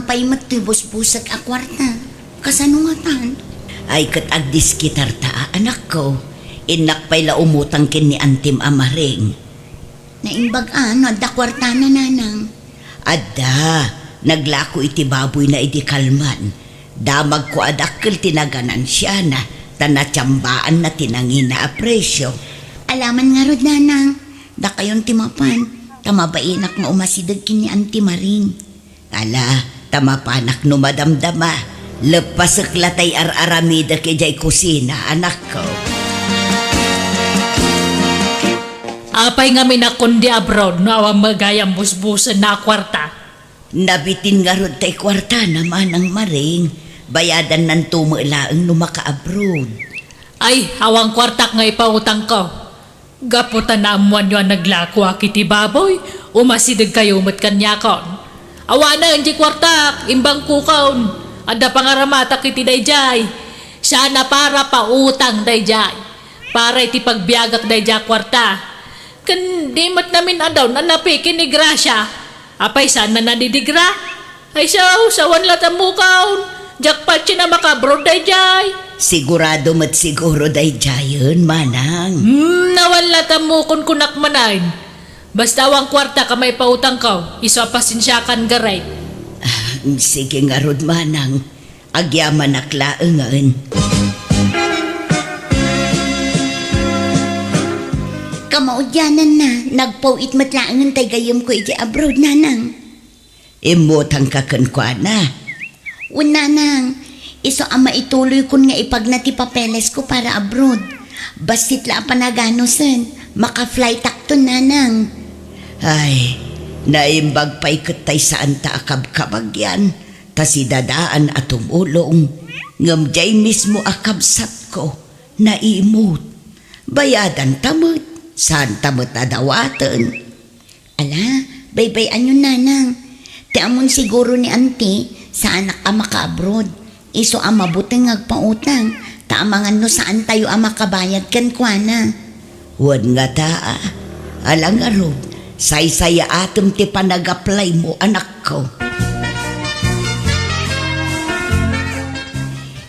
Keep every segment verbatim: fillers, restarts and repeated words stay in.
Pay met toy busbusek a kuarta. Kasano ngatan? Ay, ket agdiskitarta a, anakko. Innak pay la umutang ken ni antim a Maring. Naimbag a, no adda kuartana, nanang? Adda, naglako iti baboyna idi kalman. Damagko a dakkel ti naganansiana, ta natiambaanna ti nangina a presio. Alaman ngarud, nanang, dakayon ti mapan, ta mabainak nga umasideg ken ni Auntie Maring. Ala, ta mapanak no madamdama. Leppasek la tay ar-aramidek idiay kusina, anakko. Apay ngamin a kundi abroad no awan met gayam busbusen a kuarta? Nabitin ngarud tay kuartana, manang Maring. Bayadannanto met laeng no maka-abroad. Ay, awan kuartak nga ipautangko. Gapu ta naammoanyo a naglakoak iti baboy, umasidegkayo met kaniakon. Awanen diay kuartak, imbangkokon. Adda pangaramatak iti daydiay. Sian a para pautang daydiay. Para iti pagbiagak daydiay a kuarta. Ken di met namin-adaw a napiki ni Gracia. Apay saan a nadidigra? Ay, saw, sawan la ta mukon. Diak patien a maka-abroad daydiay. Sigurado met siguro daydiayen, manang. Hmm, awan la ta mukon, kunak manen. Basta awan kuartak a maipautangko, isu a pasensiakan, Gareth. Ah, sige ngarud, manang. Agyamanak laengen. Kamaudiananna, nagpaw-it met laengen tay gayyemko idiay abroad, nanang. Immutangka kenkuana? Wen, nanang, isu a maituloykon nga ipagna ti papelesko para abroad. Bassit la a panaganusen, maka-flightakton, nanang. Ay, naimbag pay ket tay saanta a kabkabagyan, ta si Dadaan a tumulong, ngem diay mismo a kabsatko, naimut. Bayadanta met, saanta met a dawaten. Ala, baybay-anyon, nanang. Ti ammon siguro ni Auntie, saanak a maka-abroad. Isu a mabuteng nga agpautang, ta amangan no saantayo a makabayad kenkuana. Wen ngata, a. Ala ngarud, saysayaatem ti panag-applymo, anakko.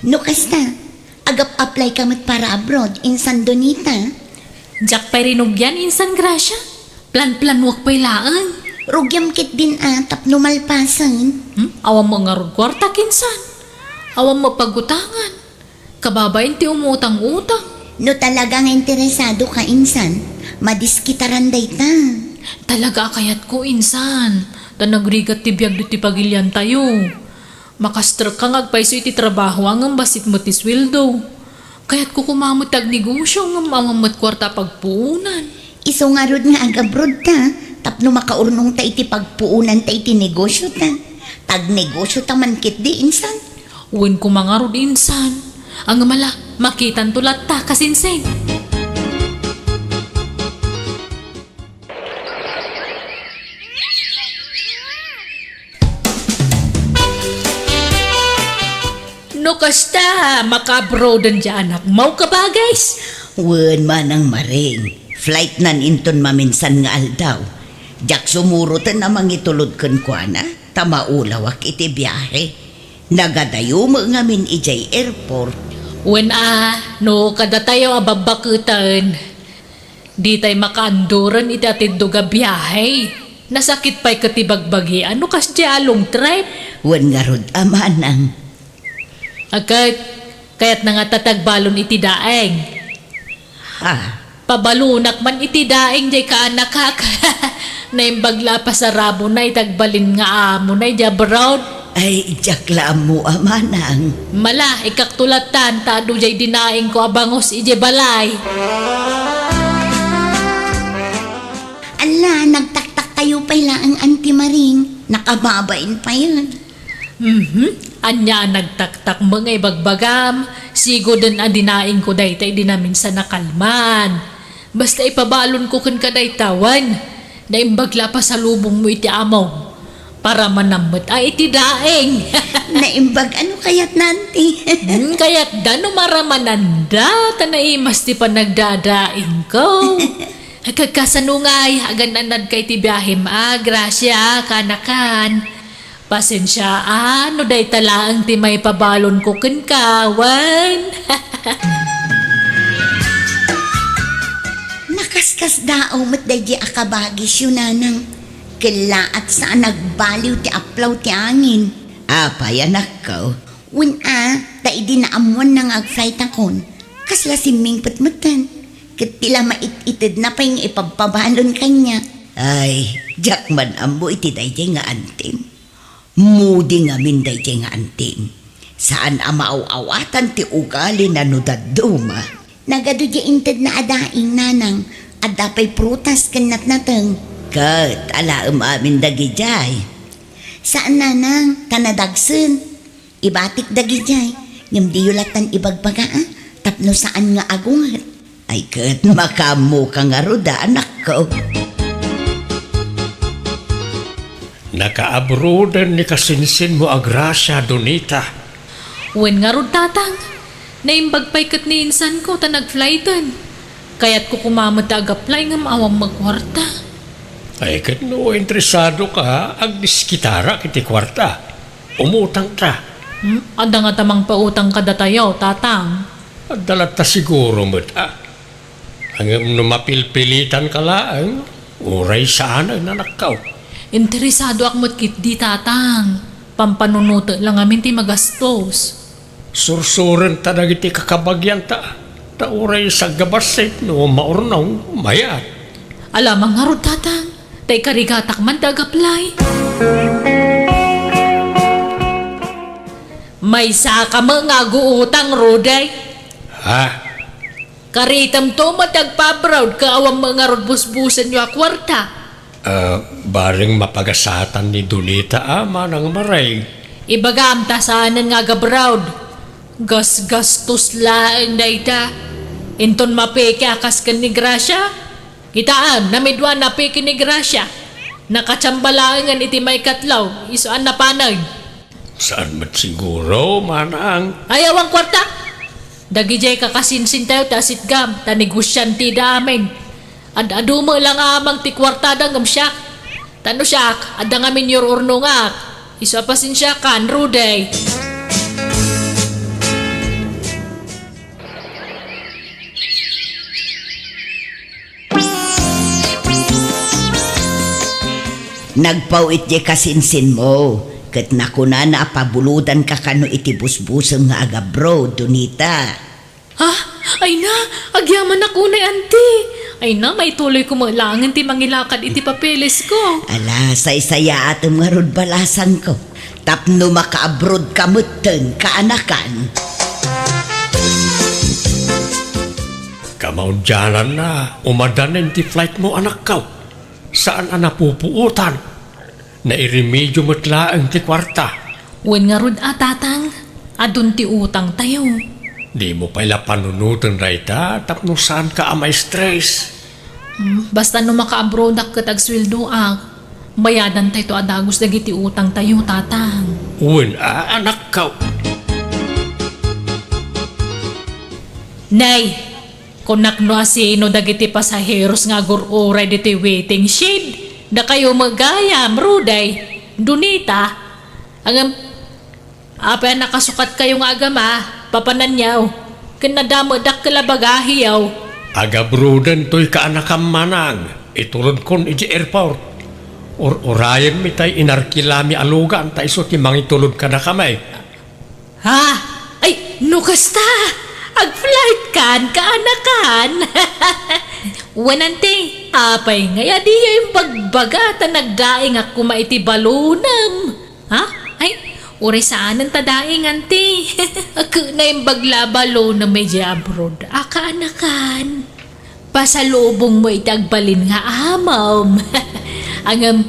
No kasta, agap-applyka met para abroad, insan Donita? Diak pay rinugian, insan Gracia. Planplanuak pay laeng. Rugiam ketdin a tapno malpasen. Hmm? Awan met ngarud kuartak, insan. Awan met pagutangan. Kababain ti umutang-utang. No talaga nga interesadoka, insan, madiskitaran dayta. Talaga a kayatko, insan. Ta nagrigat ti biag ditoy pagiliantayo. Makastrekka nga agpayso iti trabaho a ngem bassit met ti sueldo. Kayatko koma met ti agnegosio ngem awan met kuarta a pagpuonan. Isu ngarud nga agabroadta tapno makaurnongta iti pagpuonanta iti negosiota. Agnegosiota man ketdi, insan. Wen koma ngarud, insan. Ngem ala, makitanto latta, kasinsing. No kasta, maka-abroaden ti anakmo, kabagis? Wen, manang Maring, flightnan inton maminsan nga aldaw. Diak sumuroten a mangitulod kenkuana, ta maulawak iti biahe. Nagadayo met ngamin idiay airport. Wen a, no kadatayo a babbaketen, ditay makaanduren iti atiddog a biahe. Nasakit pay ket ti bagbagian no kasdiay a long trip. Wen ngarud a manang. Ket, kayatna ngata ti agbalon iti daeng. Ha? Pabalonak man iti daeng diay kaanakak. Naimbag la a pasarabona iti agbalin nga amona idiay abroad. Ay, diak la ammo a manang. Ala, ikkakto lattan, ta adu diay dinaengko a bangus idiay balay. Ala, nagtaktakkayo pay laeng, Auntie Maring. Nakababain payen. Mhm. Ania a nagtaktakmo nga ibagbagam? Sigoden a dinaengko dayta idi naminsan a kalman. Basta ipabalonko kenka dayta, wen. Naimbag la a pasalubongmo iti amom. Paramanam met a iti daeng. Naimbag, ano kayatna, Auntie? Hmm, kayatda no maramananda, ta naimas ti panagdadaengko. Kagkasano ngay, agan-anadka iti biahem a, Gracia, kaanakan. Pasensiaa no dayta laeng ti maipabalonko kenka, wen. Nakaskasdaaw met daydi a kabagisyo, nanang. Kellaat sa a nagbaliw ti aplaw ti angin. Apay, anakko? Wen a, ta idi naammoanna nga agflightakon, kasla simmingpet metten. Ket ti la mait-itedna pay nga ipabpabalon kaniak. Ay, diak man ammo iti daydiay nga antim. Mudi ngamin daydiay nga antim. Saan a maaw-awatan ti ugalina no dadduma. Nagadu diay intedna a daing, nanang. Adda pay prutas ken natnateng. Ket alaem amin dagidiay. Saan, nanang, ta nadagsen. Ibatik dagidiay, ngem diyo lattan ibagbaga, a, tapno saan nga agunget. Ay ket, makaammoka ngarud a, anakko. Nakaabroaden ni kasinsinmo a Gracia, Donita. Wen ngarud, tatang. Naimbag pay ket ni insanko ta nagflighten. Kayatko koma met a agaplay ngem awan met kuarta. Ay ket no interesadoka, agdiskitarak iti kuarta. Umutangta. Hmm? Adda ngata mangpautang kadatayo, tatang? Adda latta siguro met, a. Ngem no mapilpilitanka laeng, uray saanen, anakko. Interesadoak met ketdi, tatang. Pampanunotek la ngamin ti magastos. Sursurenta dagiti kakabagianta, ta uray saggabassit no maurnong, mayat. Ala, mangarud, tatang. Ta ikarigatak man ti agaplay. Maysaka met nga aguutang, Rudy. Ha? Karitemto met ti agpa-abroad ket awan met ngarud busbusenyo a kuarta. Ah, bareng mapagasatan ni Donita a manang Maray. Ibagam ta saanen nga agabroad. Gasgastos laeng dayta. Inton mapeke a kas ken ni Gracia, kitaem, namidua napeke ni Gracia. Nakachamba laengen iti maikatlo, isu a napanen. Saan met siguro, manang? Ay, awan kuarta. Dagidiay kakasinsintayo ti asitgam, ta negosiantida amin. Ad-adu met la nga amang ti kuartada ngem siak. Ta no siak, adda ngamin yur-urnongak. Isu a pasensiakan, Rudy. Nagpaw-it diay kasinsinmo, ket nakunana a pabulodanka kano iti busbusem nga agabroad, Donita. Ha? Ay na, agyamanak unay, anti. Ay na, maituloyko met laengen ti mangilakad iti papelesko. Ala, saysayaatem ngarud balasangko. Tapno makaabroadka metten, kaanakan. Kamaudiananna, umadanen ti flightmo, anakko. Saan a napupuotan. Nairemedio met laeng ti kuarta. Wen ngarud a, tatang, adun ti utangtayo. Dimo pay la panunoten dayta tapno saanka a ma-stress. Hmm, basta no makaabroadak ket agsueldoak, bayadantayto a dagus dagiti utangtayo, tatang. Wen a, anakko. Nay, kunak no asino dagiti pasaheros nga agur-uray ditoy waiting shed? Dakayo met gayam, Rudy, Donita. Ngem, apay a nakasukatkayo nga agama, papananyo? Ken nadamedakkel a bagahiyo. Agabroaden toy kaanakam, manang. Itulodkon idiay airport. Ur-urayenmi tay inarkilami a lugan ta isu ti mangitulod kadakami. Ha? Ay, no kasta, agflightkan, kaanakan. Wen, anti, apay ngay a diyo imbagbaga ta nagdaingak koma iti balonem? Ha? Ay, uray saanen ta daing, anti. Ket naimbag la a balonem idiay abroad a kaanakan. Pasalubongmo iti agbalin nga amom. Ngem,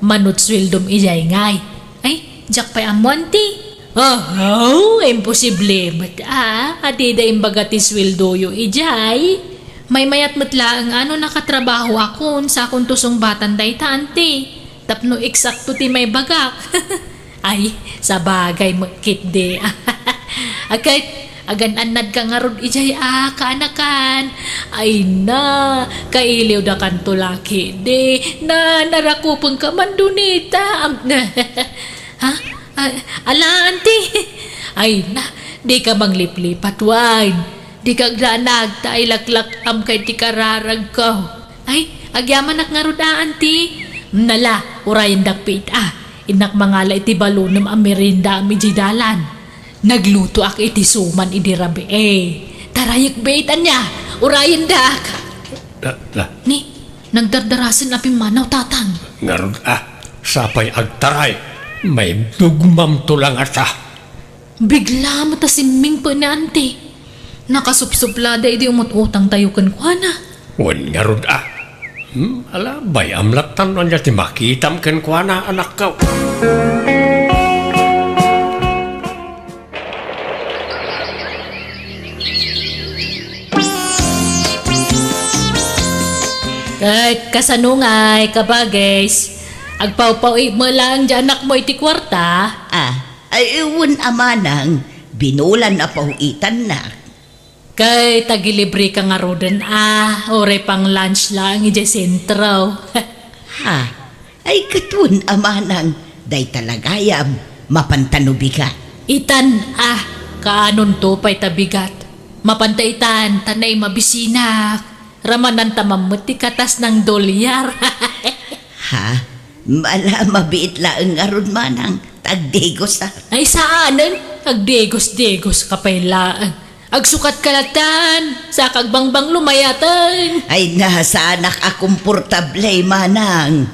mano ti sueldom idiay ngay? Ay, diak pay ammo, anti. Ahaw, imposible met a, a dida imbaga ti sueldoyo idiay. Maymayat met laeng a no nakatrabahoakon, sakonto sungbatan dayta, anti. Tapno eksakto ti maibagak. Ay, sabagay met ketdi. A ket, agan-annadka ngarud idiay a kaanakan. Ay na, kailiwdakanto la ketdi. Na, narakupenka man, Donita. Am-, Ha? Ah, ala, anti? Ay na, dika mangliplipat wen. Dika agdanag ta ilaklak-amka iti kararagko. Ay, agyamanak ngarud a, anti? Nala, urayendak pay ita. Innak mangala iti balonem a meriendaam idiay dalan. Naglutoak iti suman idi rabii. Tarayek pay ita, ania? Urayendak. La, la. Ni, nagdardarasen a pimmanaw, Tatang. Ngarud a, sapay agtaray. Maibdugmamto la ngata. Bigla met a simmingpet ni Anti. Nakasupsuplada idi umut-utangtayo kenkuana. Wen ngarud a. Hmm, ala, bay-am lattan no ania ti makitam kenkuana, anakko. Ket kasano ngay, kabages? Agpawpaw-ik met laeng diay anakmo iti kuarta? Ah, ay, wen a manang, binulan a paw-itannak. Ket agilibreka ngaruden a, uray pang-lunch laeng idiay sentro. Ha? Ay, ket wen a manang, dayta la gayam, mapanta no bigat. Itan a, kaanonto pay ta bigat. Mapanta itan, ta naimabisinak. Ramananta man met ti katas nang dolyar. Ha? Ala, mabiit laeng ngarud, manang, ta agdigos a. Ay, saanen, agdigos-digos ka pay laeng. Agsukat ka latan, sa ka agbangbanglo, mayaten. Ay, na, saanak a komportable, manang.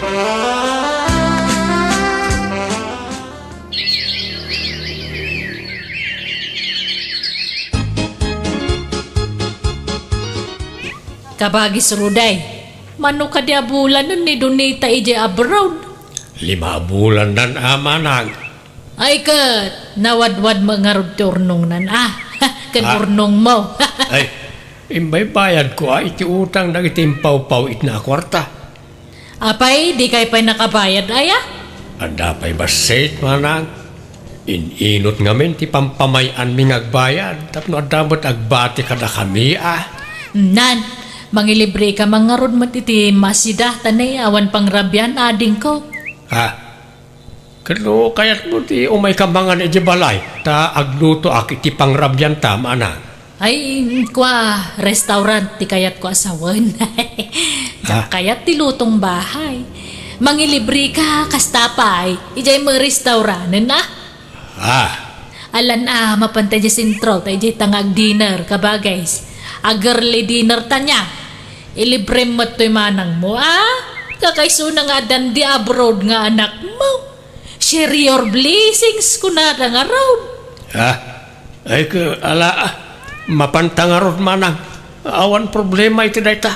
Kabages Ruday, mano kadi a bulanen ni Donita idiay abroad? Lima a bulannan a, manang. Ay ket, nawadwad met ngarud ti urnongnan a, ken Ah. urnongmo. Ay, imbaybayadko a iti utang dagiti impawpaw-itna a kuarta. Apay, dikay pay nakabayad aya? Adda pay bassit, manang. In-inut ngamin ti pampamay-anmi nga agbayad tapno adda met agbati kadakami a. Nan, mangilibreka man ngarud met iti Masida ta nay awan pangrabian, adingko. Ha? Ket no kayatmo ti umayka mangan idiay balay, ta aglutoak iti pangrabianta, manang. Ay, kua, restaurant ti kayatko a sawen. Diak Ah. kayat ti lutong bahay. Mangilibreka, kasta pay, idiay met restauranen a. Ah. Alan a, mapanta idiay sentro, ta idiay ta nga ag-dinner, kabages. Ag-early dinner ta nia. Ilibrem met toy manangmo, a? Kakaisuna nga addan di abroad nga anakmo. Share your blessings, kunada ngarud. Ha? Ay, ke, ala, ah. Mapanta ngarud, manang. Awan problema iti dayta.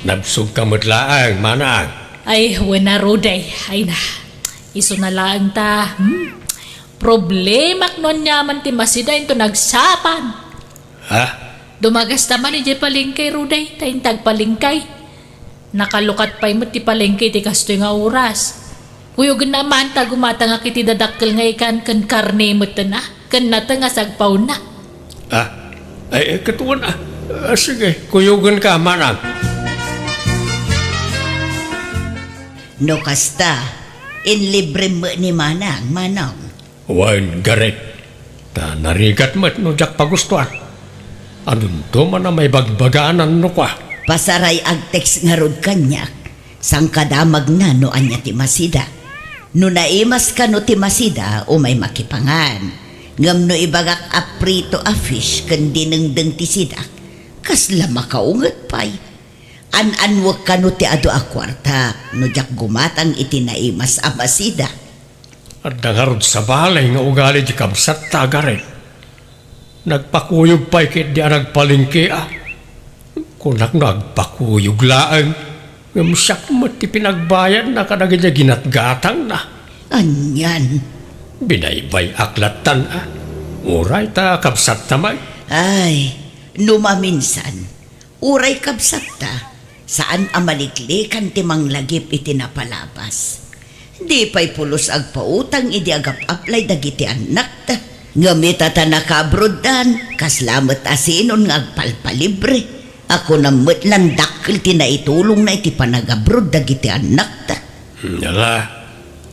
Nabsogka met laeng, manang. Ay, wen a, Ruday. Ay na. Isuna laeng ta, hmm? Problemak no aniaman ti Masida inton agsapa. Ha? Dumagasta man idiay palengke, Ruday, ta inton agpalengke. Nakalukat pay met ti palengke iti kastoy nga oras. Kuyogenna man ta gumatangak iti dadakkel nga ikan ken karne metten a, ken nateng a sagpawna. Ah, ay, ay, ket wen a. Ah, sige, kuyogenka, manang. No kasta, inlibrem met ni manang, manong. Wen, Garret, ta narigat met no diak pagustuan. Anonto man a maibagbaganan no kua? Pasaray agtext ngarud kaniak, sangkadamagna no ania ti masida. No naimas kano ti masida, umay makipangan. Ngem no ibagak a prito a fish ken dinengdeng ti sidak, kasla makaunget pay. An-anwek kano ti adu a kuarta no diak gumatang iti naimas a masida. Adda ngarud sabali nga ugali ti kabsatta, Garret. Nagpakuyog pay ketdi a nagpalengke a. Kunak no agpakuyog laeng, ngem siak met ti pinagbayadna kadagiti ginatgatangna. Anian? Binaybay-ak lattan a. Uray ta kabsatta met. Ay, no maminsan, uray kabsatta, saan a maliklikan ti manglagip iti napalabas. Di pay pulos agpautang idi agap-aplay dagiti annakta. Ngem ita ta nakaabroaddan, kasla met a sinon nga agpalpalibre. Kunam met lan dakkel ti naitulongna iti panagabrod dagiti annakta. Ala,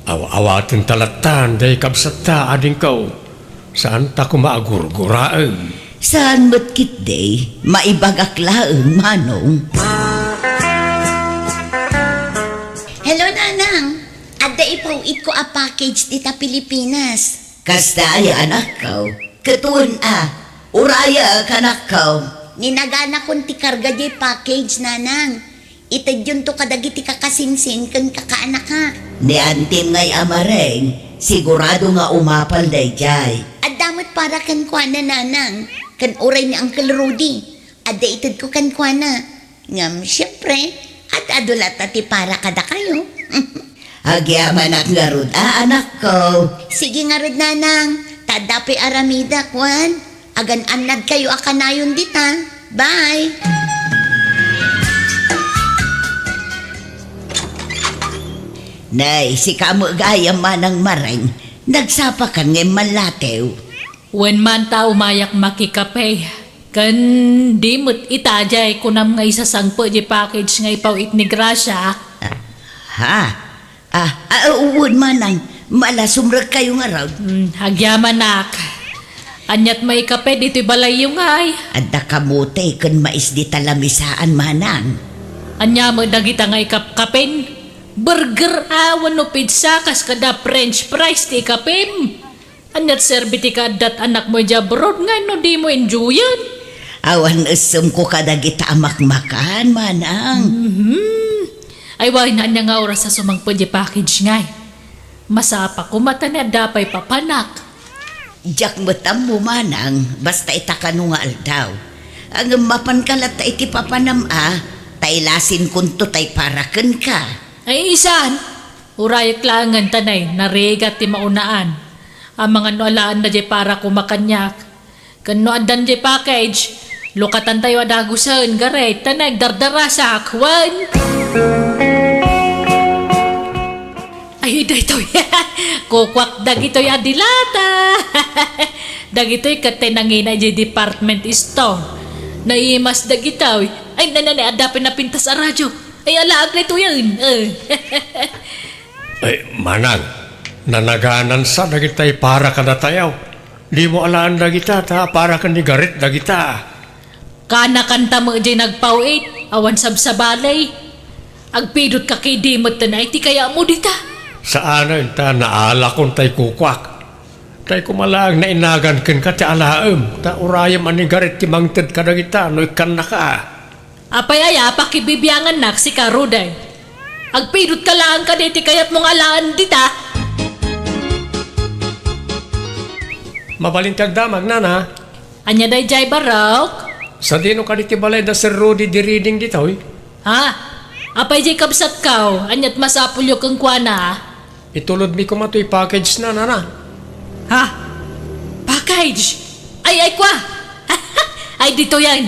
aw-awaten ta lattan, day kabsatta, adingko. Saan ta koma agurguraem. Saan met ketdi, maibagak laeng, Manong. Hello, Nanang. Adda ipaw-itko a package dita Pilipinas. Kasta aya, anakko? Ket wen a, uraya, anakko. Ninaganakon ti karga diay package, Nanang. Itedyonto kadagiti kakasingsin ken kakaanaka. Ni antim ngay a mareng, sigurado nga umapal daydiay. Adda met para kenkuana, Nanang, ken uray ni Uncle Rudy. Adda itedko kenkuana. Ngem, siempre, ad-adu latta ti para kadakayo. Agyamanak ngarud a, anakko. Sige ngarud, Nanang. Ta adda pay aramidak, wen. Agan-annadkayo a kanayon dita. Bye! Nay, sika met gayam, Manang Mareng. Nagsapakan nga immallatew. Wen man ta umayak makikape. Ken di met ita diay kunam nga isasangpet diay package nga ipaw-it ni Gracia? Ha? Ah, ah, wen, Manang, mala sumrekkayo ngarud. Hmm, agyamanak. Aniat maikape ditoy balayyo ngay? Adda kamote ken mais dita lamisaan, Manang. Ania met dagita nga ikapkapen? Burger a wenno pizza kas kada French fries ti ikapem? Aniat serbi ti kaaddat anakmo idiay abroad nga no dimo enjoyen? Awan essemko kadagita a makmakan, Manang. Mhm. Ay, wen, ania nga oras a sumangpet diay package ngay? Masapa koma ta ni adda pay papanak. Diak met ammo, Manang, basta ita kano nga aldaw. Ngem mapanka latta iti papanam a, ta ilasinkonto tay para kenka. Ay, isan? Urayek laengen ta nay, narigat ti maunaan. Amangan no alaanda diay para koma kaniak. Ken no addan diay package, lukatantayo a dagusen, garet, ta nagdardarasak, wen. Ay, daytoy. Kukuak dagitoy a dilata. Dagitoy ket ti nangina idiay department store. Naimas dagitoy. Ay, nanay, adda pinapintas a radyo. Ay, alaak daytoyen. Eh. Ay, Manang, nanaganansa dagitay para kadatayo. Dimo alaan dagita, ta para ken ni Garet dagita. Kanakanta met diay nagpaw-it, awan sabsabali. Agpidotka ketdi metten ay ti kayatmo dita. Saanen ta naalakon tay kukuak. Tay koma laeng nainagan kenka ti alaem, ta urayem a ni Garet ti mangted kadagita no ikkannaka. Apay aya a pakibibiangannak, sika, Rudy? Agpidotka laeng kadi ti kayatmo nga alaen dita? Mabalin ti agdamag, nana. Ania daydiay, barok? Sadino kadi ti balay da Sir Rudy di Reading ditoy? Ha? Apay diay kabsatko? Aniat masapulyo kenkuana? Itulodmi koma toy package na, nana. Ha? Package? Ay, ay, kwa! Ay, ditoyen.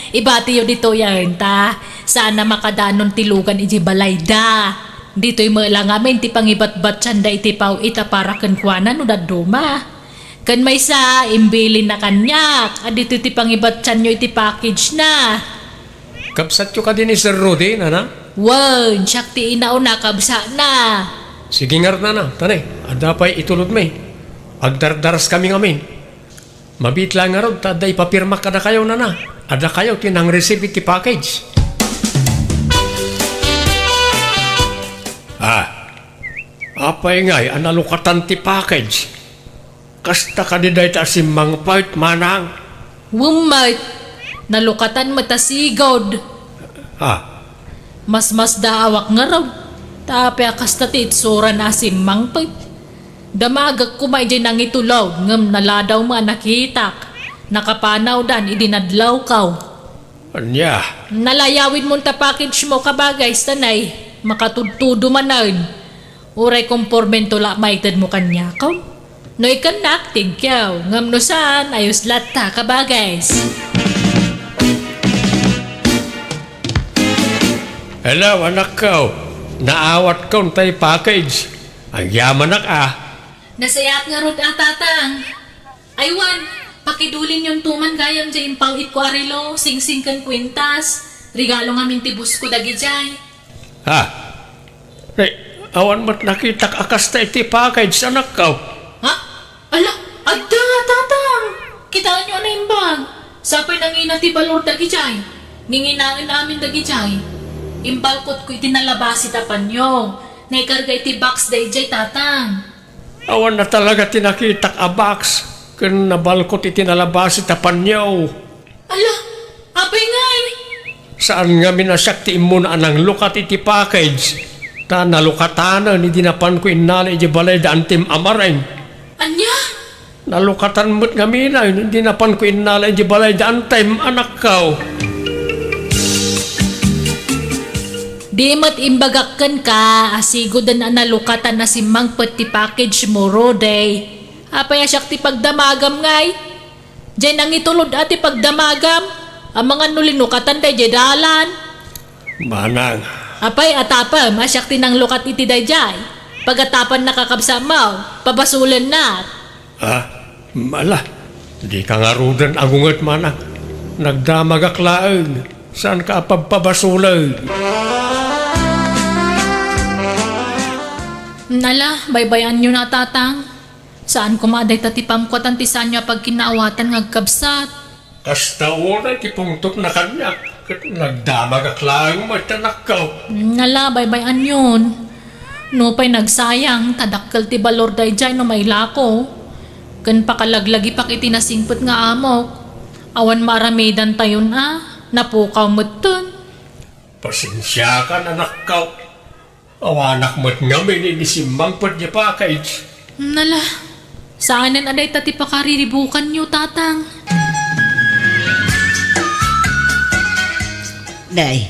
Ibatiyo ditoyen, ta saan a makadanon ti lugan idiay balayda. Ditoy met la ngamin ti pangibatbatianda iti paw-it a para kenkuana no dadduma. Ken maysa, imbilinna kaniak a ditoy ti pangibattianyo iti package na. Kabsatyo kadi ni Sir Rudy, nana? Wen, siak ti inauna, kabsatna. Sige ngarud, nana, ta ne, adda pay itulodmi. Agdardaraskami ngamin. Mabiit laeng ngarud ta adda ipapirmak kadakayo, nana. Adakayo ti nang-receive iti package. Ah, apay ngay a nalukatan ti package? Kasta kadi dayta a simmangpet, manang? Wen met, nalukatan met a sigud. Ah. Masmasdaawak ngarud, ta apay a kasta ti itsurana a simmangpet. Damagek koma idiay nangitulod, ngem naladaw met a nakitak. Nakapanawdan idi nadlawko. Ania? Nalayawidmon ta package mo, kabagay, sanay makatudtudo manen. Uray kompormento la maitedmo kaniakon. No ikannak, thank you. Ngem no saan, ayos latta, kabagay. Hello, anakko. Naawatkon tay package. Agyamanak, ah. Nasayaat ngarud a, Tatang. Ay wen, pakidulinyonto man gayam diay impaw-itko a relo, singsing ken kuintas. Regalo ngamin ti boss ko dagidiay. Ha? Eh, Awan met nakitak a kasta iti package, anakko. Ha? Ala, adda, Tatang! Kitaenyo a naimbag. Sapay nangina ti balor dagijay. Nginginaen amin dagijay. Imbalkotko iti nalabasi ta panyo. Naikarga iti box dayjay, Tatang. Awan na talaga ti nakitak a box ken nabalkot iti nalabasi ta panyo. Ala, apay ngay? Saan ngamin a siak ti immuna a nanglukat iti package, ta nalukatanen idi napanko innala idiay balay da Antim a Mareng. Ania? Nalukatan met ngamin idi napanko innala idiay balay da Antim, anakko. Di met imbagak kenka a siguden a nalukatan a simmangpet ti package mo, Rudy. Apay a siak ti pagdamagam ngay? Jay nangitulod a ti pagdamagam, amangan no linukatan dayjay dalan. Manang. Apay a tapem a siak ti nanglukat iti dayjay? Pagatapan nakakabsatmo, pabasolennak. Ah, ala, dika ngaruden agunget, Manang. Nagdamagak laeng, saanka a pabpabasolen. Ala, baybay-anyo na, Tatang. Saan koma a dayta ti pamkuatan ti saanyo a pagkinaawatan nga agkabsat. Kasta unay ti pungtotna kaniak, ket nagdamagak laeng met, anakko. Ala, baybay-anyon. Nupay nagsayang, ta dakkel ti balor dayjay no mailako. Ken pakalaglagipak iti nasingpet nga amok. Awan maaramidantayon a, napukaw metten. Pasensiakan, anakko. Awanak met ngamin idi simmangpet ti package. Ala, saanen a dayta ti pakariribukanyo, Tatang. Nay,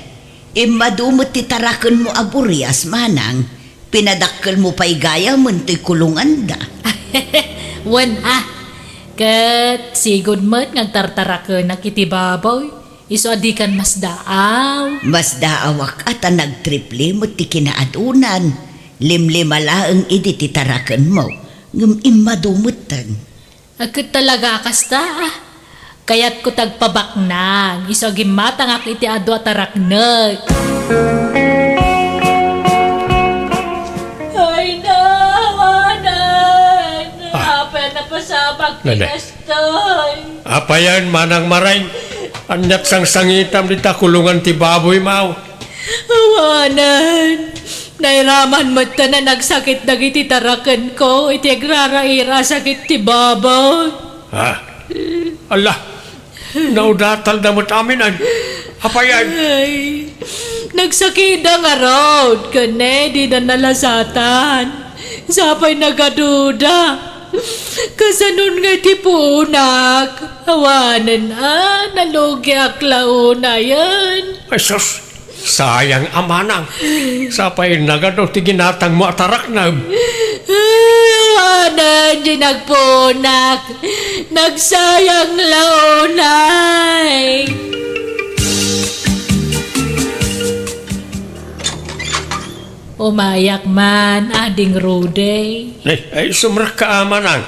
immadu met ti tarakenmo a burias, Manang. Pinadakkelmo pay gayamen toy kulonganda. Wen a, ket sigud met nga agtartarakenak iti baboy. Isu a dikan masdaaw. Masdaawak a ta nagtriple met ti kinaadunan. Limlima laeng idi ti tarakenmo, ngem immadu metten. Ket talaga a kasta, a. Kayatko ti agpabaknang, isu a gimmatangak iti adu a taraknek. Ay, na, awanan! Ah. Apay a napasabak ti Nene. Kastoy? Apayen, Manang Mareng? Ania't sangsangitam dita kulongan ti baboymo? Awanen. Nairaman metten a nagsakit dagiti tarakenko iti agraraira a sakit ti baboy. Ha? Ala, naudatalda met aminen. Apayen? Ay, nagsakitda ngarud, ken ne, dida nalasatan. Sapay nagaduda. Kasanon nga iti puonak? Awanen a, nalugiak la unayen. Ay, sus! Sayang a manang. Sapay nagadu ti ginatangmo a taraknem. Awanen ti nagpuonak. Nagsayang la unay. Umayak man, Ading Rudy. Ay, ay, sumrekka a manang.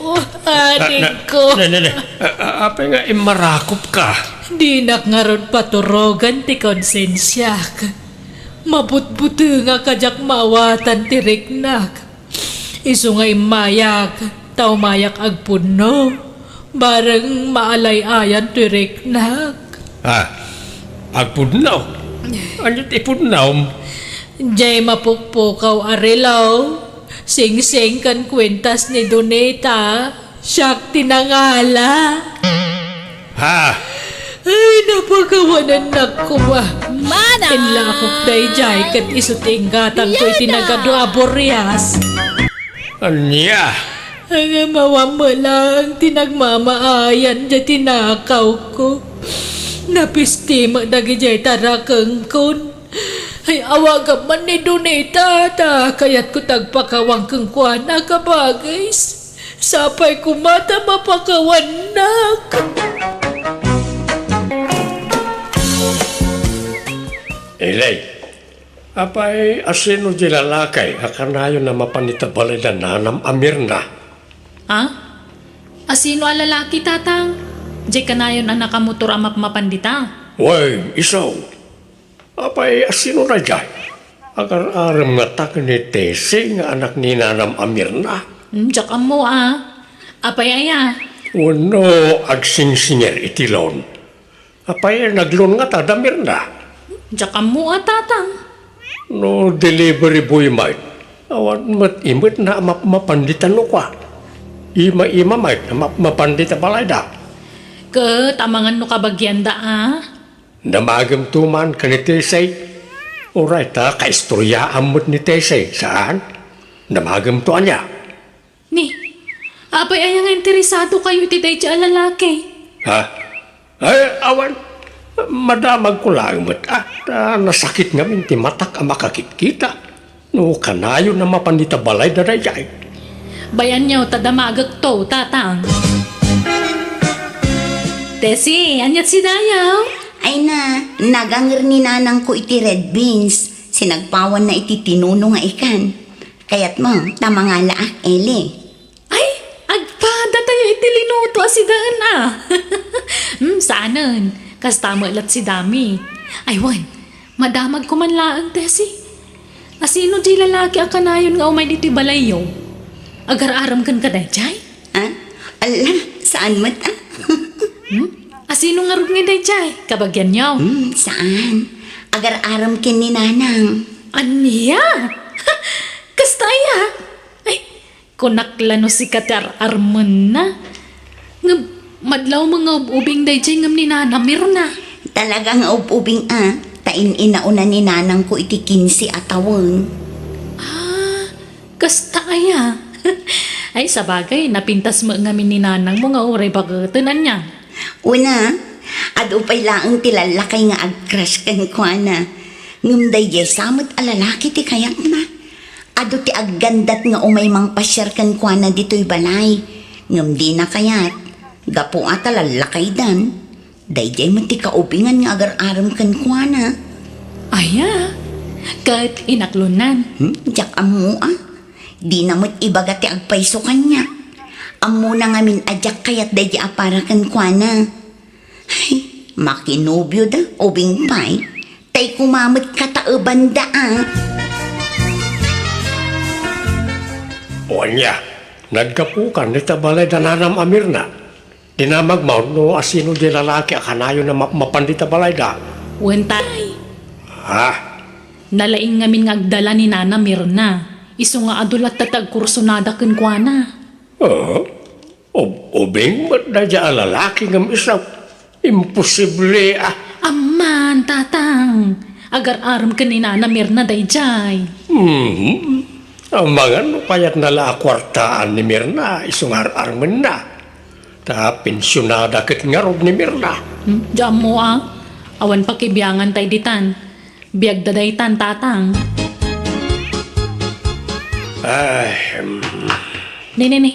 Oh, adingko. Na, na, na, na. A-, a-, apay nga immarakopka? Dinak ngarud paturogen ti konsensiak. Mabutbutengak a diak maawatan ti riknak. Isu nga immayak, ta umayak agpudno. Bareng maalay-ayan ti riknak. Ah, agpudno? Ania ti ipudnom? Jay mapukpukaw a relo, singsing ken kuentas ni Donita, siak ti nangala. Ha? Ay, napakawanennak koma. Manang! Inlakok dayjay ket isu ti inggatangko iti nagadu a burias. Ania? Ngem awan met laeng ti nagmamaayan diay tinakawko. Napisti met dagidiay tarakengkon. Ay, awagam man ni Donita, ta kayatko ti agpakawan kenkuana, kabagis. Sapay koma ta mapakawannak. Ilay, apay, asino di lalaki a kanayon a mapan ita balay da nanam a Mirna? Ha? Asino a lalaki, Tatang? Di kanayon a nakamotor a mapmapan dita? Wen, isu. Apay, asino daydiay? Agar-arem ngata ken ni Tessie nga anak ni nanam a Mirna? Hmm, diak ammo a. Apay aya? Wenno agsingsinger iti loan? Apay, nag-loan ngata da Mirna? Diak ammo a, Tatang. No delivery boy met, awan met imetna a mapmapan dita nukua. Ima-ima met a mapmapan dita balayda. Ket amangan no kabagianda a? Damagemto man ken ni Tessie. Uray ta kaistoriaan met ni Tessie, saan? Damagemto ania? Ni, apay aya nga interesadokayo iti daydi a lalaki? Ha? Ay, awan. Madamagko laeng met, ah, ta nasakit ngamin ti matak a makakitkita. No kanayon a mapan dita balayda daydiay. Bayanyo ta damagekto, Tatang. Tessie, aniat si Dayaw? Ay na, naganger ni nanangko iti red beans. Sinagpawanna iti tinuno nga ikan. Kayatmo ta mangalaak, Eli? Ay, agpada tayo iti linuto a sidaen a. Hmm, saanen. Kasta met lat si Dami. Ay, wen, madamagko man laeng, Tessie. Asino di lalaki a kanayon nga umay ditoy balayyo? Agar-arem kenka daydiay? Ah? Ala, saan met a? Hmm? Asino ngarud nga daydiay? Kabagianyo? Hmm, saan. Agar-arem ken ni Nanang. Ania? Kasta aya? Ay, kunak la no sika ti ar-armenna. Ngem, madlaw nga ub-ubing daydiay ngem ni Nana Mirna. Talaga nga ub-ubing a, ta in-inauna ni nanangko iti kinse a tawen. Ah, kasta aya? Ay, sabagay, napintas met ngamin ni nanangmo nga uray baketen, ania? Una, adu pay laeng ti lallakay nga ag-crush kenkuana. Ngem daydiay sa met a lalaki ti kayatna. Adu ti aggandat nga umay mangpasiar kenkuana ditoy balay. Ngem dina kayat, gapu a ta lallakaydan. Daydiay met ti kaubingan nga agar-arem kenkuana. Aya, ket inaklonan. Hmm, diak ammo a. Dina met ibaga ti agpayso kaniak. Ammona ngamin a diak kayat daydi a para kenkuana. Ay, makinobioda, ubing pay. Tay kumamet kataebanda a. O ania, naggapukan dita balay da nanam a Mirna? Dinamagmo no asino di lalaki a kanayon a mapmapan dita balayda? Wen tay. Ha? Nalaing ngamin nga agdala ni Nana Mirna. Isu nga adu latta ti agkursunada kenkuana. Oh? Ub-, ubing met daydiay a lalaki ngem isu? Imposible a. Amman, Tatang. Agar-arem ken ni Nana Mirna daydiay. Mhm. Amangan no kayatna la a kuartaan ni Mirna isu nga ar-armenna. Ta pensionada ket ngarud ni Mirna. Hmm, diak ammo a. Awan pakibiangan tay ditan. Biagda daytan, Tatang. Ay, hmm. Ni, ni, ni.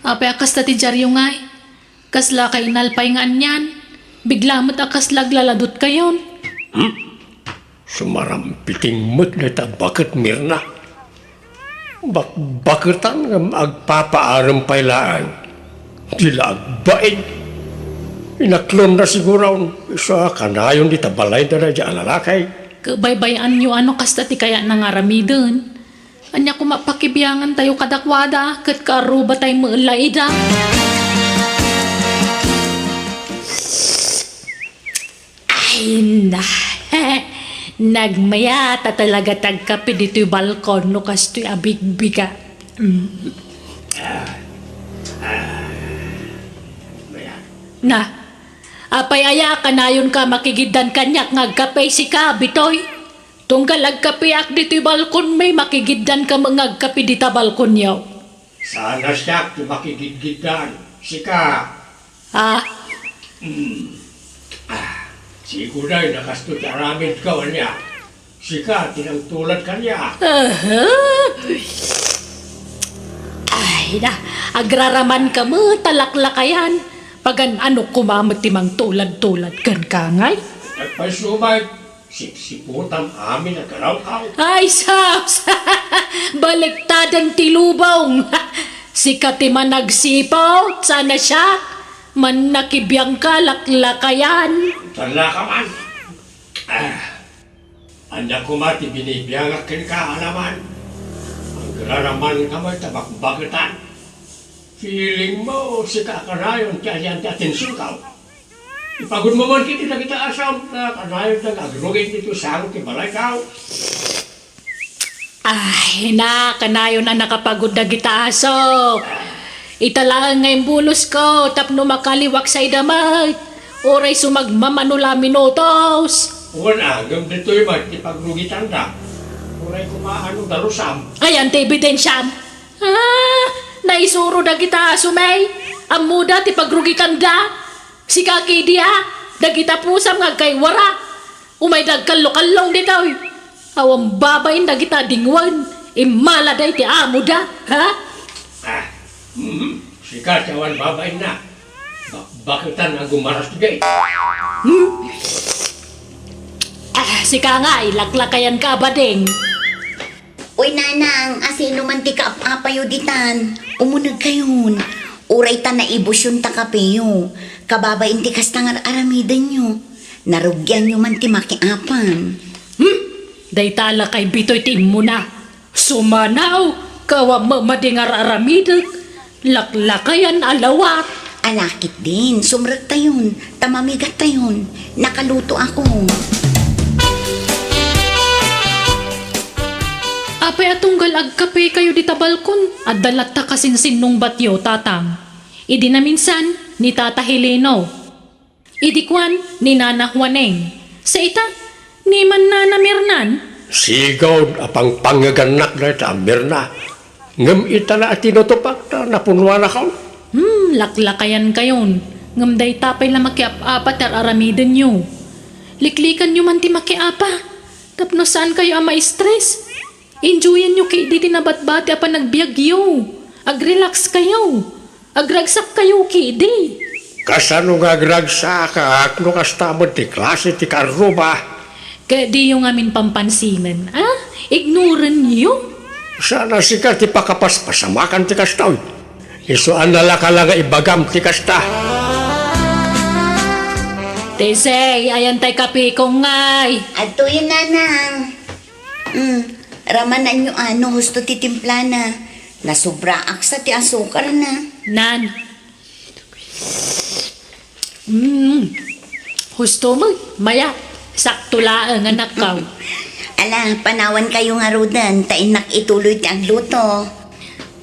Apay a kasta ti diaryo ngay? Kasla kainalpay nga anian? Bigla met a kasla aglaladutkayon. Hmm? Sumarampiting met dayta baket, Mirna. Bakbaketan ngem agpapaarem pay laeng. Di la agbain. Inaklonna siguron, isu a kanayon dita balayda daydiay a lalaki. Ket baybay-anyo a no kasta ti kayatna nga aramiden. Ania koma pakibiangan tayo kadakuada, ket kaaruba tay met la ida. Ay, na. Nagmayat a talaga ti agkape ditoy balkon no kastoy a bigbiga. Mm. Na, apay aya a kanayonka makigiddan kaniak nga agkape sika, Bitoy? Tunggal agkapeak ditoy balkonmi, makigiddanka met nga agkape dita balkonyo. Saan a siak ti makigidgiddan, sika. Ah? Hmm. Ah, sigoray no kastoy ti aramidko, ania? Sika ti nangtulad kaniak. Aha. Ay, na, agraramanka met a laklakayan. Pagan-ano koma met ti mangtulad-tulad kenka ngay? Agpayso met, sipsiputam amin a garawkaw. Ay, sus! Baliktaden ti lubong! Sika ti managsiput, saan a siak? Mannakibiangka, laklakayan. Saan la ka man? Ah. Ania koma ti binibiangak kenka, Alaman? Agraraman ka met ta bakbaketan. Feeling mo, sika a kanayon ti alian ti atensionkaw. Ipagudmo man ketdi dagita asam ta kanayonda nga agrugit ditoy sango ti balaykaw. Ay, na, kanayon a nakapagud dagita aso. Ita laeng nga imbulosko tapno makaliwak sa idamag. Uray sumagmamano la minutos. Wen, ngem ditoy met ti pagrugitanda. Uray koma no darusam. Ayan ti ebidensiam. Ah, naisuro dagita aso, may. Ammoda ti pagrugitanda. Sika ketdi a, dagita pusam nga agkaywara. Umayda agkallokallong ditoy. Awan babain dagita dingwen. Immala day ti amoda, ha? Ah, mhm. Sika ti awan babainna. Bakbaketan a gumaras ditoy. Hmm? Ah, sika nga, ilaklakayanka a bading. Uy, Nanang, asino man ti kaap-apayo ditan? Umunegkayon. Uray ta naibusyon ta kapeyo. Kababain ti kasta nga ar-aramidenyo. Narugianyo man ti makiapam. Hmm? Dayta lakay Bitoy ti immuna. Sumanaw, kawa madi nga ar-aramidek. Laklakayan a lawat. Ala ketdin, sumrektayon, ta mamigattayon. Nakaluto ako. Apay a tunggal agkapekayo dita balkon? Adda latta kasinsinnungbatyo, Tatang. Idi naminsan, ni Tata Heleno. Idi kuan ni Nana Juaneng, sa ita, ni Mannana Mirnan? Sigud a pangpangngegannak dayta a Mirna. Ngem ita la a tinutupak ta napunuanakon. Hmm, laklakayankayon. Ngem dayta pay la makiap-apa ti ar-aramidenyo. Liklikanyo man ti makiapa. Tapno saankayo a ma-stress. Enjoyanyo ketdi ti nabatbati a panagbiagyo. Agrelaxkayo. Agragsakkayo ketdi. Kasano nga agragsakak no kasta met ti klase ti kaarruba? Ket diyo ngamin pampansinen, a? Ignoranyo? Saan a sika ti pakapaspasamakan ti kastoy. Isu a nalaka la nga ibagam ti kasta. Tesey, ayan tay kapeko ngay. Adtoyen, Nanang. Mm, ramananyo a no husto ti timplana. Nasobraak sa ti asukarna. Nan. Mm. Husto mo, Maya. Sakto laeng, anakkaw. Ala, panawankayo ngaruden, ta innak ituloy ti agluto.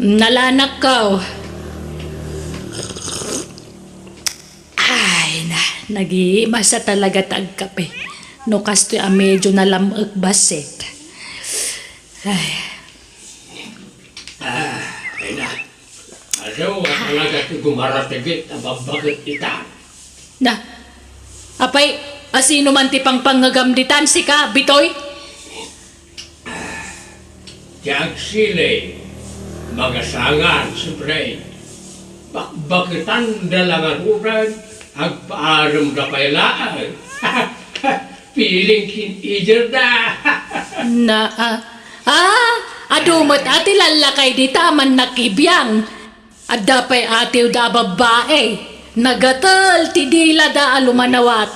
Nala, anakkaw. Ay, na, nagimasa talaga ta agkape. No kastoy a medyo nalam-ek bassit. Ay. Ah, ay na. Adu a talaga ti gumaratigit a babbaket ita. Na, apay, asino man ti pangpangngegam ditan, sika, Bitoy? Ti agsiling, magasangan, siempre. Bakbaketanda la ngaruden, agpaaremda pay laeng. Feeling teenagerda. Na, ah, ah, adu met a ti lallakay dita a mannakibiang. Adda pay atiwda a babbai. Nagatel ti dilada a lumanawat.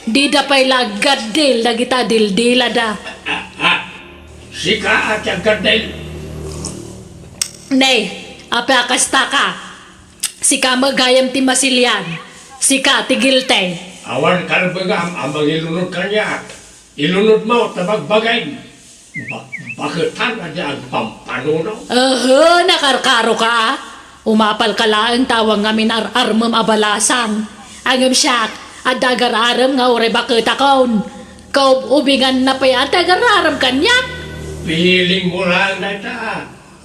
Dida pay la aggaddil dagita a dildilada. Ah, ah. Sika a ti aggaddil. Nay, apay a kastaka? Sika met gayam ti masilian. Sika ti guilty. Awan karbengam a mangilunod kaniak. Ilunodmo ta bagbagim. Ba-, baketan a di agpampanunot. Ehe, nakarkaroka, a. Umapalka laeng ta awan ngamin ar-armem a balasang. Ngem siak, adda agar-arem nga uray baketakon. Kaub-ubinganna pay a ti agar-arem kaniak. Feelingmo laeng dayta, a.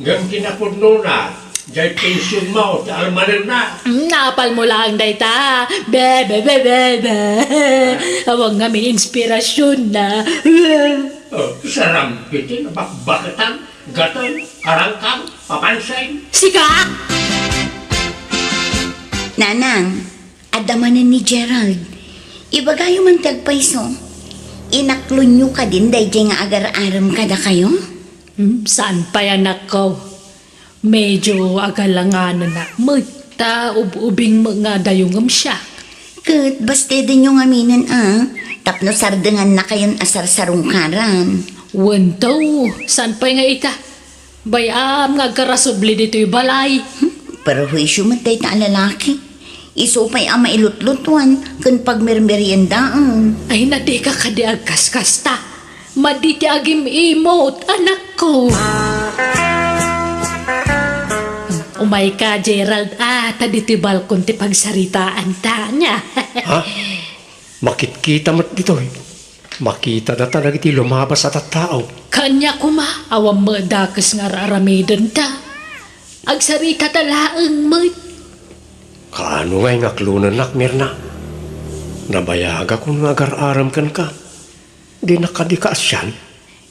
Ngem kinapudnona, diay tensionmo ti armanenna. Mm, naapalmo laeng dayta. Be, be, be, be, be. Awan ngamin inspirasionna. Oh, sarampiti nga bakbaketan, gatel, karangkang, papansin. Sika! Nanang, adda manen ni Gerald. Ibagayo man ti agpayso. Inaklonyo kadin daydiay nga agar-arem kadakayo? Hmm, saan pay, anakko? Medyo agalanganan met ta ub-ubing met nga adda ngem siak. Ket bastedenyo ngaminen a, Tapno sardengannakayon a sarsarungkaran. Wen to, saan pay nga ita? Bay-am nga agkarasubli ditoy balay. Hmm, perhuisyo met dayta a lalaki. Isu pay a mailutlutuan ken pagmermeriendaen. Ay, na dika kadi agkaskasta. Madi ti agim-imot, anakko. Umayka, Gerald, a, ta ditoy balkon ti pagsaritaanta, ania? Ha? Makitkita met ditoy. Makita data dagiti lumabas a tattao. Kanya koma, awan met dakes nga ar-aramidenta. Agsaritata laeng met. Kaano ngay nga aklonennak, Mirna? Nabayagakon nga agar-arem kenka. Dinak kadi kaasian?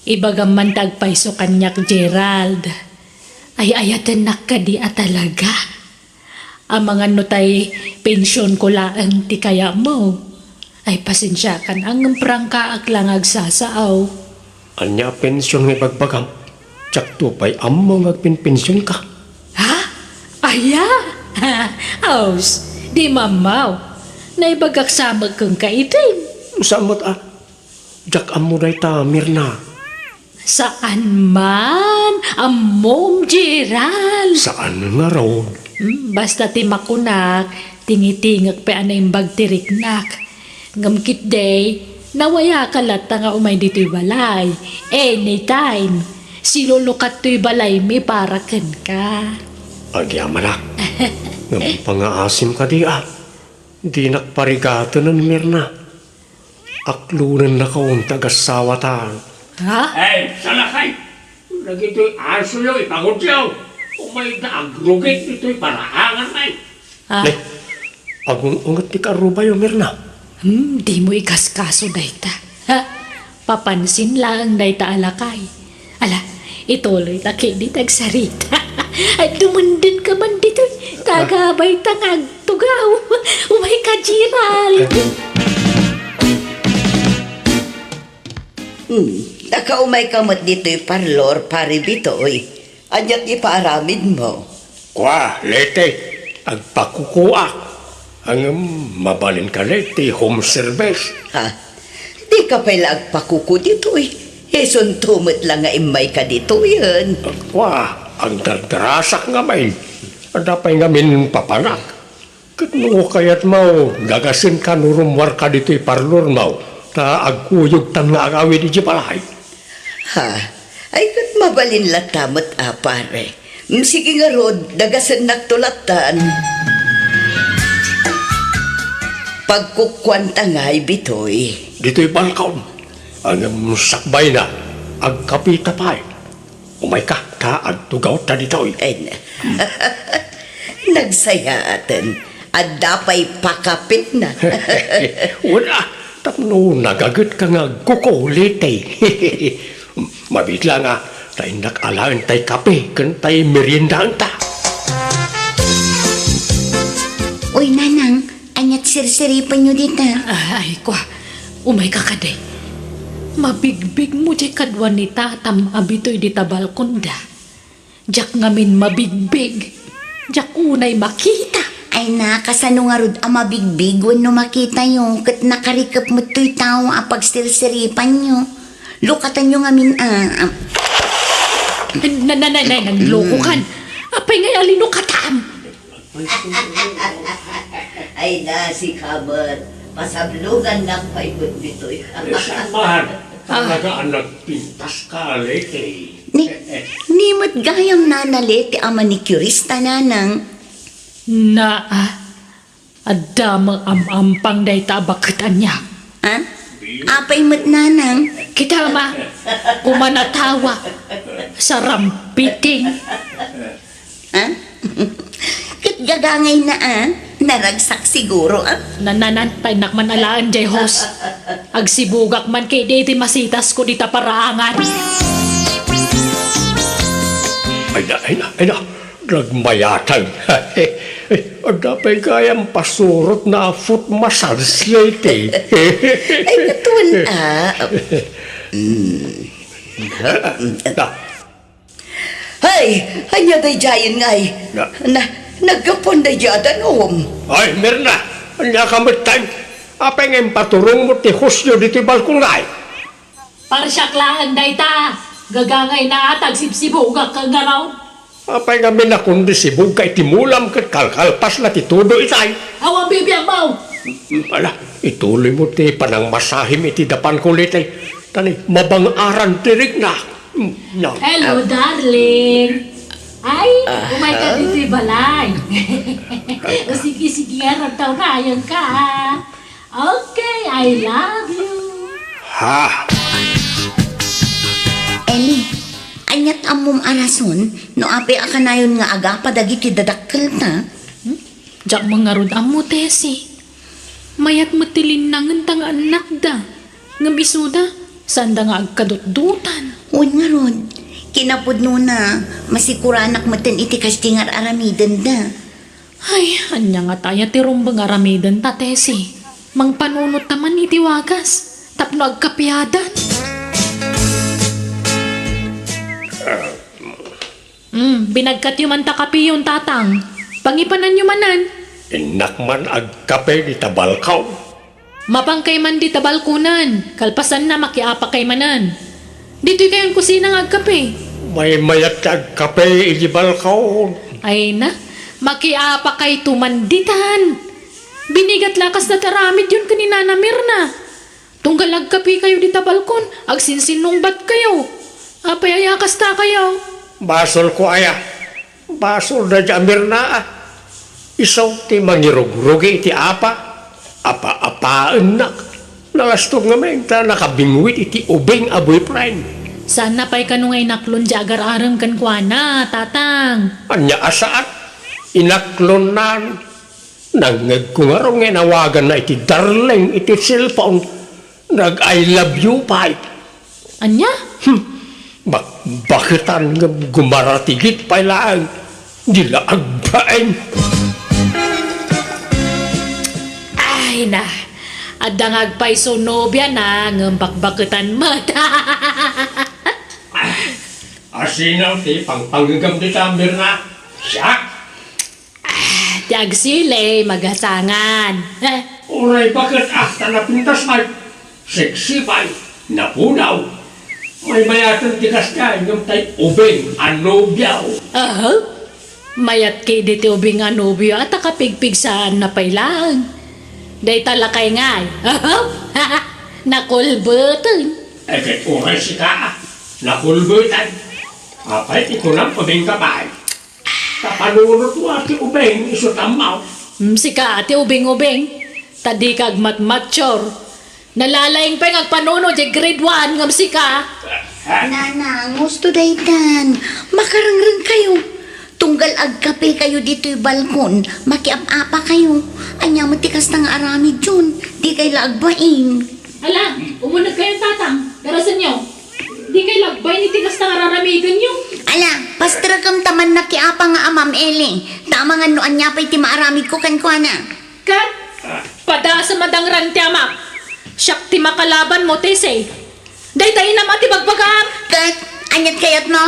Ibagam man ta agpayso kaniak, Gerald. Ay-ayatennak kadi a talaga? Amangan no tay pensionko laeng ti kayatmo. Ay, pasensiakan, ngem prangkaak la nga agsasao. Ania a pension nga ibagbagam? Diakto pay ammo nga agpenpensionka. Ha? Aya? Aus, di mammaw. Naibagak sa met kenka itin. Saan met a? Diak ammo dayta, Mirna. Saan man? Ammom, Gerald. Saan ngarud? Hmm, basta ti makunak, tingitingek pay a naimbag ti riknak. Ngem ketdi, nawayaka latta nga umay ditoy balay. Anytime. Silulukat toy balaymi para kenka. Agyamanak. Ngem pangaasim kadi a. Dinak parigatenen, Mirna. Aklonennakon ti agasawata. Ha? Ay, salakay! Dagitoy asoyo, ipangutyo. Umayda agrugit ditoy paraangan, ay. Ah. Ne, agung-unget ti karubayo, Mirna. Hmm, dimo ikaskaso dayta. Ha? Papansin laeng dayta a lakay. Ala, ituloyta ketdi ti agsarita. Ay, dumenden ka man ditoy. Tagabayta nga agtugaw. Umayka, Gerald. Hmm, nakaumayka met ditoy parlor, Pare Bitoy. Ania ti ipaaramidmo? Kua, Leti, agpakukuak. Ngem mabalinka, Leti, home service. Ha? Dika pay la agpakuku ditoy. Isunto met la nga immayka ditoyen. Kua, agdardarasak ngamin. Adda pay ngamin papanak. Ket no kayatmo, dagasenka no rummuarka ditoy parlormo, ta agkuyogtan nga agawid idiay balay. Ha? Ay, ket mabalin latta met a, pare. Mm, sige ngarud, dagasennakto lattan. Pagkukuanta ngay, Bitoy. Ditoy balkon. Ngem sakbayna, agkapita pay. Umayka, ta agtugawta ditoy. Ay, na. Nagsayaaten. Adda pay pakapitna. Wala, tapno nagagetka nga agkukulit, eh. Mabiit la nga, ta innak alaen tay kape, ken tay meriendaanta. Uy, Nanang, aniat sirsiripenyo dita? Ay, kua, umayka kadi. Mabigbigmo diay kadua ni Tatam a Bitoy dita balkonda. Diak ngamin mabigbig. Diak unay makita. Ay na, kasano ngarud a mabigbig wenno makitayo ket nakarikep met toy tao a pagsirsiripanyo? Lukatanyo ngamin a, a. Na, na, na, na, nanlokokan. Mm. Apay ngay a linukatam? Ay na, sika met. Pasablongannak pay met ditoy. Eh, saan man? Ah. Talaga a nagpintaska, Leti. Ni, ni met gayam, Nana Leti, a manicurista, Nanang. Naa, adda met am-ampang dayta a baket ania. Ha? Apay met, Nanang? Kita ma, kumanatawa. Sarampiting. Ha? Ket gagangayna a, naragsak siguro a. Nananan, ta innak man alaen diay hose. Agsibugak man ketdi iti masitasko dita paraangan. Ay na, ay na, ay na. Nagmayatang. Adda pay gayam pasurotna a foot massage, Leti. Ay, natuan a. Mm. Na, Hay, ania daydiayen ngay? Na- Na, naggapuan daydiay a danum. Ay, Mirna, ania ka met tayo? Apay nga impaturongmo ti hostyo ditoy balkon, ngay? Parsiak laeng dayta. Gagangayna a tagsibsibugak ngarud. Apay nga minakon di sibugka iti mulam ket kalkalpasna ti tudo itay? Awan bibiag mo! Ala, ituloymo ti panangmasahim iti dapanko, Leti. Tani, mabang-aran ti rikna. Mm, no. Hello, darling. Ay, umay ka ditoy balay. O sige, sige, nga, ragtaw na, ayan ka, ah. Okay, I love you. Ha? Eli, ania't ammom a rason no apay a kanayon nga agapa dagiti dadakkelta? Hmm? Diak man ngarud ammo, Tessie. Mayat met ti linnangenta nga annakda. Ngem isuda, saanda nga agkadutdotan. Wen ngarud, kinapudnona, masikuranak metten iti kasdi nga ar-aramidenda. Ay, ania ngata aya ti rumbeng aramidenta, Tessie? Mangpanunotta man iti wagas tapno agkapiadan. Hmm, binagkatyo man ta kapiyon, Tatang. Pangipananyo manen. Innak man agkape dita balkon. Mapankay man dita balkonen, kalpasanna, makiapakay manen. Ditoy kayon kusina nga agkape. Maymayat ti agkape iti balkon. Ay na, makiapakayto man ditan. Binigat la kasta ti aramidyon ken ni Nana Mirna. Tunggal agkapekayo dita balkon, agsinsinnungbatkayo. Apay aya kastakayo? Basolko aya. Basol daydi a Mirna, a. Isu ti mangirugrugi iti apa. Apa-apaennak. Nalastog ngamin ta nakabingwit iti ubing a boyfriend. Saan na pay kano nga inaklon di agar-arem kenkuana, Tatang? Ania a saan? Inaklonnan. Nangngegko ngarud nga inawaganna iti darling iti cellphone. Nag-I love you pay. Ania? Hmm. Bakbaketan nga gumaratigit pay laeng. Di la agbain. Ay na, adda nga agpayso nobiana ngem bakbaketan met. Asino ti pangpangngegam dita, Mirna? Siak? Ah, ti agsili, magasangan. Uray baket, ah, ta napintas pay. Sexy pay. Napunaw. Maymayaten ti kasdiay ngem tay ubing a nobiaw. Aha? Mayat ketdi ti ubing a nobio a ta kapigpigsaanna pay laeng. Dayta lakay ngay. Aha? Nakulbeten. Eh, ket uray sika, nakulbeten. Apay ti kunam, ubingka pay? Ta panunotmo a ti ubing isu ti ammo. Mm, sika a ti ubing-ubing, ta dika agmatmature. Nalalaing pay nga agpanunot diay grade one ngem sika. Nanang, husto daytan. Makarengrengkayo. Tunggal agkapekayo ditoy balkon, makiap-apakayo. Ania met ti kasta nga aramidyon? Dikay la agbain. Ala, umunegkayo, Tatang. Darasenyo. Dikay la agbain iti kasta nga ar-aramidenyo. Ala, pasterekem ta mannakiapa nga amam, Eli. Ta amangan no ania pay ti maaramidko kenkuana. Ket, padasem a dangran ti amak. Siak ti makalabanmo, Tessie. Dayta inam a ti bagbagam. Ket, ania't kayatmo?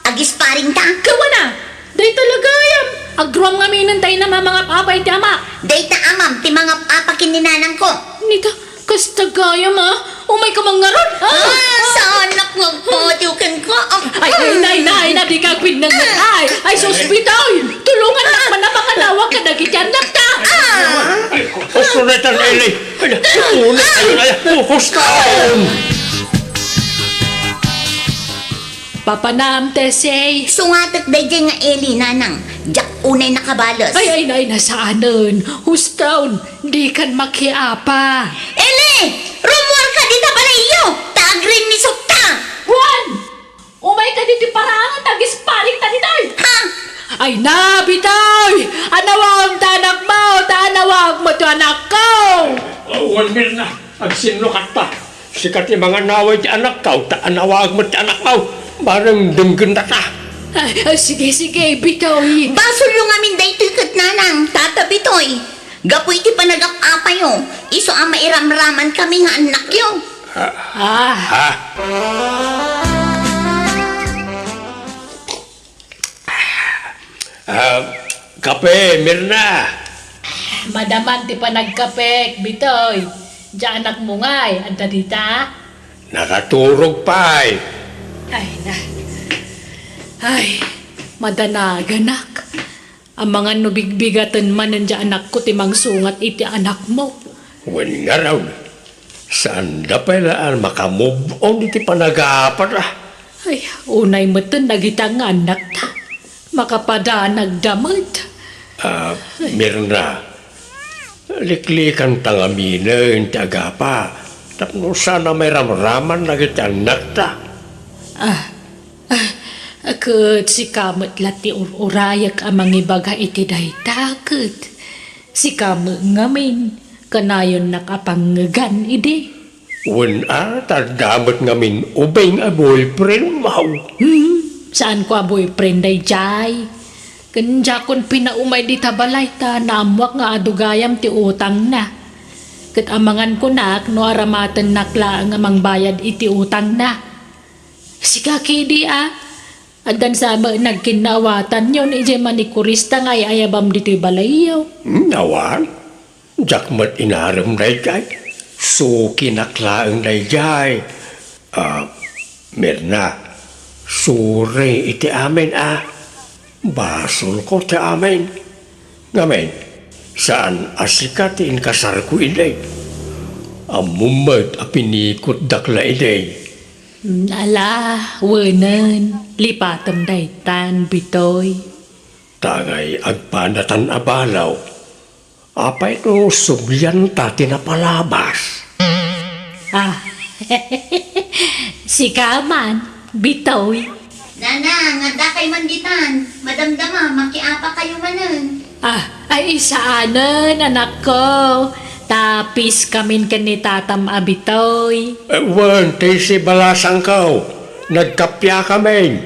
Agisparingta? Gawana. Dayta la gayam. Agruam ngaminen ta inam a mangap-apa iti amak. Dayta amam ti mangap-apa ken ni nanangko. Nita, kasta gayam a. Umayka man ngarud. Ah, saanak nga agpadiw kenka. Ah. Ay, ay, nay, nay, na, dika agpinnengneng. Ay, ay, sus, bitaw. Tulongannak man a manganawag kadagiti annakta. Ah. Ay, husto daytan, Eli. Ay, unay, ay, ay, husto. Papanam, Tessie. Sungatek daydiay nga Eli, nanang. Diak unay nakabales. Ay, ay, ay, nasaanen. Huston, dikan makiapa. Eli! Rummuarka dita balayyo! Ta agrinnisokta! Wen! Umayka ditoy paraangan ta agisparingta ditoy! Ha? Ay na, bitoy! Anawagem ta anakmo, ta anawagmo ti anakko! Wen, Mirna, agsinnukatta. Sika ti manganawag ti anakko, ta anawag met ti anakko. Bareng denggenda ta. Ay, ay, sige, sige, bitoy. Basolyo ngamin daytoy ket nanang, tata bitoy. Gapu iti panagap-apayo, isu a mairamraman kami nga annakyo. Ah. Ah. Ah, kape, Mirna. Madaman ti panagkapek, Bitoy. Diay anakmo ngay, adda dita? Nakaturog pay. Ay, na. Ay, madanaganak. Amangan no bigbigaten manen diay anakko ti mangsungat iti anakmo. Wen ngarud, saanda pay la a makamove on iti panagapata. Ay, unay metten dagita nga annakta. Makapadanagda met. Ah, Mirna, liklikanta ngaminen ti agapa tapno saan a mairamraman dagiti annakta. Ah, ah, ket sika met la ti ur-urayek a mangibaga iti dayta, ket sika met ngamin, kanayonnak a pangngegan idi. Wen a, ta adda met ngamin ubing a boyfriend, wow. Hmm, saanko a boyfriend daydiay. Ken diakon pinaumay dita balay ta naammoak nga adu gayam ti utangna. Ket amangan kunak no aramatennak laeng a mangbayad iti utangna. Sika kadi a, addan sa met nagkinnaawatanyo idiay manikurista nga ay-ayabam ditoy balayyo. Hmm, awan. Diak met inarem daydiay. Sukinak laeng daydiay. Ah, Mirna, suri iti amin a. Basolko ti amin. Ngamin, saan a sika ti inkasarko idi. Ammom met a pinikutdak la idi. Mm, ala, wenen, lipatem daytan, Bitoy. Tangay agpanatan a balaw. Apay no sublianta ti napalabas? Ah, sika man, Bitoy. Nanang, addakay man ditan. Madamdama, makiapakayo manen. Ah, ay saanen, anakko. Tapis kamin ken ni tatam a Bitoy. Eh, wen, ti si balasangko. Nagkappia kamin.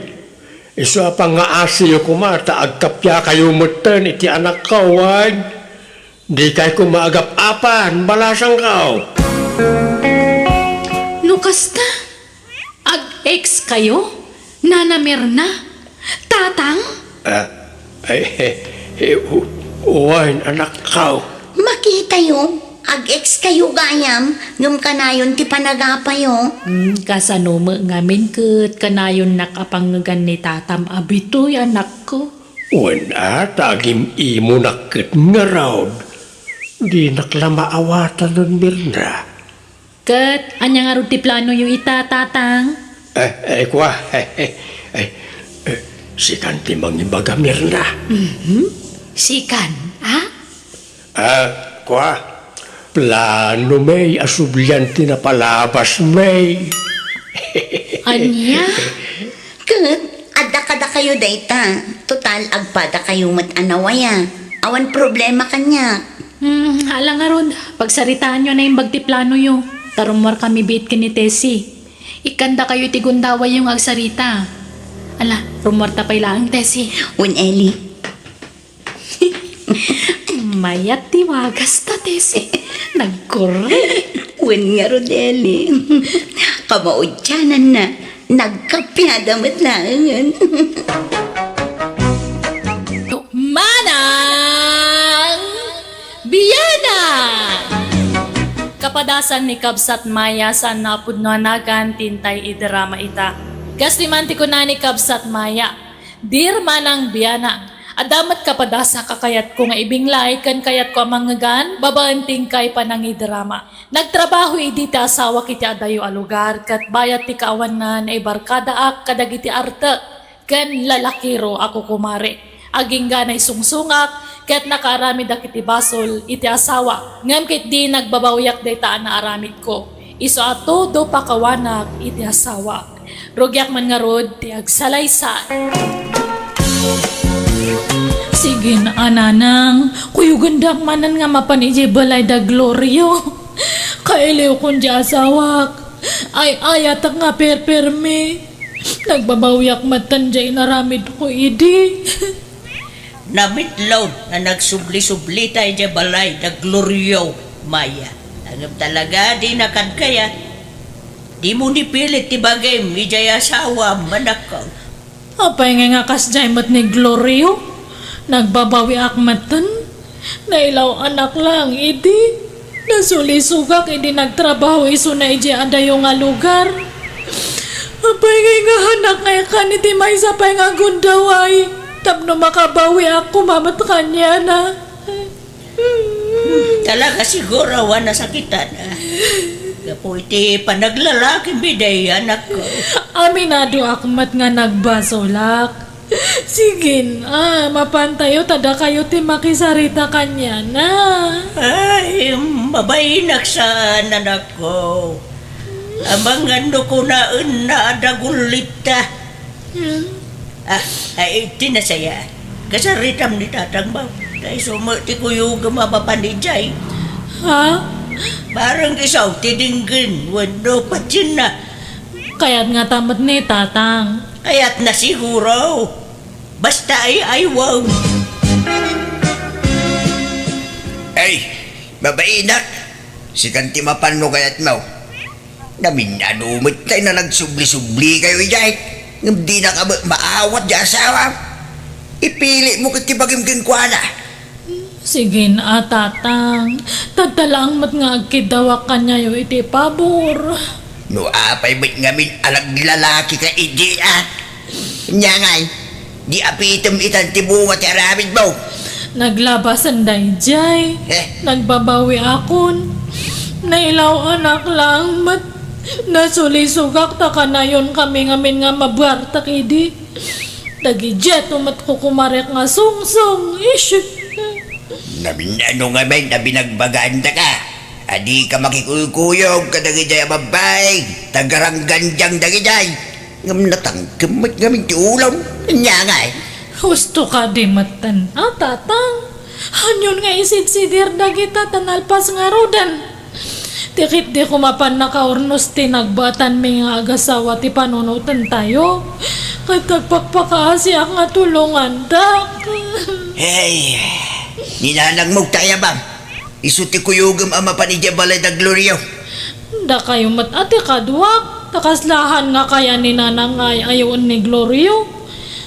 Isu a pangngaasiyo koma ta agkappiakayo metten iti anakko, wen? Dikay koma agap-apan, balasangko. No kasta, ag-ex kayo, Nana Mirna, Tatang? Ah, ay, eh, eh, u-, wen, anakko. Makitayo, ag-ex kayo gayam, ngem kanayon ti panagapayo. Hmm, kasano met ngamin ket kanayonnak a pangngegan ni tatam a Bitoy, anakko? Wen a, ta agim-imonak ket ngarud. Dinak la maawatan, Mirna. Ket ania ngarud ti planoyo ita, Tatang? Eh, eh, kua, eh, eh, eh, eh, sikan ti mangibaga, Mirna. Mhm. Sikan, a? Ah, kua, plano mi a sublian ti napalabas mi. Ania? Ket, adda kadakayo dayta. Total, agpadakayo met a nawaya. Awan problema kaniak. Hmm, ala ngarud, pagsaritaanyo a naimbag ti planoyo. Ta rummuarkami biit ken ni Tessie. Ikkandakayo iti gundawayyo nga agsarita. Ala, rummuarta pay laeng, Tessie. Wen, Eli. Mayat ti wagasta, Tessie. Nagkurre. Wen ngarud, Eli. Kamaudiananna, nagkappiada met laengen. Manang Biana! Kapadasan ni Kabsat Maya, saan a pudno a nagan ti intay idrama ita. Kas di man ti kuna ni Kabsat Maya, Dear Manang Biana, adda met kapadasak a kayatko nga ibinglay ken kayatko a mangngegan babaen ti inkay panangidrama. Nagtrabaho idi ti asawak iti adayo a lugar ket bayat ti kaawanna, naibarkadaak kadagiti arte ken lalakiro a kukumare. Agingga naisungsongak ket nakaaramidak iti basol iti asawa, ngem ketdi nagbabawiak dayta a naaramidko. Isu a todo pakawanak iti asawa. Rugiak man ngarud ti agsalaysay. Sige, a nanang, kuyogendak manen nga mapan idiay balay da Glorio. Kailiwkon diay asawak. Ay-ayatak nga perpermi. Nagbabawiak metten diay inaramidko idi. Namitlaw nga nagsubli-sublita idiay balay da Glorio, Maya. Ngem talaga, dina kad kayat. Dimo ni pilit ti bagim idiay asawam, anakko. Apay ngay nga kasdiay met ni Glorio? Nagbabawiak metten. Nailaw-anak lang idi nasulisogak idi nagtrabaho isuna idiay adayo nga lugar. Apay ngay nga anak nga ikan iti maysa pay nga gundaway tapno makabawiak koma met kaniana. Talaga siguro a nasakitan, ah. Gapu iti panaglalaki mi daydi anakko. Aminadoak met nga nagbasolak. Sige, ah, mapantayo ta dakayo ti makisarita kaniana. Ay, mabainak saan, anakko. Amangan no kunaenna a dagullitta. Hmm. Ah, ay, iti nasaya. Kasaritam ni tatang mo. Kay sumo ti kuyogem a mapan idiay. Ha? Bareng isu ti denggen wenno patienna. Kayat ngata met ni tatang. Kayatna siguro. Basta ay-aywaw. Ay, mabainak. Sikan ti mapan no kayatmo. Namin-ano met tay nga nagsubli-sublikayo idiay. Ngem dinaka met maawat ti asawam. Ipilitmo ket ti bagim kenkuana. Sige a, tatang. Tadta laeng met nga agkiddawak kaniayo iti pabor. No apay met ngamin a naglalakika idi, a? Ania ngay, di apitem itan ti bunga ti aramidmo? Naglabasen daydiay. Eh? Nagbabawiakon. Nailaw-anak laeng met. Nasulisogak ta kanayonkami ngamin nga mabuartek idi. Dagidiay met kukumarek nga sungsong. Ish! Namin-ano ngamin a binagbagaandaka a dika makikuykuyog kadagidiay a babbai, ta garanggandiang dagidiay. Ngem natangkem met ngamin ti ulom. Ania ngay? Husto kadi metten a, tatang. Anion nga isidsidir dagita ta nalpas ngaruden? Ti ketdi koma mapan nakaurnos ti nagbaetanmi nga agasawa ti panunotentayo, ket agpakpakaasiak nga tulongandak. Hey, ni nanangmo ti ayabam. Isu ti kuyogem a mapan idiay balay da Glorio. Dakayo met a ti kaduak, ta kasla haan nga kayan ni nanang nga ay-ayoen ni Glorio.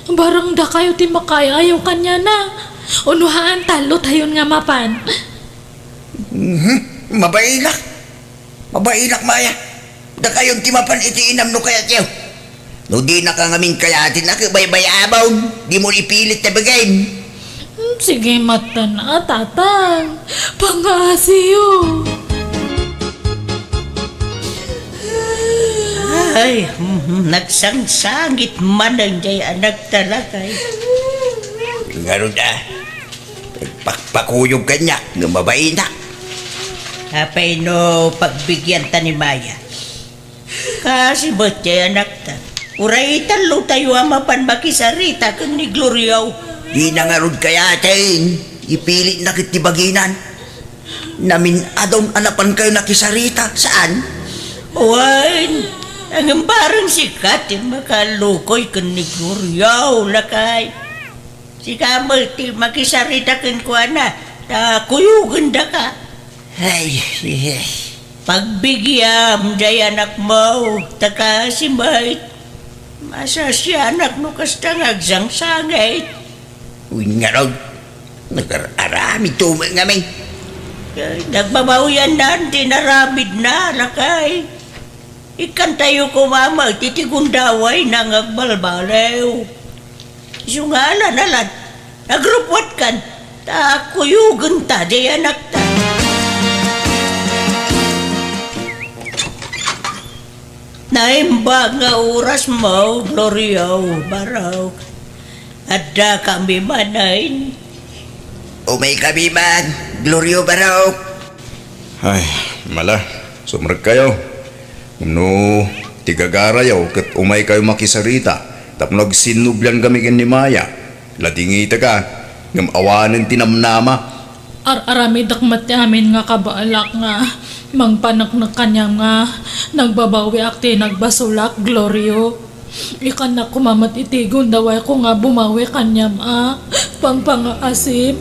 Bareng dakayo ti makaay-ayo kaniana. Uno haan, tallotayon nga mapan. Mhm. Mabailak. Mabailak, Maya. Dakayon ti mapan iti inam no kayatyo. No dinaka ngamin kayaten a, ket baybay-abon. Dimo ipilit ta bagim. Hmm, sige, metten a, tatang. Pangaasiyo. Ay, mhm, nagsangsangit manen diay anak talaga, eh. Ngarud, a. Pakpakuyog kaniak no mabainak. Apay no pagbigianta ni Maya? Kaasi met diay anakta. Uray tallotayo a mapan makisarita ken ni Glorio. Dina ngarud kayaten. Ipilitna ket ti baginan. Namin-adon a napankayo nakisarita, saan? Wen, ngem bareng sika ti makalukoy ken ni Glorio, lakay. Sika met ti makisarita kenkuana, ta kuyogendaka. Ay, ay. Pagbigiam diay anakmo, ta kaasi met. Masasianak no kasta nga agsangsangit. Wen ngarud, nagar-aramidto met ngamin. Ay, nagbabawiannan ti inaramidna, lakay. Ikkantayo koma met iti gundawayna nga agbalbaliw. Isu nga alan-alan, agrupwatkan, ta kuyogenta diay anakta. Naimbag nga orasmo, Glorio, barok. Addakami manen. Umaykami man, Glorio, barok. Ay, mala, sumrekkayo. No ti gagarayo ket umaykayo makisarita tapno agsinnubliankami ken ni Maya, ladingitaka, ngem awanen ti namnama. Ar-aramidek met ti amin nga kabaelak nga mangpaneknek kaniam nga nagbabawiak ti nagbasolak, Glorio. Ikkannak koma met iti gundawayko nga bumawi kaniam a pangpangaasip.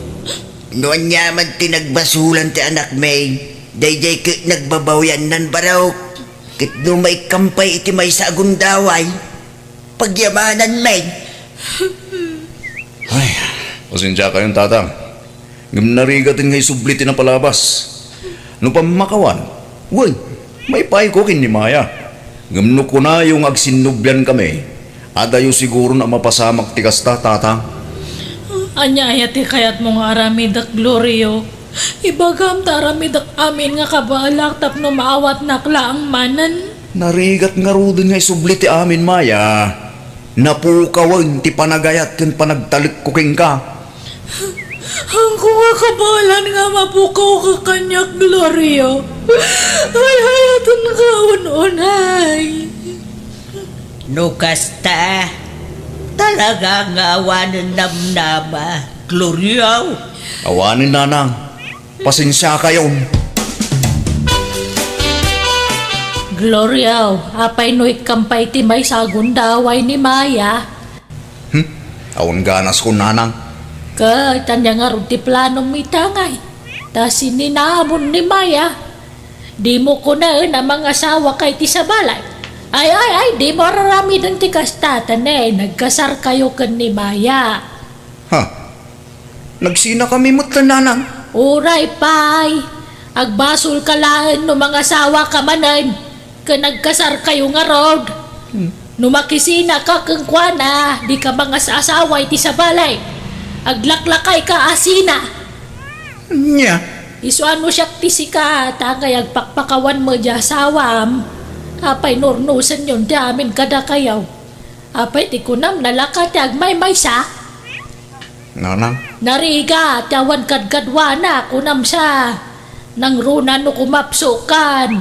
No ania man ti nagbasolan ti anakmi, daydiay ket nagbabawiannan, barok. Ket no maikkam pay iti maysa a gundaway, pagyamanan met. Ay, pasensiakayon, tatang. Ngem narigaten nga isubli ti napalabas. No pammakawan, wen, maipayko ken ni Maya. Ngem no kunayo nga agsinnubliankami, adayo siguron a mapasamak ti kasta, Tatang. Ania aya ti kayatmo nga aramidek, Glorio? Ibagam ta aramidek amin nga kabaelak tapno maawatnak laeng manen. Narigat ngaruden nga isubli ti amin, Maya. Napukawen ti panagayat ken panagtalekko kenka. Haanko nga kabaelan nga mapukawka kaniak, Glorio. Ay, hayatenka un-unay. No kasta, talaga nga awanen namnama, Glorio. Awanen, Nanang. Pasensiakayon. Glorio, apay no ikkam pay ti maysa a gundaway ni Maya? Hmm? Awan ganaskon, Nanang. Ket ania ngarud ti planom ita ngay? Ta sininamon ni Maya. Dimo kunaen a mangasawaka iti sabali. Ay, ay, ay, dimo ar-aramiden ti kasta, ta ne, nagkasarkayo ken ni Maya. Ha? Nagsinakami met, Nanang. Uray pay. Agbasolka laeng no mangasawaka manen ken nagkasarkayo ngarud. Hmm. No makisinaka kenkuana, dika mangas-asawa iti sabali. Aglaklakayka a sina. Nia? Isu a no siak ti sika, ta ngay agpakpakawan met diay asawam. Apay no urnosenyon ti amin kadakayo? Apay ti kunam, nalaka ti agmaymaysa? Nanang. Narigat ti awan kadkaduana, kunam sa. Nangruna no kumapsokan.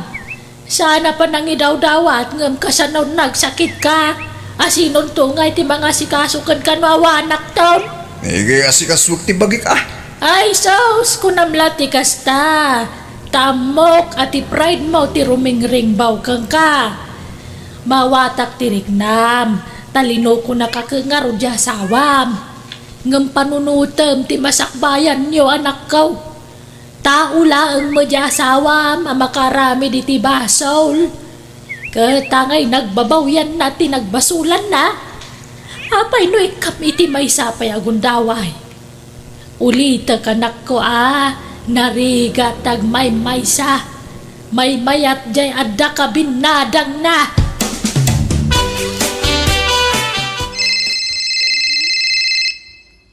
Saan a panangidawdawat ngem kasano nagsakitka? Asinonto ngay ti mangasikaso kenka no awanakton? Iga asikasok ti bagik, ah. Ay, sus, kunam la ti kasta. Ta ammok a ti pride mo ti rumingringbaw kenka. Maawatak ti riknam, ta linukonaka ket ngarud diay asawam. Ngem panunotem ti masakbayanyo, anakko. Tao laeng met diay asawam a makaaramid iti basol. Ket ta ngay nagbabawianna ti nagbasolanna, apay no ikkam iti maysa pay a gundaway? Ulitek, anakko, a, narigat ti agmaymaysa. Maymayat diay adda kabinnadangna.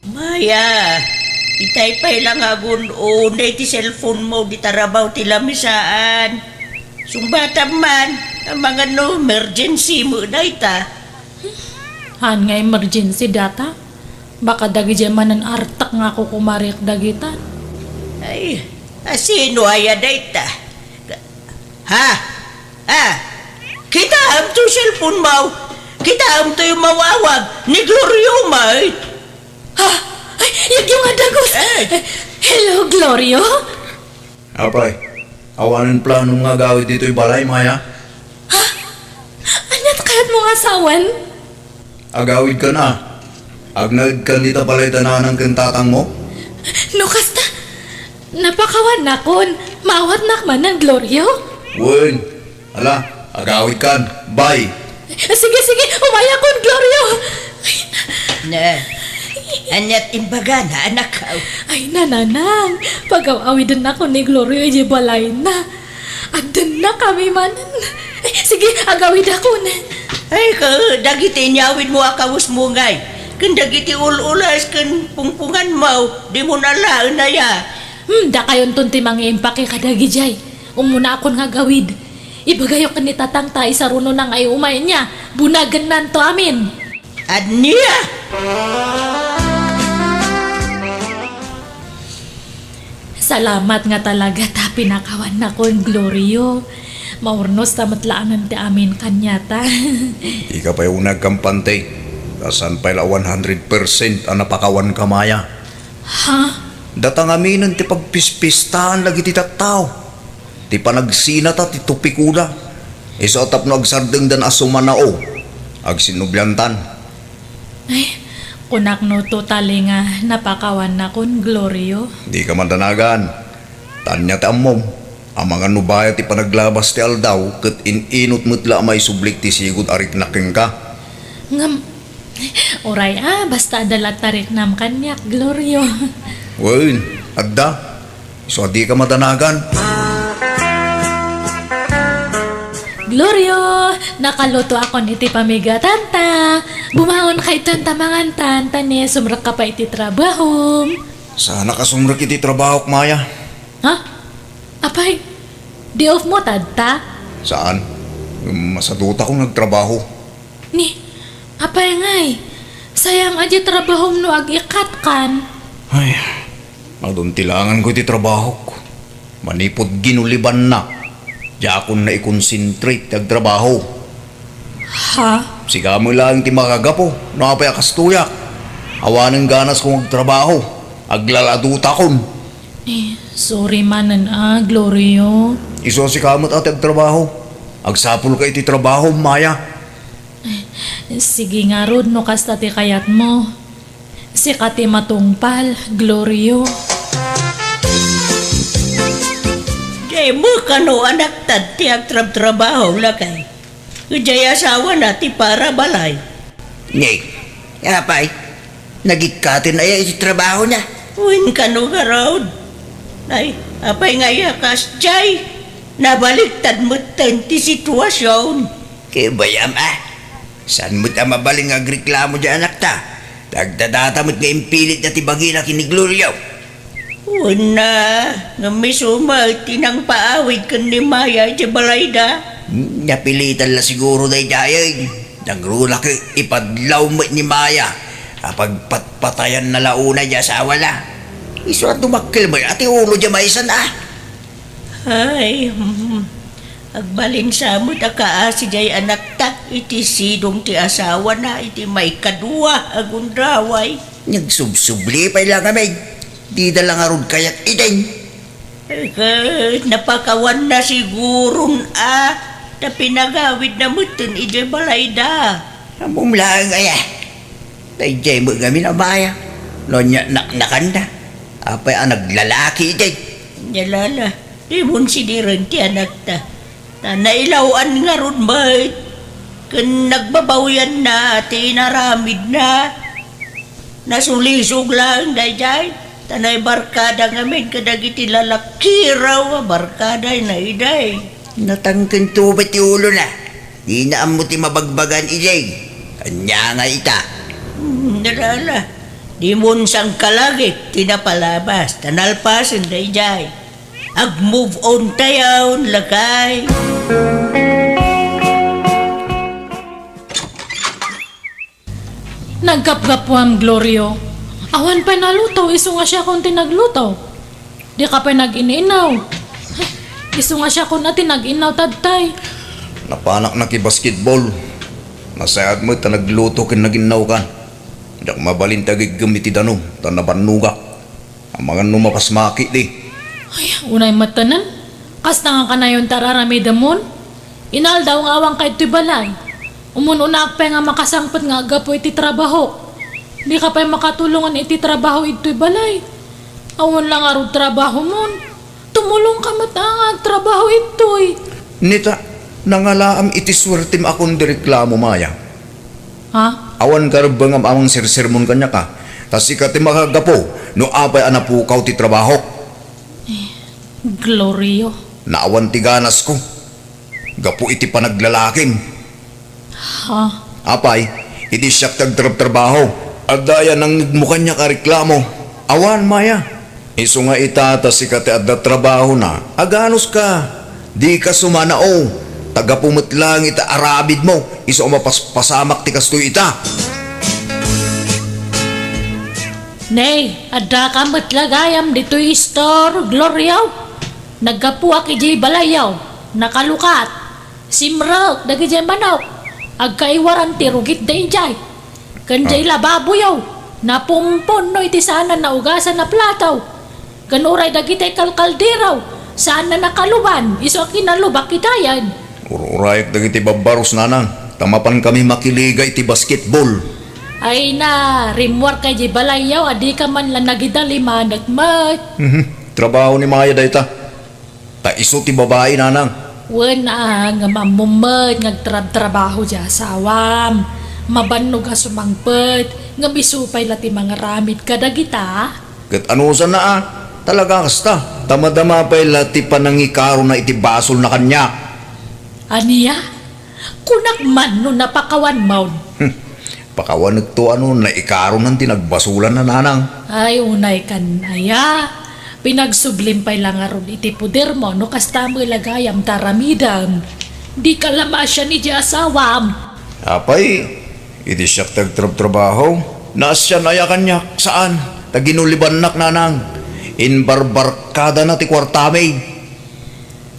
Maya, itay pay la nga agun-unay ti cellphone mo, di tarabaw ti lamisaan. Sungbatam man, amangan no emergency met dayta. Haan nga emergency dayta? Baka dagidiay manen artek nga kukumarik dagitan. Ay, asino aya dayta? Ha? Ha? Kitaem toy cellphone mo? Kitaem toy umawawag ni Glorio met? Ha? Ay, yagyo nga dagus! Eh. Hello, Glorio? Apay, awanen planom nga agawid ditoy balay, Maya? Ha? Ania ti kayatmo nga sawen? Agawidkan a. Agnaedkan dita balay ta nanang ken tatangmo? No kasta, napakawannakon. Maawatnak manen, Glorio? Wen. Ala, agawidkan. Bye. Sige, sige, umayakon, Glorio. Ay, na. Na, aniat imbagana, anak? Ay, nanang, pagaw-awidennakon ni Glorio idiay balayna. Addennakami manen. Ay, sige, agawidakon. Ay, ka, dagiti inyawidmo a kawesmo ngay, ken dagiti ul-ules ken pungpunganmo, dimo nalaen aya? Hmm, dakayonton ti mangiimpake kadagidiay. Umuna akon nga agawid. Ibagayo ken ni tatang ta isarunona nga iumay, ania, bunagennanto amin. Ania? Salamat nga talaga ta pinakawannakon, Glorio. Maurnos ta met laengen ti amin kaniata. Dika pay uneg kampante. Ta saan pay la one hundred percent a napakawanka, Maya? Ha? Data ngaminen ti pagpispistahan dagiti tattao. Ti panagsinata ti tupikoda. Isu a tapno agsardengdan a sumanao, agsinnubliantan. Ay, kunak no totally nga napakawannakon, Glorio. Dika madanagan. Ta ania ti ammom? Amangan no bayat ti panaglabas ti aldaw ket in-inut met la a maisublik ti sigud a riknak kenka. Ngem, uray a, basta adda la tariknam kaniak, Glorio. Wen, Adda? Isu a dika madanagan. Glorio, nakalutoakon iti pamigatanta. Bumaonka itan ta mangantan, ta ni sumrekka pay iti trabahom. Saanak a sumrek iti trabahok, Maya. Ha? Apay, day off mo tatta? Saan. Masadutakon nga agtrabaho. Ni, apay ngay, sayang a di trabahom no ag-ikkatkan. Ay, adun ti langanko iti trabahok. Manipud ginulibanna, diakon naikonsentrate ti agtrabaho. Ha? Sika met laeng ti makagapu no apay a kastoyak. Awanen ganasko nga agtrabaho, aglaladutakon. Eh, sorry manen a, Glorio. Isu a sika met a ti agtrabaho. Agsapulka iti trabahom, Maya. Sige ngarud no kasta ti kayatmo. Sika ti matungpal, Glorio. Dimo kano anakta ti agtrabtrabaho, lakay. Idiay asawana ti parabalay. Ni, apay, nagikkaten aya iti trabahona? Wen kano ngarud. Ay, apay nga aya kasdiay? Nabaliktad metten ti situasion. Ket bayam a. Saan met a mabalin nga agreklamo diay anakta? Tagdadata met nga impilitda ti bagina ken ni Glorio. Wen a, ngem isu met ti nangpaawid ken ni Maya idiay balayda. Napilitan la siguro daydiay. Nangruna ket ipadlaw met ni Maya a pagpatpatayanna la unay diay asawana. Isu a dumakkel met a ti ulo diay maysan a. Ay, hmm. Agbalin sa met a kaasi diay anakta iti sidong ti asawana iti maikadua a gundaway. Nagsubsubli pay la ngamin. Dida la ngarud kayat idin. Ket napakawanna siguron a, ta pinagawidna metten idiay balayda. Ammom laeng aya. Daydiay met ngamin a Maya. No ania naknakanda. Apay a naglalaki idi. Nia la, dimon sidiren ti anakta. Ta nailaw-an ngarud met. Ken nagbabawianna ti inaramidna. Nasulisog laeng daydiay. Ta naibarkada ngamin kadagiti lalakiraw a barkadayna idi. Natangken tubat ti ulona. Dina ammo ti mabagbagan idi. Ania nga ita? Hmm, ala, ala. Dimon sangkalagip ti napalabas, ta nalpasen daydiay. Ag-move on tayon, lakay. Naggapgapuam, Glorio. Awan pay naluto, isu nga siakon ti nagluto. Dika pay nag-ininaw. Isu nga siakon a ti nag-innaw tattay. Napanak nakibasketball. Nasayaat met ta nagluto ken nag-innaw kan. Diak mabalin ti agiggem iti danum ta nabannogak. Amangan no mapasmaki di. Ay, unay met tanan. Kasta nga kanayon ti ar-aramidemon? Inaldaw nga awanka idtoy balay. Umun-unaak pay nga makasangpet nga aggapu iti trabahok. Dika pay makatulongan iti trabaho idtoy balay. Awan la ngarud trabahomon. Tumulongka met a nga agtrabaho idtoy. Nita, nangalaam iti suertem a kon di reklamo, Maya. Ha? Awan karebbengam a mangsersermon kaniaka, ta sika ti makagapu no apay a napukaw ti trabahok. Eh, Glorio. Naawan ti ganasko. Gapu iti panaglalakim. Ha? Apay, idi siak ti agtrabtrabaho. Adda aya nangngegmo kaniak a reklamo? Awan, Maya. Isu nga ita ta sika ti adda trabahona, aganuska. Dika sumanao. Ta gapu met laeng ita aramidmo, isu a mapaspasamak ti kastoy ita. Nay, addaka met la gayam ditoy istor, Glorio. Naggapuak idiay balayyo, nakalukat. Simrek dagidiay manok, agkaiwaran ti rugitda idiay. Ken diay lababoyo, napumpunno iti saan a naugasan a plato. Ken uray dagiti kalkaldero, saan a nakaluban, isu a kinalubak itayen. Ur-urayak dagiti babbaros, nanang, ta mapankami makiliga iti basketball. Ay na, rimmuarka idiay balayyo, a dika man la nagidalimanek met. Mhm. Trabaho ni Maya dayta. Ta isu ti babai, nanang. Wen a, ngem ammom met nga agtrabtrabaho ti asawam. Mabannog a sumangpet, ngem isu pay la ti mangaramid kadagita. Ket anusanna a, Talaga kasta, ta madama pay la ti panangikarona iti basolna kaniak. Ania? Kunak man no napakawanmon. Hmm. Pakawanekto a no naikaronan ti nagbasolanna, nanang. Ay, unay kan aya. Pinagsublim pay la ngarud iti podermo no kasta met la gayam ta aramidem. Dika la maasian iti asawam. Apay, iti siak ti agtrabtrabaho, naasian aya kaniak? Saan. Ta ginulibannak, nanang. Imbarbarkadana ti kuartami.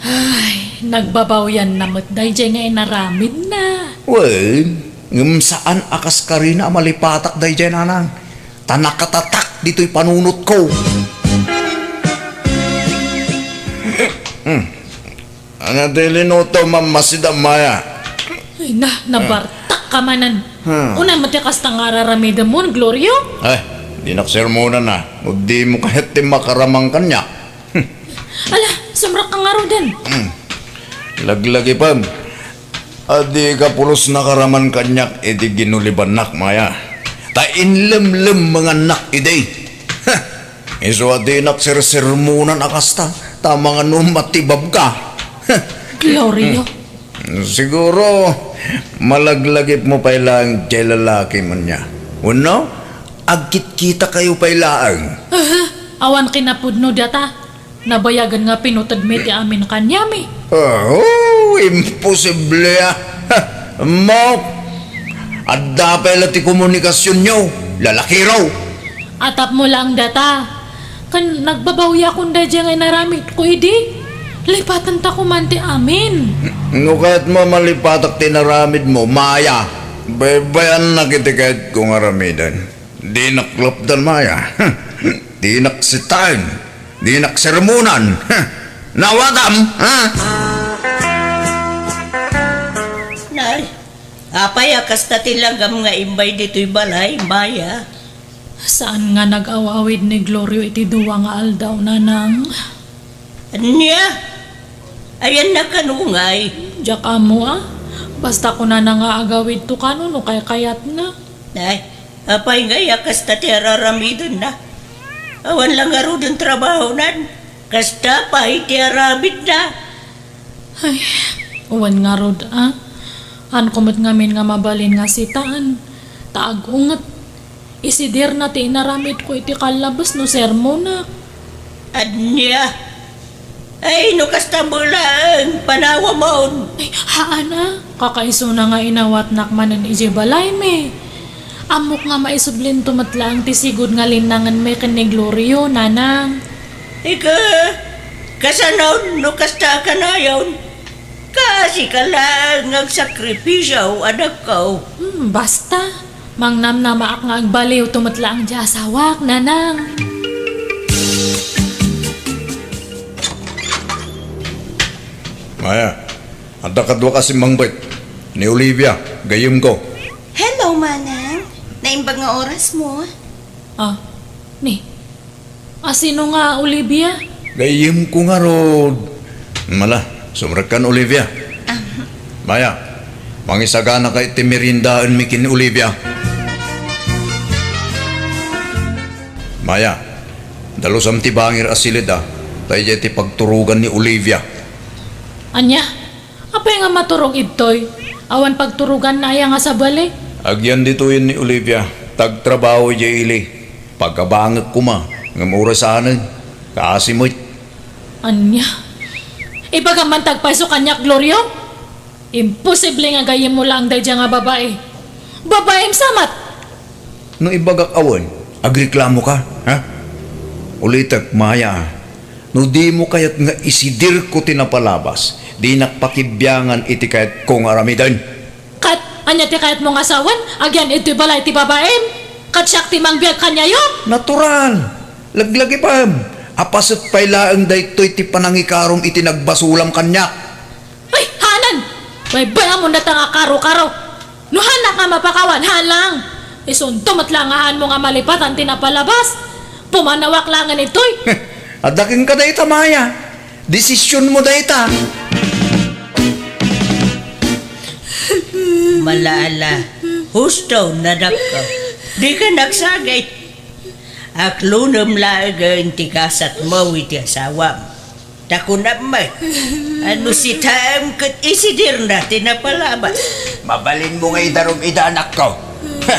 Ay, nagbabawianna met daydiay nga inaramidna. Wen, ngem saan a kaskarina a malipatak daydiay, nanang. Ta nakatatak ditoy panunotko. Hmm. Ania ti linutom, Mama Sida Maya? Ay na, nabartak ka manen. Hmm. Unay met ti kasta nga ar-aramidemon, Glorio? Ay, dinak sermonan a. No dimo kayat ti makaramang kaniak. Hmm. Ala, sumrekka ngaruden. Hmm. Laglagipem. A dika pulos nakaraman kaniak iti ginulibannak, Maya. Ta inlemlemmengannak idi. Heh. Isu a dinak sersermonan a kasta, ta mangano matibabka. Heh. Glorio. Hmm. Siguro, malaglagipmo pay laeng diay lalaki, ania. Wenno, agkitkitakayo pay laeng. Aha, awan kinapudno data. Nabayagen nga pinuted mi ti amin kaniami. Oh, imposible a. Ammok, adda pay la ti komunikasionyo, lalakiro. Tapno laeng data. Ken nagbabawiakon daydiay nga inaramidko idi. Lipatenta koman ti amin. No kayatmo a malipatak ti inaramidmo, Maya, baybayannak iti kayatko nga aramiden. Dinak lapdan, Maya. Dinak sitaen. Dinak sermonan. Nawatam, ha? Nay, apay a kasta ti langam nga immay ditoy balay, Maya? Saan nga nag-aw-awid ni Glorio iti dua nga aldaw, nanang. Ania? Ayanna kano ngay? Diak ammo a. Basta kunana nga agawidto kano no kaykayatna. Ay, apay ngay a kasta ti ar-aramidenna? Awan la ngaruden trabahonan. Kasta pay ti aramidna. Ay, wen ngarud a. Haanko met ngamin nga mabalin nga sitaen. Ta agunget. Isidirna ti inaramidko iti kallabes no sermonak. Ania? Ay, no kasta met laeng, panawamon. Ay, haan a. Kakaisuna nga inawatnak manen idiay balaymi. Ammok nga maisublinto met laeng ti sigud nga linnangenmi ken ni Glorio, nanang. Ika, kasano no kasta a kanayon? Kaasika laeng nga agsakripisio, anakko. Hmm, basta. Mangnamnamaak nga agbaliwto met laeng ti asawak, nanang. Maya, adda kaduak a simmangbet. Ni Olivia, gayyemko. Hello, manang. Naimbag nga orasmo. Ah, ni, a sino nga Olivia? Gayyemko ngarud. Mala, sumrekkan, Olivia. Ah. Maya, mangisaganaka iti meriendaenmi ken ni Olivia. Maya, dalusam ti bangir a siled a, ta idiay ti pagturogan ni Olivia. Ania? Apay nga maturog idtoy? Awan pagturoganna aya nga sabali? Agyan ditoyen ni Olivia, ta agtrabaho idiay ili. Pagabangek koma, ngem orasanen, kaasi met. Ania? Ibagam man ti agpayso kaniak, Glorio? Imposible nga gayyemmo laeng daydiay nga babai. Babaim sa met! No ibagak a wen, agreklamoka, ha? Ulitek, Maya, a. No dimo kayat nga isidirko ti napalabas, dinak pakibiangan iti kayatko nga aramiden. Ket ania ti kayatmo nga sawen? Agyan iti balay ti babaim? Ket siak ti mangbiag kaniayo? Natural! Laglagipem! Apaset pay laeng daytoy ti panangikarom iti nagbasolam kaniak. Ay, haanen! Baybayamon dayta nga karo-karo! No haanak nga mapakawan, haan lang! Isunto met lang nga haanmo nga malipatan ti napalabas! Pumanawak laengen ditoy! Adda kenka dayta, Maya. Desisionmo dayta. Mala, ala. Husto, nadakka. Dika nagsagit. Aklonem laengen ti gasatmo iti asawam. Ta kunam met, a no sitaem ket isidirna ti napalabas. Mabalinmo nga idarum ida, anakko. Ha!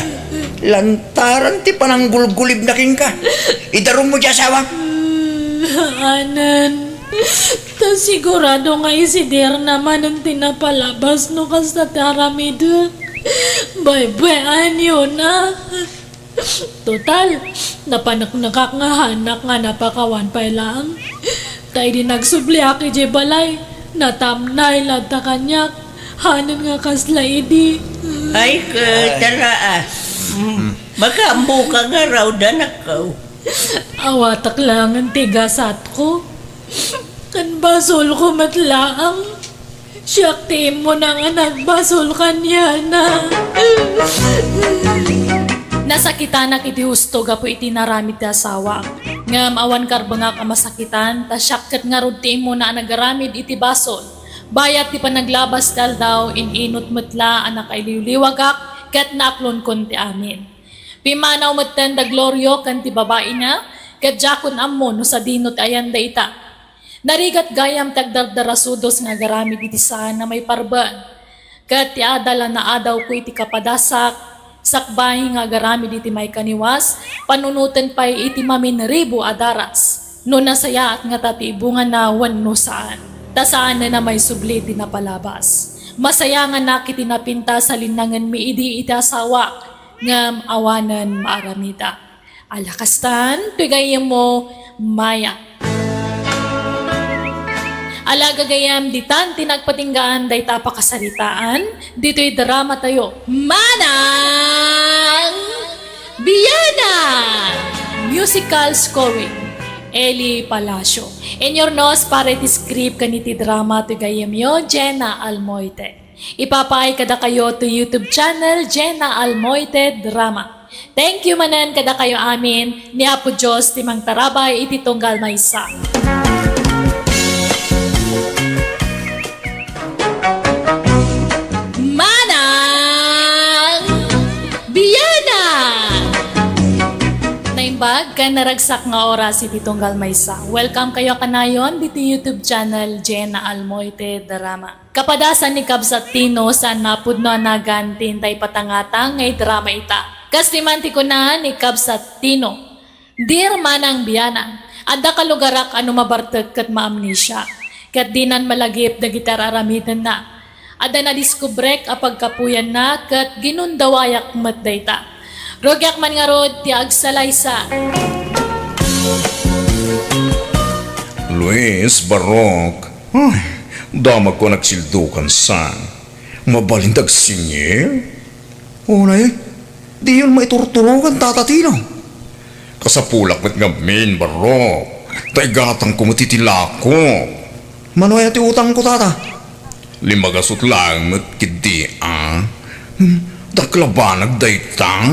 Lantaran ti pananggulgulibna kenka. Idarummo ti asawam. Anen. Ta sigurado nga isidirna manen ti napalabas no kasta ti aramidek. Baybay-anyo na. Total, napaneknekak nga haanak nga napakawan pay laeng. Ta idi nagsubliak idiay balay, natamnay latta kaniak, hanen nga kasla idi. Ay, ket, tara, ah. Mm, makaammoka ngarud, anakko. Awatak laengen ti gasatko. Ken basolko met laeng. Siak ti immuna nga nagbasol kaniana. Nasakitanak iti husto gapu iti inaramid ti asawak. Ngem awan karbengak a masakitan, ta siak ket ngarud ti immuna a nagaramid iti basol. Bayat ti panaglabas ti aldaw, in-inut met la a nakailiwliwagak, ket naaklonkon ti amin. Pimmanaw metten da Glorio ken ti babaina, ket diakon ammo no sadino ti ayan dayta. Narigat gayam ti agdardarasudos nga agaramid iti saan a maiparbeng. Ket ti adal a naadawko iti kapadasak, sakbay nga agaramid iti maikaniwas, panunoten pay iti maminribo a daras, no nasayaat ngata ti ibungana wenno saan. Ta saanen a maisubli ti napalabas. Masayanganak iti napintas a linnangenmi idi iti asawak, ngem awanen maaramida. Ala kastan, toy gayyemmo, Maya. Ala gagayyem, ditan ti nagpatinggaan dayta a pakasaritaan, ditoy drama tayo, Manang Biana! Musical scoring, Eli Palacio. Inyurnos para iti script ken iti drama, toy gayyemyo, Jenna Almoite. Ipapaay kadakayo ti YouTube channel, Jenna Almoite Drama. Thank you manen kadakayo amin, ni Apo Dios ti mangtarabay iti tunggal maysa. Manang Biana! Naimbag ken naragsak nga oras iti tunggal maysa. Welcome kayo kanayon diti YouTube channel, Jenna Almoite Drama. Kapadasan ni Kabsat Tino, saan a pudno a nagan ti intay patangatang nga idrama ita. Kas ti man ti kuna ni Kabsat Tino, "Dear Manang Biana, adda kalugarak a no mabartek ket maamnesia. Ket dinan malagip dagiti ar-aramidenna. Adda nadiskubrek a pagkapuyanna ket ginundawayak met dayta. Rugiak man ngarud ti agsalaysa." Luis, Barok, Ay, damagko a nagsildukan sa. Mabalin dagsingil? Unay, diyon maiturturogan, Tata Tino. Kasapulak met ngamin, Barok. Ta igatangko met iti lako. Mano aya ti utangko, Tata? Lima gasut laeng met ketdi, a. Hmm, dakkel a banag dayta.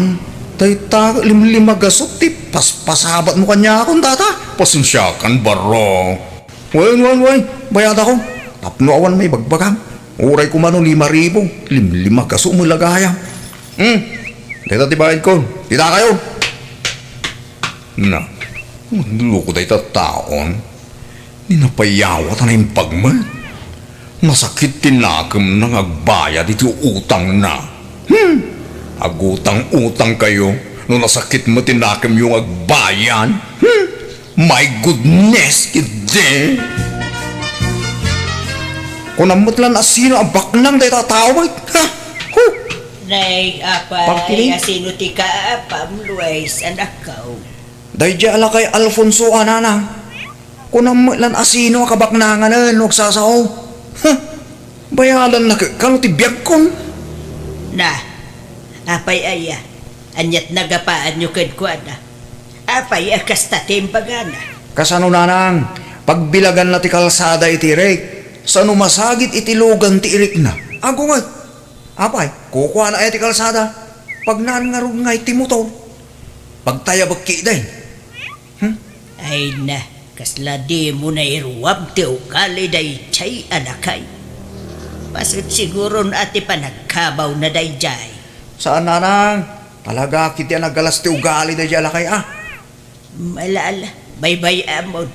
Dayta, lim-, lima gasut ti paspasabatmo kaniakon, Tata. Pasensiakan, Barok. Wen, wen, wen, bayadakon. Tapno awan maibagbagam. Uray koma no lima ribu, limlima gasu met la gayam. Hmm, dayta ti bayadko. Dita kayo. Na, nagloko dayta taon. Ni napayawat a naimbag met. Nasakit ti nakemna nga agbayad iti utangna. Hmm, agutang-utang kayo no nasakit met ti nakemyo nga agbayad. Hmm. My goodness, ketdi! Kunam met lan a sino a baknang dayta a tao met. Ha? Huh! Nay, apay, Pagpili? A sino ti kaapam, Luis, anakko? Daydiay a lakay Alfonso a nanang. Kunam met lan a sino a kabaknanganen no agsasao. Ha? Bayadanna ket kano ti biagkon? Na, apay aya? Aniat nagapaanyo kenkuana? Apay a kasta ti imbagana? Kasano, nanang? Pagbilaganna ti kalsada iti irik. Sano masagid iti lugan ti irikna? Agunget. Apay, kukuana aya ti kalsada? Pagnaan ngarud ngay ti motor. Pagtayabek ketdi. Hmm? Ay na, kasla dimo nairuam ti ugali daydiay a lakay. Bassit siguron a ti panagkabawna daydiay. Saan, nanang. Talaga ketdi a nagalas ti ugali daydiay a lakay, a. Malala, baybay-amon.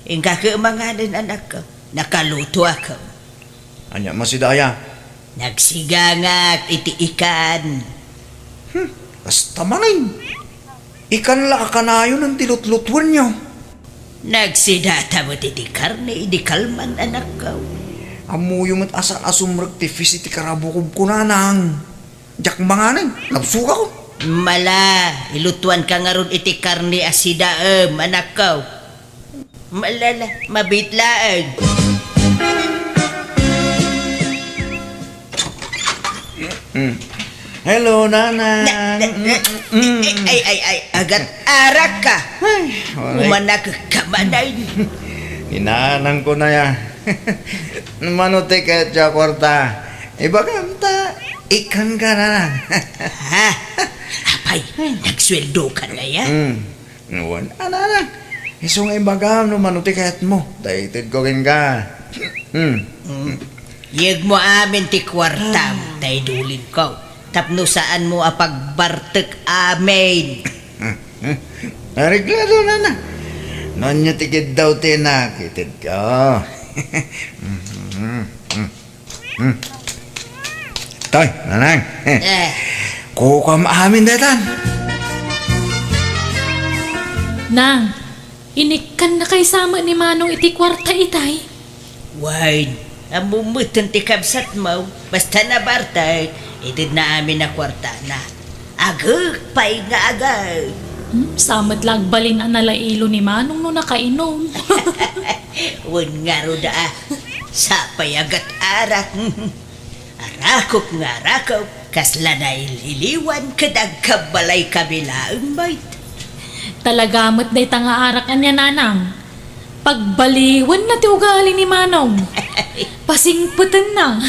Inka ket manganen, anakko. Nakalutoak. Ania, masidaya? Nagsigangak iti ikan. Hmm, kasta manen. Ikan la a kanayon ti lutlutuenyo. Nagsidata met iti karne idi kalman, anakko. Ammoyo met a saan a sumrek ti fish iti karabukobko, nanang. Diak manganen, nabsogakon. Mala, ilutuanka ngarud iti karne a sidaem, anakko. Malala, mabiit laeng. Mm. Hello, Nanang. Na, na, na, Mm. ay, ay, ay, agat arak ka. Ay, wala. Umanak ka man ay. Ni nanangko na ya. Mano ti ket ti kwarta? Ibagam ta, ikan ka, Nanang. Ha? Apay, nagsueldo ka na ya? Mm. Wen, anana. Isu nga ibagam no mano ti kayatmo. Ta itedko kenka. Hmm. Mm. Yegmo amin ti kuartam, ta idulinko. Tapno saanmo a pagbartek amin. Areglado, nana. No ania ti kiddaw ti inak, itedko. Hmm. Tay, nanang. Eh. Kukam amin daytan. Nang, inikkan na kay sama ni Manong iti kuarta itay? Wen, ammom met ti kabsatmo. Basta nabartek, itedna amin a kuartana. Agek pay nga agek. Hmm, sa met la agbalin a nalailo ni Manong no nakainom. Wen ngarud a, sapay a gat-arak. Arakop nga arakop, kasla nailhiliwan ket agkabbalay kami laeng met. Talaga met dayta nga arak ania, nanang. Pagbaliwenna ti ugali ni Manong. Pasingpetenna.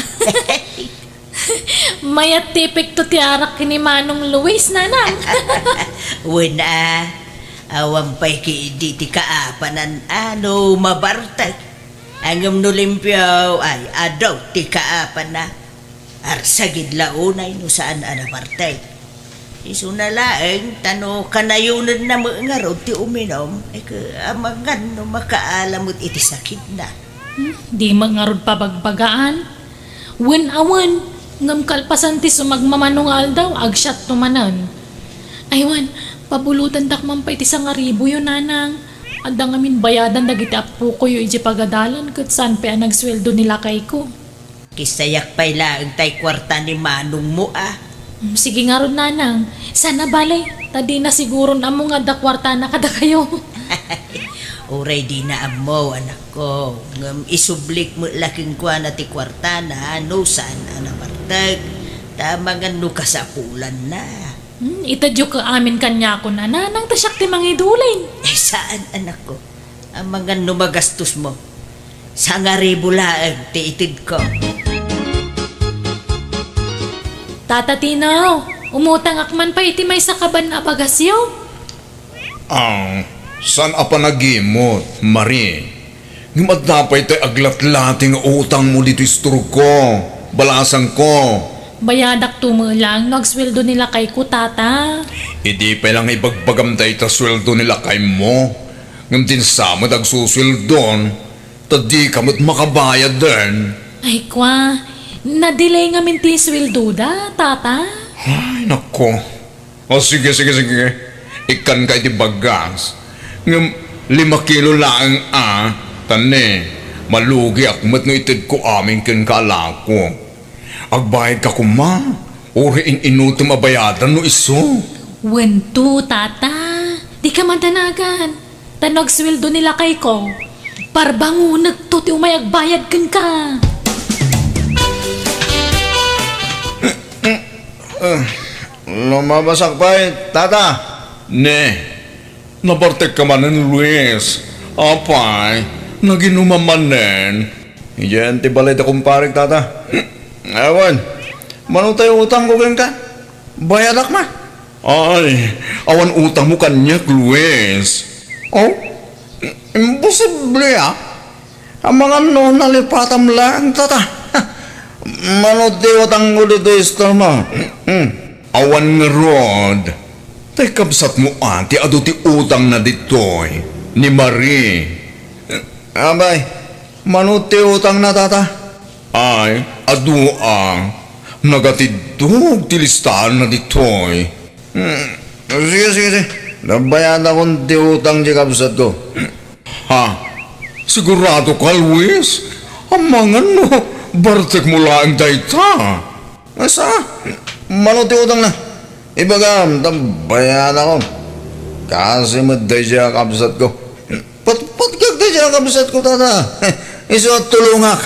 Mayat ti epekto ti arak ken ni Manong Luis, nanang. Wen a, awan pay ketdi ti kaapanan a no mabartek. Ngem no limpio, ay, adu ti kaapanna. Arsagid la unay no saan a nabartek. Isuna laeng, ta no kanayonenna met ngarud ti uminom, ay, amangan no makaala met iti sakitna. Hmm, di met ngarud pabagbagaan. Wen a wen, ngem kalpasan ti sumagmamano nga aldaw, agsiatto manen. Ay wen, pabulotendak man pay ti sangaribuyo, nanang. Adda ngamin bayadan dagiti appokoyo idiay pagadalan ket saan pay a nagsueldo ni lakayko. Kisayak pay laeng tay kuarta ni manongmo a. Mm, sige ngarud, nanang. Saan a bale, ta dina siguron ammo nga adda kuartana kadakayo. Uray dina ammo, anakko, ngem isublik met la kenkuana ti kuartana no saan a nabartek. Ta amangan no kasapulanna. Hmm, itedyo ket amin kaniakon a nanang ta siak ti mangidulin. Ay, saan, anakko. Amangan no magastosmo. Sangaribu laeng ti itedko. Tata Tino, umutangak man pay iti maysa ka ban a bagasyo. Ah, saan a panagimot, Marie? Ngem adda pay tay aglatlati nga utangmo ditoy istorko, balasangko. Bayadakto met laeng no agsueldo ni lakayko, tata. Idi pay la nga ibagbagam dayta sueldo ni lakaymo, ngem dinsa met agsusueldon, ta dika met makabayaden. Ay, kua, na-delay ngamin ti sueldoda, tata. Ay, nako. O, sige, sige, sige. Ikkanka iti bagas. Ngem lima kilo laeng a, ta ne, malugiak met no itedko amin kenka a lako. Agbayadka koma, uray in-inutom a bayadan no isu. Wen to, tata. Dika madanagan. Ta no agsueldo ni lakayko, parbangonekto ti umay agbayad kenka. Eh, lumabasak pay, tata. Ne, nabartekka manen, Luis. Apay, naginumam manen. Idiay ti balay da kumparek, tata. Awan, mano tay utangko kenka? Bayadak man. Ay, awan utangmo kaniak, Luis. Oh? Imposible, ah. Amangan no nalipatam laeng, tata. Mano ti utangko ditoy istormo? Hmm. Awan ngarud. Tay kabsatmo a ti adu ti utangna ditoy, ni Marie. Abay, mano ti utangna, tata? Ay, adu a. Nagatiddog ti listaanna ditoy. Hmm, sige, sige, sige. Nabayatakon ti utang ti kabsatko. Ha? Sigurado ka, Luis? Amangan no bartekmo laeng dayta. Asa? Mano ti utangna? Ibagam, ta bayatakon. Kasi met daydiay a kabsatko. Patpatkak daydiay a kabsatko, tata. Isu a tulongak.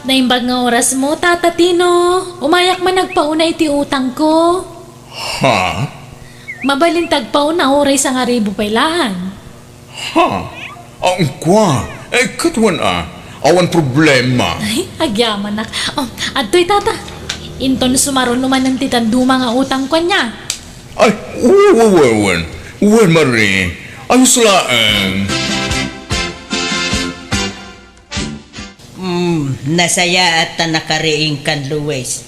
Naimbag nga orasmo, Tata Tino. Umayak man agpauna iti utangko. Ha? Mabalin ti agpauna uray sangaribu pay laeng. Ha? Ang kwa? Eh, ket wen a. Awan problema. Ay, agyamanak. Oh, adtoy, tata. Inton sumaruno manen ti dadduma nga utangko ania. Ay, wen, wen, wen, wen. Wen, Marie. Ayos laeng. Hmm, nasayaat ta nakariingkan, Luis.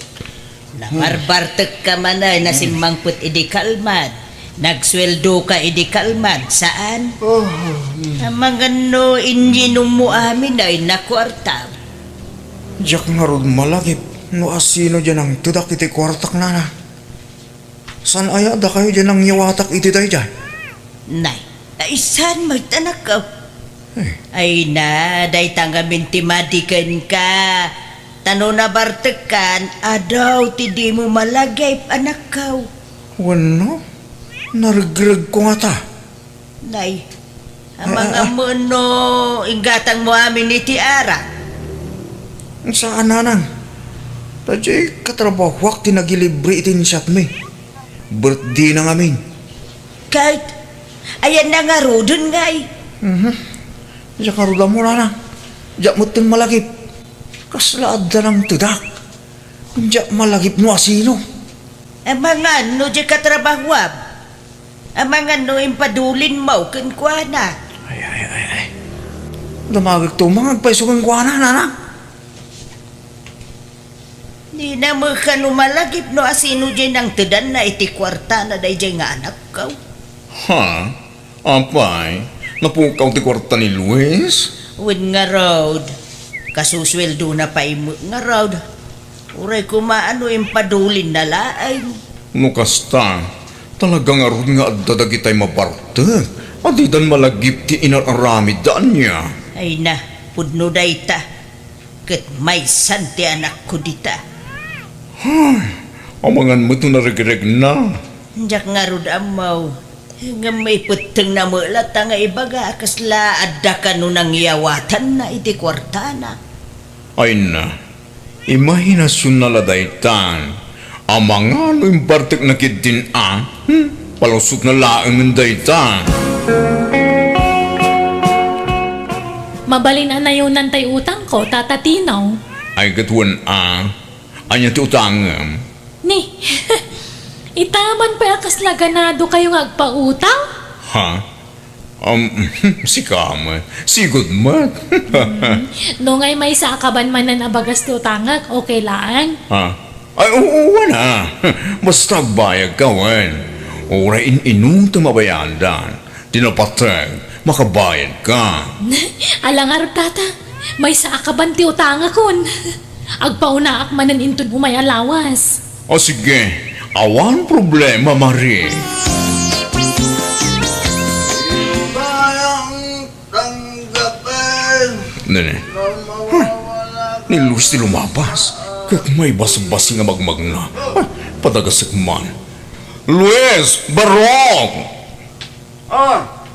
Nabarbartekka manen a simmangpet idi kalman. Nagsueldoka idi kalman, saan? Oh, hmm. Amangan no inyinummo amin a kuartam. Diak ngarud malagip no asino diay nangtedak iti kuartak, nana. Saan aya a dakayo diay nangyawatak iti daydiay? Nay, ay saan met, anakko? Eh. Ay na, dayta ngamin ti madi kenka. Ta no nabartekkan, adu ti dimo malagip, anakko. Wenno, naregregko ngata. Nay, amangan no inggatangmo amin iti arak. Saan, nanang. Ta diay katrabahuak ti nagilibre iti insyatmi. Birthday-na ngamin. Ket, ayanna ngaruden, ngay? Mhm. Diak ngarud ammo, nanang. Diak metten malagip. Kasla adda nangtedak. Diak malagip no asino. Amangan no diay katrabahuam. Amangan no impadulinmo kenkuana. Ay, ay, ay, ay. Damagekto man nga agpayso kenkuana, nana. Dina met kano malagip no asino diay nangtedanna iti kuartana daydiay nga anakko. Ha? Apay, napukaw ti kuarta ni Luis? Wen ngarud, kasusueldona pay met ngarud. Uray koma no impadulinna laeng. No kasta, talaga ngarud nga adda dagitay mabartek a didan malagip ti inar-aramidda ania. Ay na, pudno dayta. Ket maysan ti anakko dita. Ay, amangan met no naregregna. Diak ngarud ammo. Ngem maipettengna met latta nga ibaga a kasla adda kano nangyawatanna iti kuartana. Ay na, imahinasionna la daytan. Amangan no imbartekna ketdin a, hmm, palusotna laengen dayta. Mabalin a nayonan tay utangko, Tata Tino. Ay, ket wen a, ania ti utangem? Ni, ita man pay a kasla ganado kayo nga agpautang? Ha? Um, sika met. Sigud met. Hmm. No ngay maysa a kaban manen a bagas ti utangek, okay laeng? Ha? Ay, oo, wen a. Basta agbayad ka, wen. Uray in-inutem a bayadan. Ti napateg, makabayad ka. Ala ngarud, tata. Maysa a kaban ti utangakon. Agpaunaak manen inton umay a lawas. O sige, awan problema, Marie. Nene. Huh. Ni Luis ti lumabas. Ket maibasbasing a magmagna. Ay, padagasek man. Luis, barok! Ah,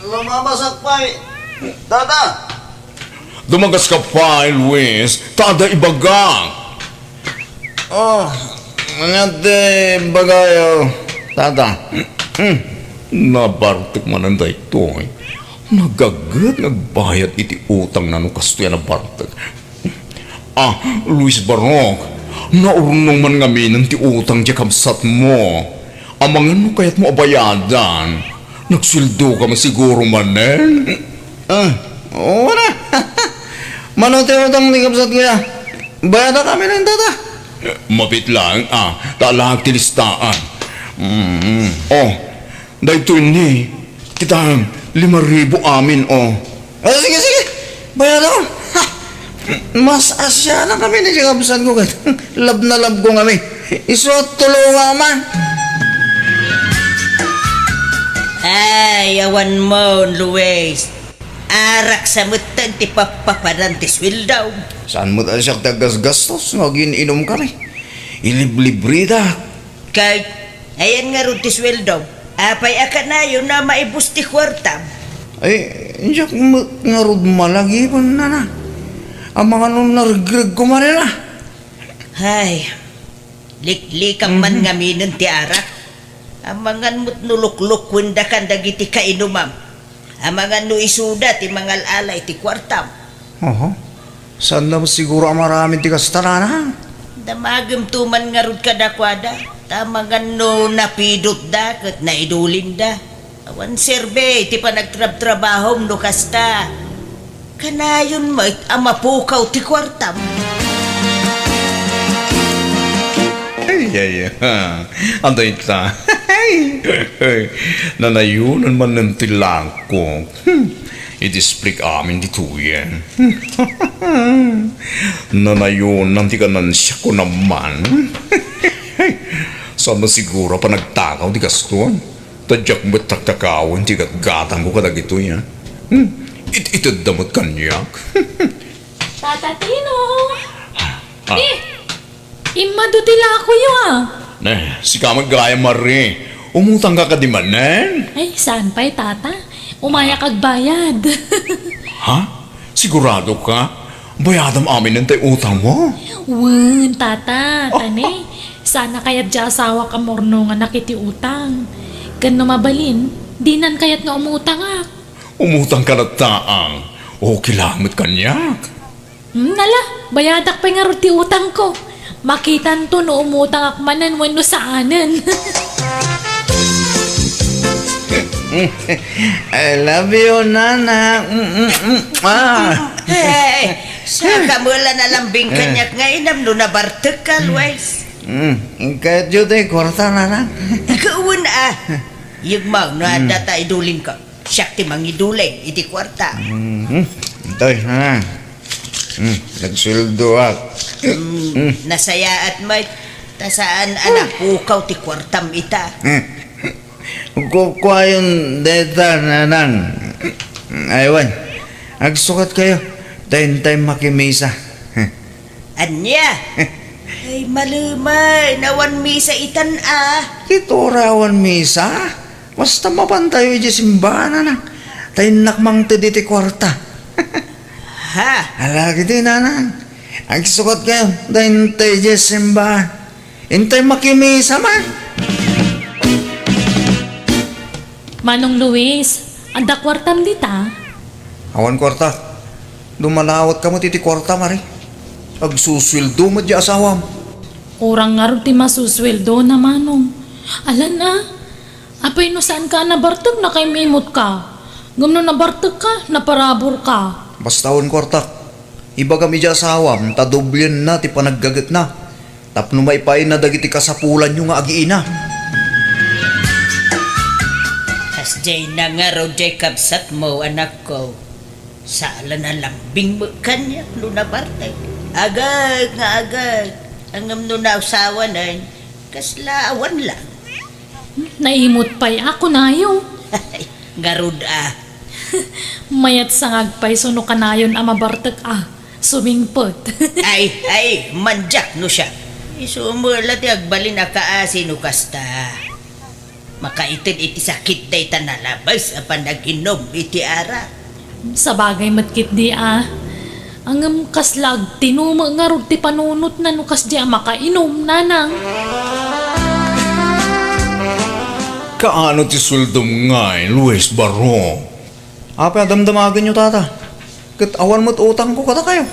lumabasak pay, tata. Dumagaska pay, Luis, ta adda ibagak. Oh, ania ti ibagayo, tata? Hmm, nabartek manen daytoy. Nagaget nga agbayad iti utangna no kastoy a nabartek. Ah, Luis Barok, naurnong man ngaminen ti utang ti kabsatmo. Amangan no kayatmo a bayadan, nagsueldoka met siguro manen? Ah, oo na. Mano ti utang ti kabsatko ya? Bayadak amin, tata. Mapit laeng a, ta alaek ti listaan. Mm. Oh, daytoy ni, kita, lima ribu amin, oh. Ah, sige, sige. Bayadon. Ha! Mas asya na kami ni kabsat ko ket love na love ko kami. Isu a tulonga man. Ay, awan mo, Luis. Arak sa metten ti pappapanan ti sueldo. Saan met a siak ti aggasgastos nga agin-inum kami? Iliblibrida. Kay, ayan ngarud ti sueldo. Apay a kanayon a maibus ti kuartam? Ay, diak met ngarud malagipen, nana. Amangan no naregreg ko man, nana. Ay, liklikam man Mhm. ngaminen ti arak. Amangan met no luklukuendakan dagiti kainumam. Amangan no isuda ti mangal-ala iti kuartam. Oho. Saan na siguro a maaramid ti kasta, nana? Damagem to man ngarud kadakuada. Ta amangan no napidotda ket naidulinda. Awan serbi ti panagtrabtrabahom no kasta. Kanayon met a mapukaw ti kuartam. Ay, ay, ay. Adda ita. Nanayonan manen ti langkok. Hmm. Iti split amin ditoyen. Nanayonan ti kanansiak kunam man. Saan siguro a panagtakaw ti kaston? Ta diak met taktakawen ti gatgatangko kadagitoy, a? Hmm? It-itedda met kaniak. Tata Tino! Ah. Eh! Immadu ti lakoyo, a! Ne, sika met gayam, Marie. Umutangka kadi manen? Ay, saan pay, Tata. Umayak agbayad. Ha? Sigurado ka? Bayadam aminen tay utangmo? Wen, Tata, ta ne, saan a kayat ti asawak a murnonganak iti utang. Ken no mabalin, dinan kayat nga umutangak. Umutangka latta, a. Okay lang met kaniak. Hmm, ala, bayadak pay ngarud ti utangko. Makitanto no umutangak manen wenno saanen. I love you, Nana. Mm, mm, mm. Ah. Hey, saka mo la nalambing Eh. kaniak nga inam no nabartek ka, Luis. Mm, kayatyo ti kwarta, Nana? Ikaw, a. Yegmaw, no, Hmm. adda ta iduling ka. Siak ti mangiduling iti kwarta. Mhm. Intoy, ha? Hmm, nagsueldoak. Hmm, Hmm. nasayaat met. Ta saan a napukaw ti kwartam ita. Hmm. Kukuayon deta, nanang. Aywan. Agsukat kayo. Ta intay makimisa. Ania? Ay, malemay, awan misa itan a. Ket uray awan misa, basta mapantayo idiay simbahan, anak. Ta innak mangted iti kuarta. Ha? Ala, kiti, nanang. Agsukat kayo, ta intay idiay simbahan. Intay makimisa man. Manong Luis, adda kuartam dita? Awan kuarta. Dumalawat ka met iti kuarta, Mari. Agsusueldo met di asawam. Kurang ngarud ti masusueldona, Manong. Alan a, apay no saan ka a nabartek, nakaim-imot ka. Ngem no nabartek ka, naparabur ka. Basta awan kuartak. Ibagam iti asawam ta doblienna ti panaggagetna tapno maipaayna dagiti kasapulanyo nga agiina. Kasdiay na ngarud diay kabsatmo, anakko. Saan a nalambing met kaniak no nabartek. Agek nga agek. Ngem no nausawanen, kasla awan lang. Naimot pay a kunayo. Ngarud a. Mayat sangag pay suno kanayon a mabartek a sumingpet. Ay, ay, mandiak no siak. Isu met la ti agbalin a kaasi no kasta. Makaited iti sakit dayta nalabes a panag-inum iti arak. Sabagay met ketdi a. Ngem kasla agtinumek ngarud ti panunotna no kasdi a makainum, nanang. Kaano ti sueldom ngay, Luis Barro? Apay a damdamagenyo, tata? Ket awan met utangko kadakayo.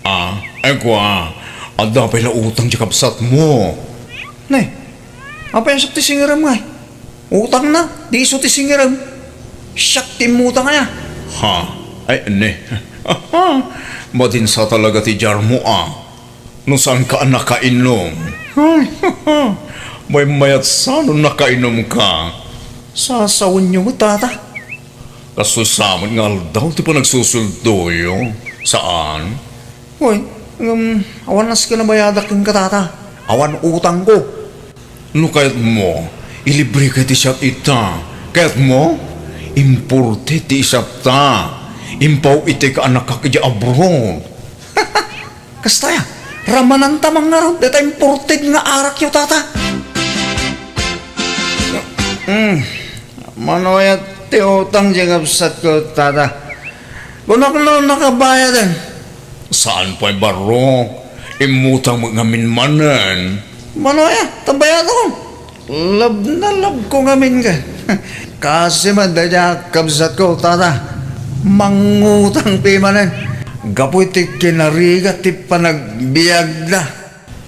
Ah, ay kua, adda pay la utang ti kabsatmo. Ne, apay a siak ti singerem ngay? Utangna, di isu ti singerem. Siak ti immutang aya. Ha? Ay, ne. Madinsa talaga ti diarmo, a. No saanka a nakainom, maymayat sa no nakainumka. Sasawenyo met, Tata. Kastoy sa met nga aldaw ti panagsusueldoyo? Saan? Hoy, ngem awan nasken a bayadak kenka, Tata. Awan utangko. No kayatmo, ilibreka iti siat ita. Kayatmo, imported ti isiatta. Impaw iti kaanakak idiay abroad. Kasta aya, ramananta mangngarud dayta imported nga arakyo, Tata. Hmm, mano aya ti utang ti kabsatko, Tata? Kunak no nakabayaden. Saan pay barok? Immutang met ngamin manen. Mano aya, ta bayadakon. Love na love ko ngamin ken. Kasi man dayta kabsatko, Tata. Mangutang ti manen. Gapu iti kinarigat ti panagbiagda.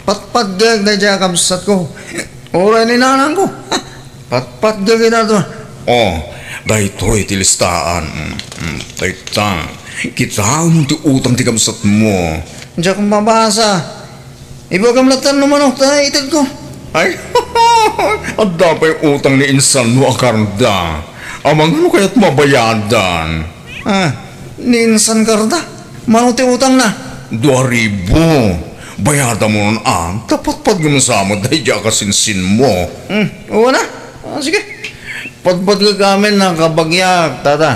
Patpatgek dayta kabsatko. Uray ni nanangko. Patpatgek ita. Oh, daytoy ti listaan. Mm, mm, dayta. Kitaem ti utang ti kabsatmo. Diak mabasa. Ibagam latta no mano ta itedko. Ay, adda pay utang ni insanmo a karda. Amangan no kayatmo a bayadan. Ah, ni insan karda? Mano ti utangna? Dua ribu. Bayadamon a, ta patpatgem sa met daydiay a kasinsinmo. Hmm, wen a. Ah, sige. Patpatgek amin a kabagiak, Tata.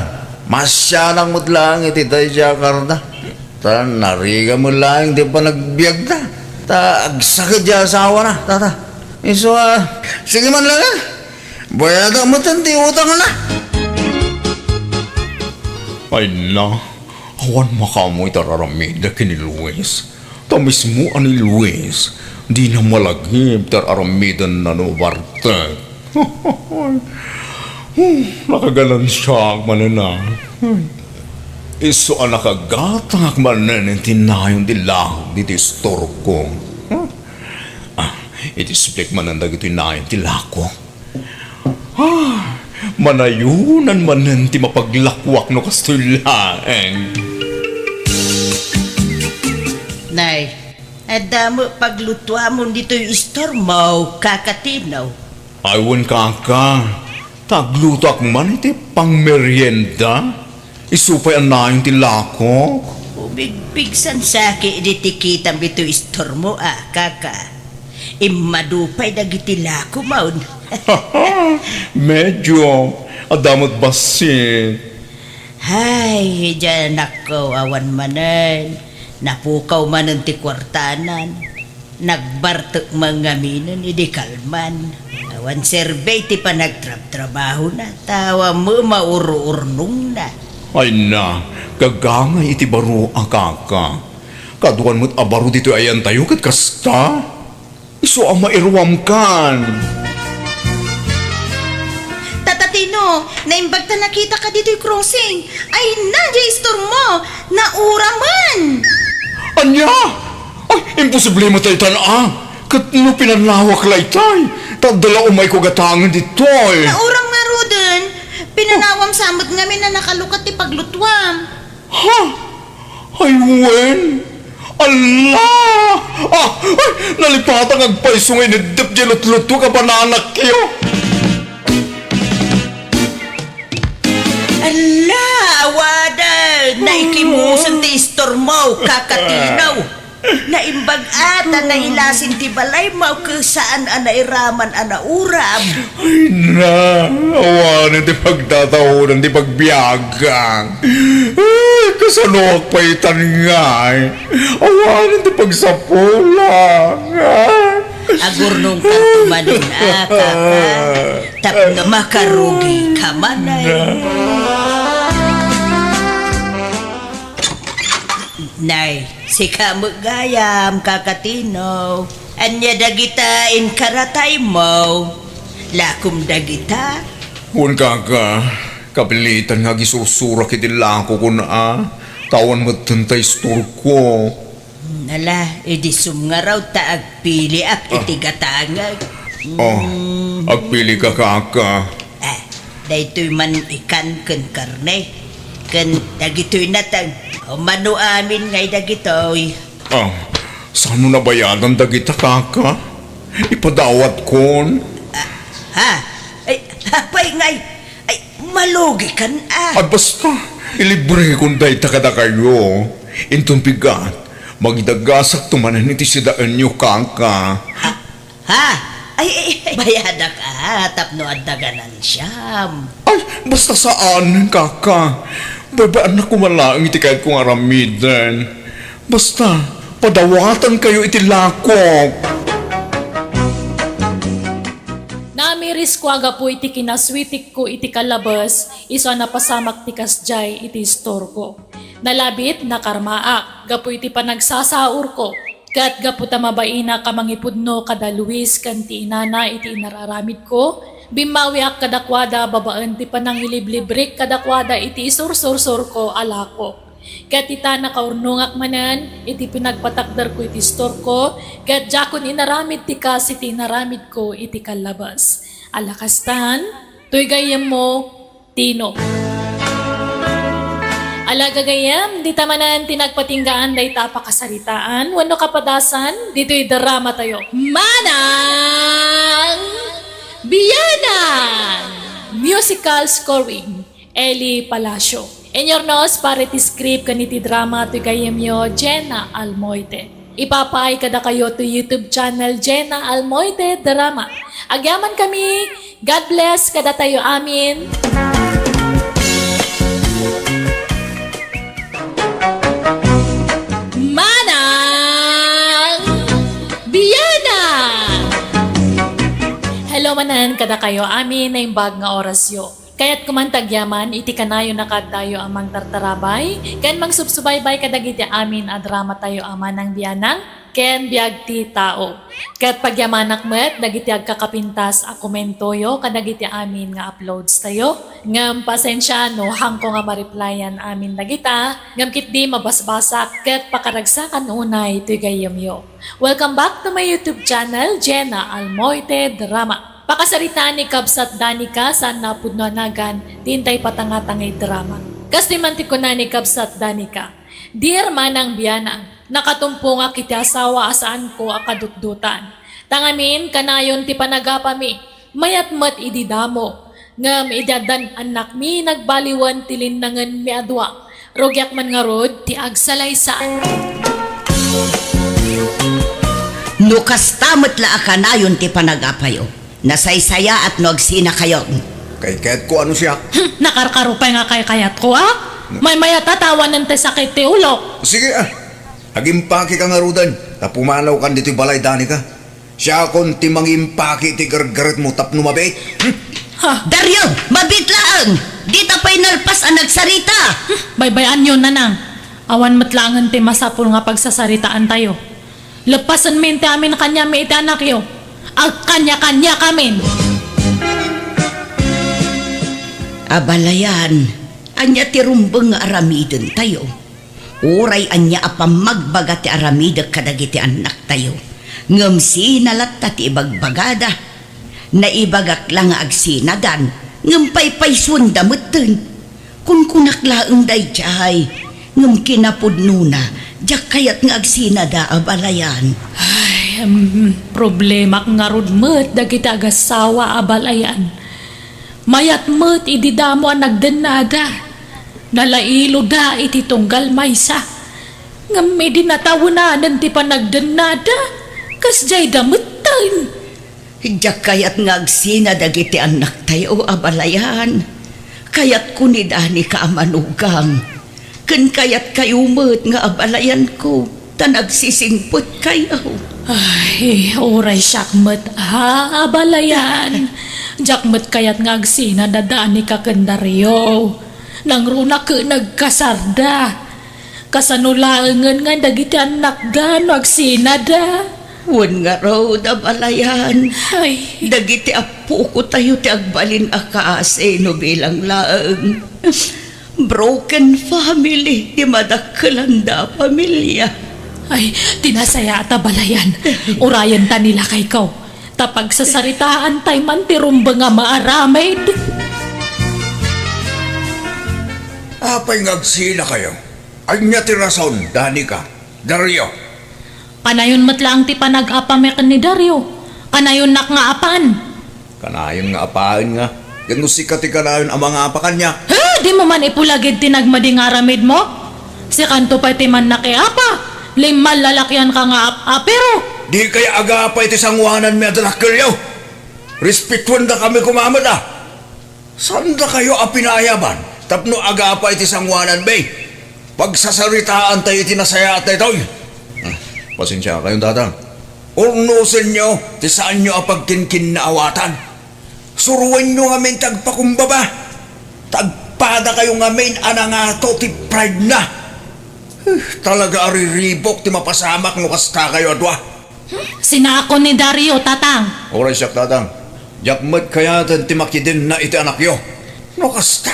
Masianak met laeng iti daydiay a karda. Ta narigat met laeng ti panagbiagda. Ta agsakit ti asawana, Tata. Isu a, sige man laeng. Bayadak met ti utangna. Ay na, awan makaammo iti ar-aramidek ken ni Luis. Ta mismo a ni Luis, dina malagip ti ar-aramidenna no mabartek. Hmm, nakaganansiaak manen a. Isu a nakagatangak manen iti nayon ti lakok ditoy istorko. Ah, iti siplik manen dagitoy nayon ti lakok. Ah, manayonan manen ti mapaglakuak no kastoy laeng. Nay, adda met paglutuamon ditoy istormo, Kaka Tino? Ay, wen, Kaka, ta aglutoak man iti pangmerienda. Isu pay a nayon ti lakok. Ubigpigsan saki idi ti kitam ditoy istormo a, Kaka. Immadu pay dagiti lakomon. Medyo, adda met bassit. Hay, idiay anakko, awan manen. Napukaw manen ti kuartanan. Nagbartek man ngaminen idi kalman. Awan serbi ti panagtrabtrabahona, ta awan met maururnongna. Ay na, gagangay iti baro a, Kaka. Kaduan met a baro ditoy ayantayo ket kasta. Isu a mairuamkan. Tata Tino, naimbag ta nakitaka ditoy crossing. Ay na, diay istormo. Nauramen! Ania? Ay, imposible met daytan a. Ket no pinanawak laytay, ta adda la umayko gatangen ditoy. Nauram ngaruden, pinanawam sa met ngamin a nakalukat ti paglutuam. Ha? Ay, wen? Ala! Ah, ay, nalipatak agpayso nga ineddep diay lutlutuak a bananakyo. Ala, awanen! Naikimusen ti istormo, Kaka Tino. Naimbag a ta nailasin ti balaymo ket saan a nairaman a nauram. Ay na, awanen ti pagtataodan ti pagbiagak. Ay, kasanoak pay itan ngay? Awanen ti pagsapulak. Agurnongkanto manen a, Kaka, tapno makarugika manen. Nay, sika met gayam, Kaka Tino. Ania dagita inkarataymo? Lakom dagita? Wen, Kaka, kapilitan nga agisursurak iti lakokon a, ta awan metten ta istorko. Ala, idi sumngarud ta agpiliak iti gatangek. Oh, agpilika, Kaka. Ah, daytoy man ikan ken karne. Ken dagitoy nateng. Umano amin ngay dagitoy. Oh, Saan mo nabayadan dagita, kaka? Ipadawatkon. Ah, ha? Ay, apay ngay? Ay, malugikan, ah. Ay, basta, ilibrekon dayta kadakayo. Inton bigat, magidagasakto manen iti sidaenyo, kaka. Ah, ha? Ay, ay, ay, bayadak, ah, tapno adda ganan siam. Ay, basta saan, kaka. Baybay-annak koma laeng iti kayatko nga aramiden. Basta, padawatankayo iti lakok. Namirisko a gapu iti kinaswitikko iti kallabes, isu a napasamak ti kasdiay iti istorko. Nalabit, nakarmaak, gapu iti panagsasaurko. Ket gapu ta mabainak a mangipudno kada Luis ken ti inana iti inar-aramidko, bimmawiak kadakuada babaen ti panangiliblibrik kadakuada iti isursursurko a lakok. Ket ita, nakaurnongak manen iti pinagpatakderko iti istorko, ket diakon inaramid ti kas iti inaramidko iti kallabes. Ala kastan, toy gayyemmo, Tino. Ala gagayyem, dita manen ti nagpatinggaan dayta a pakasaritaan wenno kapadasan ditoy dramatayo. Manang Bianang! Musical scoring, Eli Palacio. Inyurnos para iti script ken iti drama toy gayyemyo, Jenna Almoite. Ipapaay kadakayo to YouTube channel Jenna Almoite Drama. Agyamankami, God bless kadatayo amin. Manang Biana! Hello manen kadakayo amin, naimbag nga orasyo. Kayatko man ti agyaman iti kanayon a kaaddayo a mangtartarabay ken mangsubsubaybay kadagiti amin a dramatayo a Manang Bianang ken Biag ti Tao. Ket pagyamanak met dagiti agkakapintas a komentoyo kadagiti amin nga uploadstayo. Ngem pasensia no haanko nga ma-replyan amin dagita, ngem ketdi mabasbasak ket pakaragsakan unay toy gayyemyo. Welcome back to my YouTube channel, Jenna Almoite Drama. Pakasaritaan ni Kabsat Danica, saan a pudno a nagan ti intay patangatangay drama. Kas di man ti kuna ni Kabsat Danica, "Dear Manang Bianang, nakatumpongak iti asawa a saanko a kadutdotan. Ta ngamin, kanayon ti panagapami, mayat met idi damo. Ngem idi addan annakmi, nagbaliwen ti linnangenmi a dua. Rugiak man ngarud ti agsalaysay." No kasta met la a kanayon ti panagapayo, nasaysayaat no agsinakayon. Kaykayatko a no siak. Hmm, nakarkaro pay nga kaykayatko, a? Maymayat a ta awanen ti sakit ti ulok. Sige, a. Agimpakika ngaruden, ta pumanawkan ditoy balay, Danica. Siakon ti mangimpaki iti gargaretmo tapno mabiit. Hmm? Ha? Dario, mabiit laeng! Dita pay nalpas a nagsarita! Hmm, baybay-anyo, Nanang. Awan met laengen ti masapul nga pagsasaritaantayo. Leppasenmin ti amin a kaniami iti anakyo. Agkaniakaniakamin! Abalayan, ania ti rumbeng nga aramidentayo? Uray ania a pammagbaga ti aramidek kadagiti annaktayo, ngem sina latta ti ibagbagada? Naibagak la nga agsinadan, ngem paypaysuenda metten. Kunkunak laeng daydiay, ngem kinapudnona, diak kayat nga agsinada, abalayan. Ay, em, problemak ngarud met dagiti agassawa, abalayan. Mayat met idi damo a nagdennada. Nalailoda iti tunggal maysa. Ngem idi natawenanen ti panagdennada, kasdiayda metten. Diak kayat nga agsina dagiti annaktayo, abalayan. Kayatko ni Danica a manugang. Ken kayatkayo met nga abalayanko, ta nagsisingpetkayo. Ay, uray siak met a abalayan. Diak met kayat nga agsina da Danica ken Dario. Nangruna ket nagkasarda. Kasano laengen nga dagiti annakda no agsinada? Wen ngarud, abalayan. Ay. Dagiti appokotayo ti agbalin a kaasi no bilang laeng. Broken family ti madakkelanda a pamilia. Ay, ti nasayaat, abalayan. Urayenta ni lakayko. Ta pagsasaritaantay man ti rumbeng a maaramid. Apay nga agsinakayo? Ania ti rason, Danica, Dario? Kanayon met laeng ti panag-apami ken ni Dario. Kanayonnak nga apan. Kanayon nga apaen nga. Ket no sika ti kanayon a mangapa kaniak. He, dimo man ipulagid ti nagmadi nga aramidmo? Sikanto pay ti mannakiapa. Limmal lalakianka nga ap-apiro. Dikay agapa iti sangoananmi a dadakkelyo. Respetuendakami koma met a. Saandakayo a pinayaban tapno agapa iti sangoananmi. Pagsasaritaantayo iti nasayaat daytoy. Hmm, pasensiakayon, Tatang. Urnosenyo ti saanyo a pagkinkinnaawatan. Suroenyo ngamin ti agpakumbaba. Ta agpadakayo ngamin a nangato ti pride na. Huh, talaga a riribuk ti mapasamak no kastakayo a dua. Sinaakon ni Dario, Tatang. Uray siak, Tatang. Diak met kayaten ti makidenna iti anakyo. No kasta,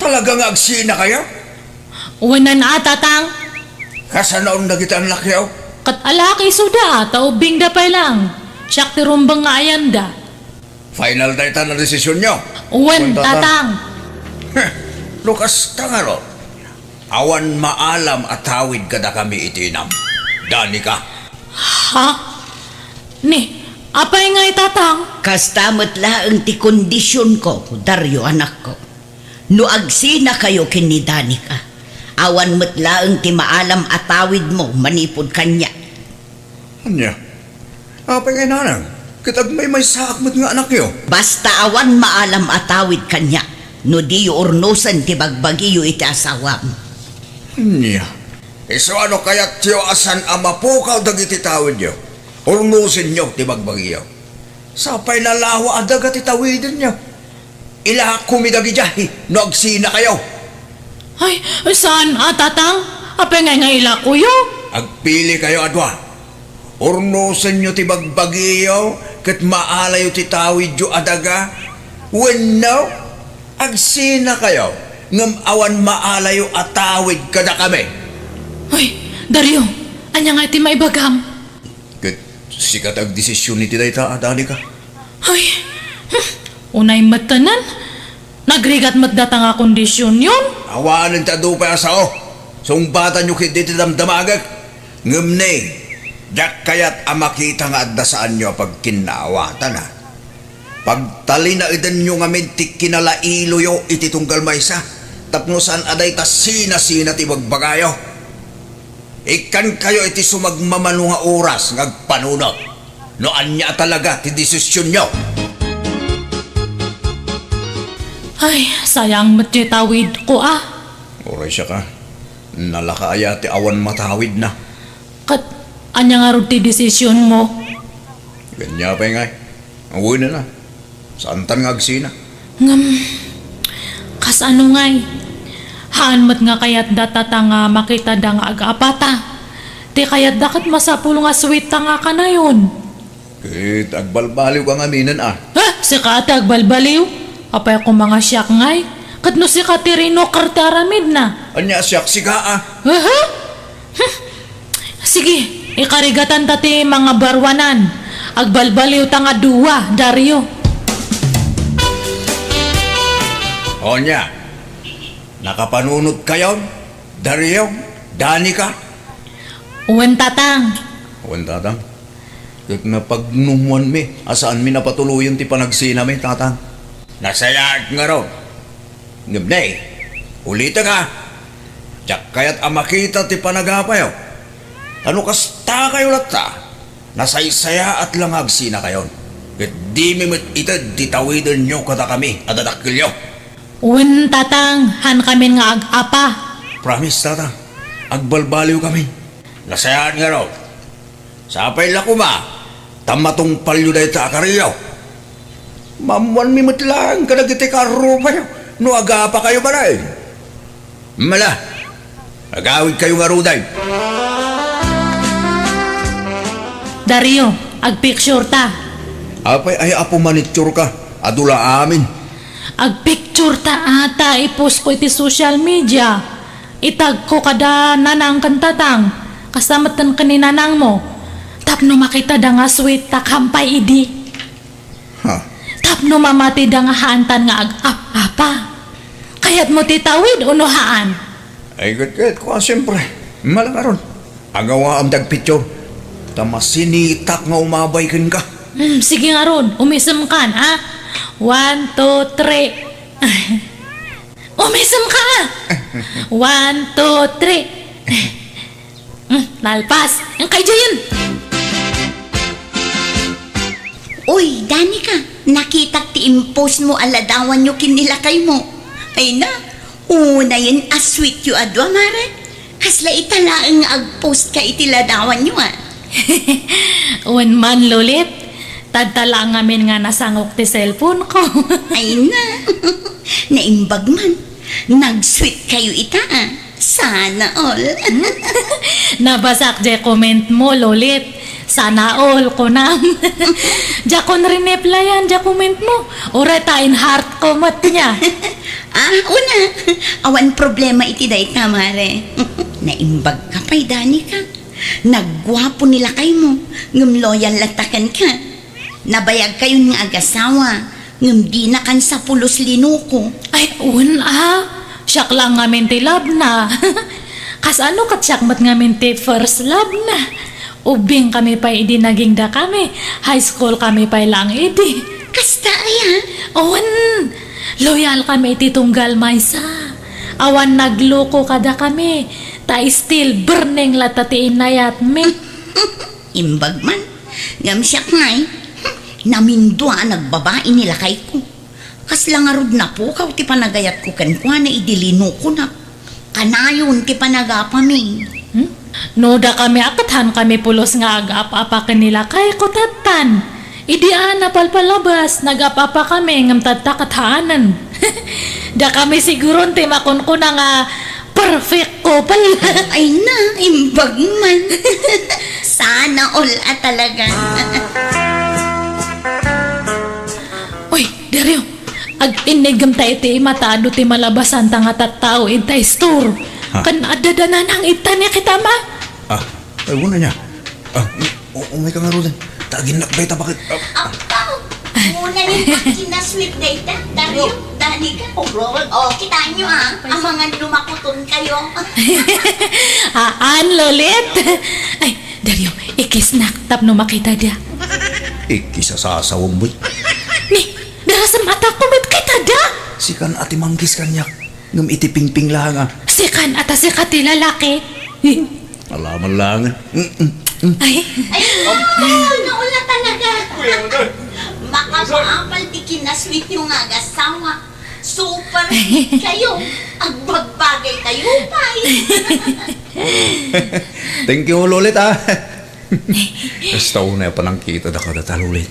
talaga nga agsinakayo? Wen a, Tatang. Kasanoon dagiti annakyo? Ket alaki isuda, ta ubbingda pay laeng. Siak ti rumbeng nga ayanda. Final dayta a desisionyo? Wen, Tatang. Heh, no kasta ngarud, awan maalam a tawid kadakami iti inam. Danica. Ha? Ni, apay ngay, Tatang? Kasta met laeng ti kondisionko, Dario, anakko. No agsinakayo ken ni Danica, awan met laeng ti maalam a tawidmo manipud kaniak. Ania? Apay ngay, Nanang? Ket agmaymaysaak met nga anakyo. Basta awan maalam a tawid kaniak no diyo urnosen ti bagbagiyo iti asawam. Ania? Isu a no kayatyo a saan a mapukaw dagiti tawidyo, urnosenyo ti bagbagiyo. Sapay nalawa a daga ti tawidenyo. Ilakomi dagidiay no agsinakayo. Ay, saan a, Tatang? Apay ngay nga ilakoyo? Agpilikayo a dua. Urnosenyo ti bagbagiyo ket maalayo ti tawidyo a daga, wenno agsinakayo ngem awan maalayo a tawid kadakami. Ay, Dario, ania ngay ti maibagam? Ket sika ti agdesision iti dayta, Danica. Ay, hmm, unay met tanan. Nagrigat met data nga kondisionyon. Awanen ti adu pay a sao. Sungbatanyo ketdi ti damdamagek. Ngem ni, diak kayat a makita nga adda saanyo a pagkinnaawatan, a. Pagtalinaedanyo ngamin ti kinalailoyo iti tunggal maysa, tapno saan a dayta sinasina ti bagbagayo. Ikkankayo iti sumagmamano nga oras nga agpanunot no ania a talaga ti desisionyo. Ay, sayang met ti tawidko, a. Uray siak, a. Nalaka aya ti awan matawidna? Ket ania ngarud ti desisionmo? Ania pay ngay? Awanen a. Saantan nga agsina. Ngem, kasano ngay? Haan met nga kayatda data nga makitada nga ag-apata. Ti kayatda ket masapul nga sweet ta nga kanayon. Ket agbalbaliwka ngaminen, a. Ha? Sika ti agbalbaliw? Apay koma nga siak ngay? Ket no sika ti rinoker ti aramidna? Ania siak, sika, a? Aha? Hmm. Sige, ikarigatanta ti mangabaruanan. Agbalbaliwta nga dua, Dario. Onya, nakapanunotkayon, Dario, Danica? Wen, Tatang. Wen, Tatang. Ket napagnummoanmi a saanmi napatuloyen ti panagsinami, Tatang. Nasayaat ngarud. Ngem ne, ulitek, a. Diak kayat a makita ti panagapayo. Ta no kastakayo latta, nasaysayaat la nga agsinakayon. Ket dimi met ited ti tawidenyo kadakami a dadakkelyo. Wen, Tatang, haankamin nga ag-apa. Promise, Tatang. Agbalbaliwkami. Nasayaat ngarud. Sapay la koma ta matungpalyo dayta a kariyo. Maammoanmi met laeng kadagiti karrupayo no agapakayo manen. Mala, agawidkayo ngaruden. Dario, agpicture ta. Apay ay apo manicture ka, adu la amin. Agpicture ta ata, ipost ko iti social media. Itag ko kada nanang ken tatang, kasta met ken ni nanangmo. Tapno makitada nga sweet ta kampay idi. Ha? Tapno mamatida nga haantan nga ag-ap-apa. Kayatmo ti tawid ono haan? Ay, ket, ket, kua, siyempre. Mala ngarud. Agawaam ti agpicture. Ta masinitak nga umabay kenka. Hmm, sige ngarud, umisemkan, ha? One, two, three. Umisemka! One, two, three. Hmm, nalpas. Ang kay Jayan. Uy, Danica, nakitak ti impost mo a ladawanyo ken ni lakay mo. Ay na, unayen a sweet yo a dua, mare. Kasla ita laeng nga agpost ka iti ladawanyo, a. Wen man, Lolit. Tadta laeng ngamin nga nasangok ti cellphone ko. Ay na, naimbag man. Nag-sweet kayo ita, a. Sana all. Nabasak jay comment mo, Lolit. Sana all, kunam. Diakon rineplyan jay comment mo. Uray ta in-heart ko met nia. Ah, una. Awan problema iti dayta, mare. Naimbag ka pay, Danica. Nagguapo ni lakay mo, ngem loyal latta kenka. Nabayag kayon nga agasawa, ngem dina kan sa pulos linuko. Ay, un, a. Siak laeng ngamin ti love na. Kasano ket siak met ngamin ti first love na? Ubbing kami pay idi naging dakami. High school kami pay laeng idi. Kasta aya? Wen, loyal kami iti tunggal maysa. Awan nagluko kadakami. Ta still burning latta ti inayatmi. Imbag man. Ngem siak ngay, namindua a nagbabai ni lakayko. Kasla ngarud napukaw ti panagayatko kenkuana idi linukonak. Kanayon ti panagapami. Hmm? No dakami a ket han kami pulos nga agap-apa ken ni lakayko tattan. Idi a napalpalabas, nagap-apa kami ngem tatta ket haanen. Dakami siguron ti makunkuna nga perfect couple. Ay na, imbag man. Sana all a talaga. Uy, Dario, ag-innigem ta iti ima ta adu ti malabasanta nga tattao ita store. Ha? Ken adda dananang ita ni kita ma? Ah, ay, wala niya. Ah, u-, umay ka ngaruden. Taginnak bay ta bakit? Ah, Apaw! Muna ni Aki na sweet dayta. Dario, Danica. Oh, Robert. Oh, kitaan nyo, ah. Amangan lumakuton kayo. Haan, Lolit. Ay, Dario, ikisnak tapno makita da. Ikis a sasawem, boy. Ni, darasem a ta kumet kita da. Sikan a ti manggis kaniak. Ngem iti pingping la nga. Sikan a ta sika ti lalaki. Alaman laengen. Mm, mm, mm. Ay. Ay, naula talaga. Makapaapal ti kinasweet nyo nga agasawa. Super kayo. Agbagbagay kayo, pay. Thank you, Lolit, ah. Kasta unay a panangkita da kadata, Lolit.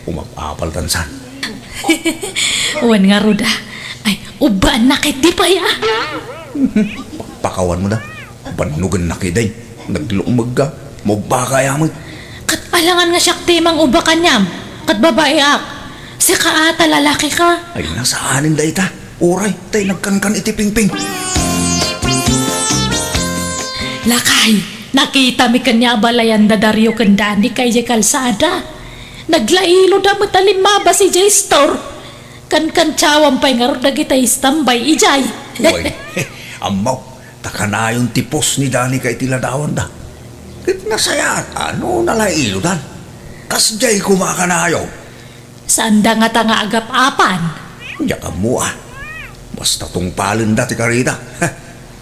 Umapapal tansan. Wen ngarud, a. Ay, ubbaan na ket di pay, a. Pakawan mo da. Bannugen na kiday. Naglumeg ka. Mubba ka yaman. Ket alangan nga siak ti mangubba kaniam. Ket babaeak. Sika a ta lalaki ka. Ay, nasaanen dayta. Uray, tay nagkankan iti pingping. Lakay, nakitami ken ni abalayan da Dario ken Dani kay jay kalsada. Naglailo da met a limmabas idiay store. Kankantiawan pay ngarud dagitay istambay idiay. Uy, ammo, ta kanayon ti post ni Dani kay ti ladawan da. Ket nasayaat, ano, nalailodan. Kasdiay koma kanayon. Saanda ngata nga agap-apan. Diak ammo, a. Basta tungpalenda ti karita.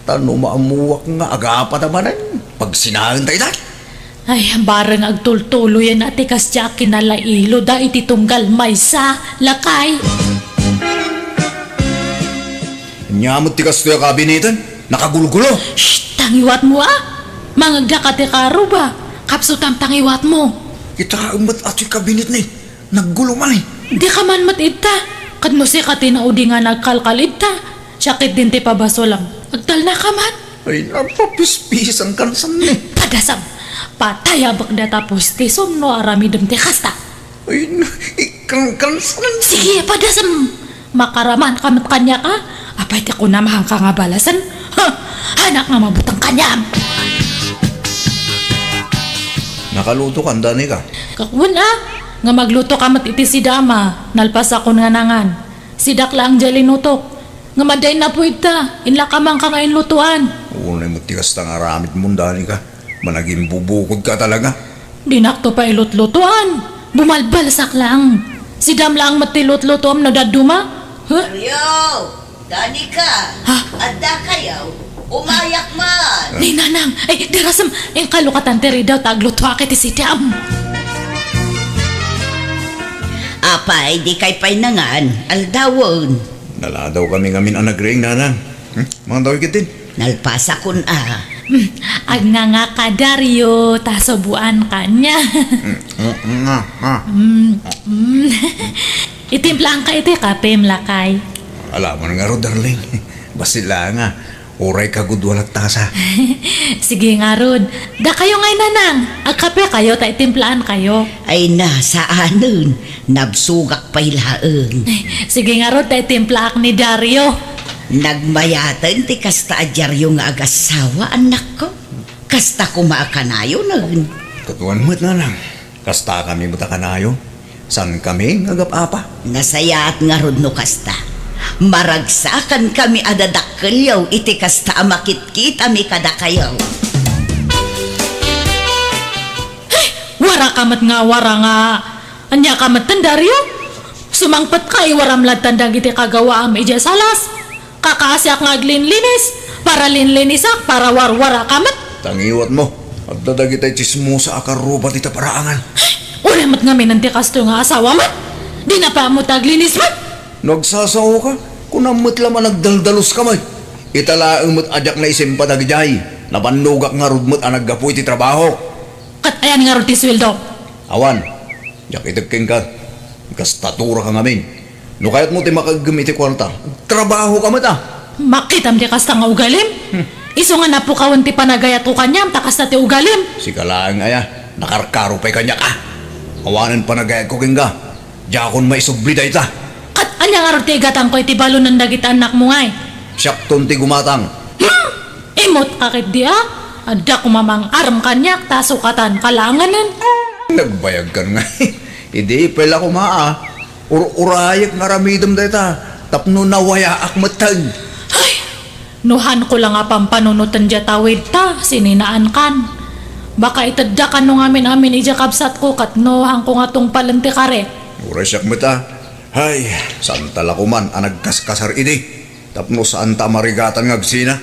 Ta no maammuak nga agapata manen, pagsinaenta ita. Ay, bareng agtultuloyen a ti kasdiay a kinalailoda iti tunggal maysa, lakay. Ania met ti kastoy a kabineten? Nakagulgulo. Shh! Tangiwatmo, a! Mangegdaka ti karuba. Kapsutam, tangiwatmo. Kitaem met a ti kabinetna. Naggulo man, e. Dika man met idta. Ket no sika ti naudi nga nagkalkal idta, siak ketdin ti pabasolem. Agtalnaka man. Ay, napapispisan kansan, e. Padasam. Patay a bakdata pustison no aramidem ti kasta. Ay, na, ikkan kansan. Sige, padasam. Makaramanka met kaniak, a. Apay ti kunam a haanka nga balasen? Ha! Haanak nga mabuteng kaniam! Nakalutokan, Danica? Wen, a, nga maglutoka met iti sida, ama, nalpasakon nga nangan. Sidak laeng diay linutok. Ngem adda innapuy idta, inlakamanka nga inlutoan. Unay met ti kasta nga aramidmon, Danica. Managimbubukodka talaga. Dinakto pay lutlutuan. Bumalbalsak laeng. Sidam laeng met ti lutlutuam no dadduma. Huh? Dario! Danica! Ha? Adda kayo? Umayak man! Ni Nanang! Ay, darasem! Inka lukatan ti ridaw ta aglutuak iti sidam. Apay, dikay pay nangan? Aldawen. Naladaw kami ngamin a nagriing, Nanang. Hmm? Mangan tayo kitin? Nalpasakon a. Hmm, agngangaka, Dario, ta subuan kaniak. Hmm, hmm, hmm, ah, ah. Hmm, hmm. Itimplaanka iti kapem, lakay. Alaman ngarud, darling. Bassit laeng a. Uray kagudua latta sa. Sige ngarud. Dakayo ngay, Nanang. Agkape kayo ta itimplaan kayo. Ay na, saanen. Nabsogak pay laeng. Sige ngarud ta itimplaak ni Dario. Nagmayaten ti kasta a diario nga agassawa, annakko. Kasta koma a kanayonen. Katuan met, Nanang. Kasta kami met a kanayon. Saan kami nga agap-apa? Nasayaat ngarud no kasta. Maragsakan kami a dadakkelyo iti kasta a makitkitami kadakayo. Ay, wara ka met nga wara nga. Ania ka met, Dario? Sumangpet ka, iwaram lattan dagiti kagawaam idiay salas. Kakaasiak nga aglinlinis, para linlinisak, para warwara ka met. Tangiwat mo, adda dagitay tsismosa a karruba dita paraangan. Uray met ngamin ti kastoy nga asawa met. Di na pay ammo ti aglinis met. No agsasaoka, kunam met la man agdaldalos ka met. Ita laeng met a diak naisimpa dagidiay. Nabannogak ngarud met a naggapu iti trabaho. Ket ayan ngarud ti sueldo? Awan, diak ited kenka. Gastatura ka ngamin. No kayatmo ti makaeggem iti kuarta, trabaho ka met a. Makitam ti kasta nga ugalim? Hmm. Isu nga napukawen ti panagayatko kaniam ta kasta ti ugalim. Sika laeng aya, nakarkaro pay kaniak a. Awanen panagayatko kenka. Diakon maisubli dayta. Ket ania ngarud ti igatangko iti balonen dagiti annakmo ngay? Siakton ti gumatang. Hmm! Imut ka ketdi a? Adda koma mang-arem kaniak ta sukatan ka laengen. Nagbayag kan nga. Idi pay la koma a. Ur-urayek nga aramidem dayta tapno nawayaak metten. Ay! No hanko la nga pampanunoten diay tawid ta, sininaankan. Baka itedda kano ngamin amin idiay kabsatko ket no hanko nga tungpalen ti kari. Uray siak met a. Hay, saanta la koman a nagkaskasar idi. Tapno saanta a marigatan nga agsina.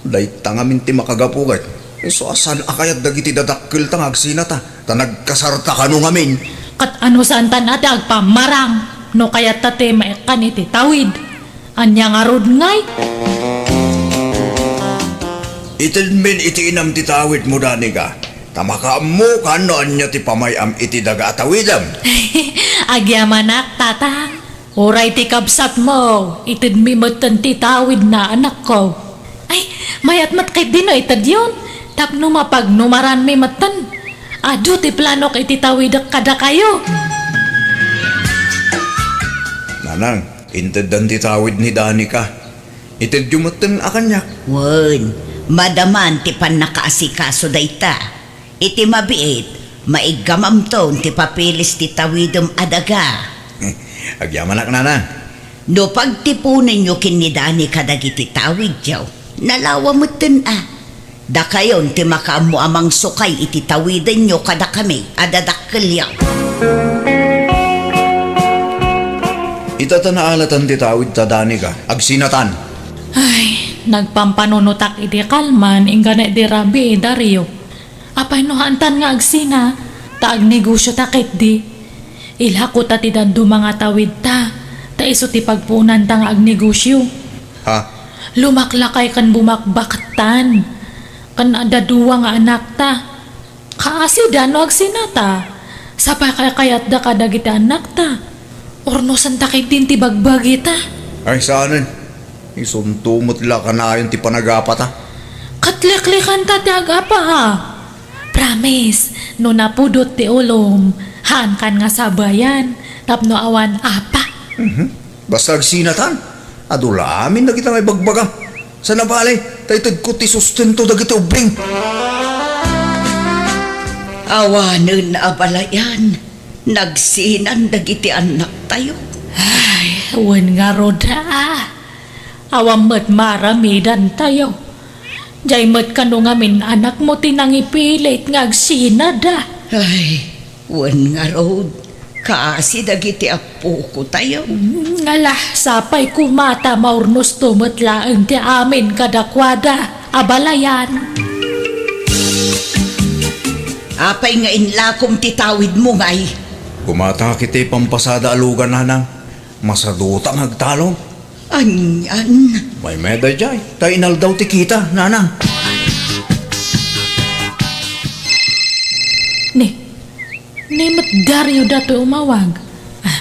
Dayta ngamin ti makagapu ket isu a saan a kayat dagiti dadakkelta nga agsinata, ta nagkasarta kano ngamin. Ket ano saantan a ti agpammarang no kayatta ti maikkan iti tawid? Ania ngarud ngay? Itedmin iti inam ti tawidmo, Danica, ta makaammokan no ania ti pamay-am iti daga a tawidem. Agyamanak, Tatang. Uray ti kabsatmo, itedmi metten ti tawidna, anakko. Ay, mayat met ketdi no itedyon, tapno mapagnumaranmi metten. Adu ti planok iti tawidek kadakayo. Nanang, inteddan ti tawid ni Danica. Itedyo metten a kaniak. Wen, madaman ti pannakaasikaso dayta. Iti mabiit, maiggamamton ti papilis ti tawidem a daga. Agyamanak, Nanang. No pagtiponenyo ken ni Dani kadagiti tawidyo, nalawa metten a. Dakayon ti makaammo a mangsukay iti tawidenyo kadakami a dadakkelyo. Ita ta naalatan ti tawidta, Danica, agsinatan. Ay, nagpampanunotak idi kalman, inggana idi rabii, Dario. Apay no haantan nga agsina, ta agnegosyota ketdi? Ilako ta ti dadduma nga tawidta, ta isu ti pagpuonanta nga agnegosyo. Ha? Lumaklakay ken bumakbakettan, ken adda dua nga anakta. Kaasida no agsinata, sapay kaykayatda kadagiti annakta. Urnosanta ketdin ti bagbagita. Ay, saanen. Isunto met la kanayon ti panagapata. Ket liklikanta ti agapa, ha? Promise, no napudot ti ulom, haankan nga sabayan, tapno awan apa. Mhm. Basta agsinatan, adu la amin dagita nga ibagbagam. Saan a bale, ta itedko ti sustento dagiti ubing. Awanen a balayan, nagsinan dagiti annaktayo. Ay, wen ngarud a. Awan met maaramidantayo. Diay met kano ngamin anakmo ti nangipilit nga agsinada. Ay, wen ngarud, kaasi dagiti appokotayo. Ngala, sapay koma ta maurnosto met laeng ti amin kadakuada a balayan. Apay nga inlakom ti tawidmo, ngay? Gumatangak iti pampasada a lugan, nanang. Masaduta nga agtalon. Anian? Maymayat daydiay, ta inaldaw ti kita, nanang. Ni, ni met Dario datoy umawag. Ah.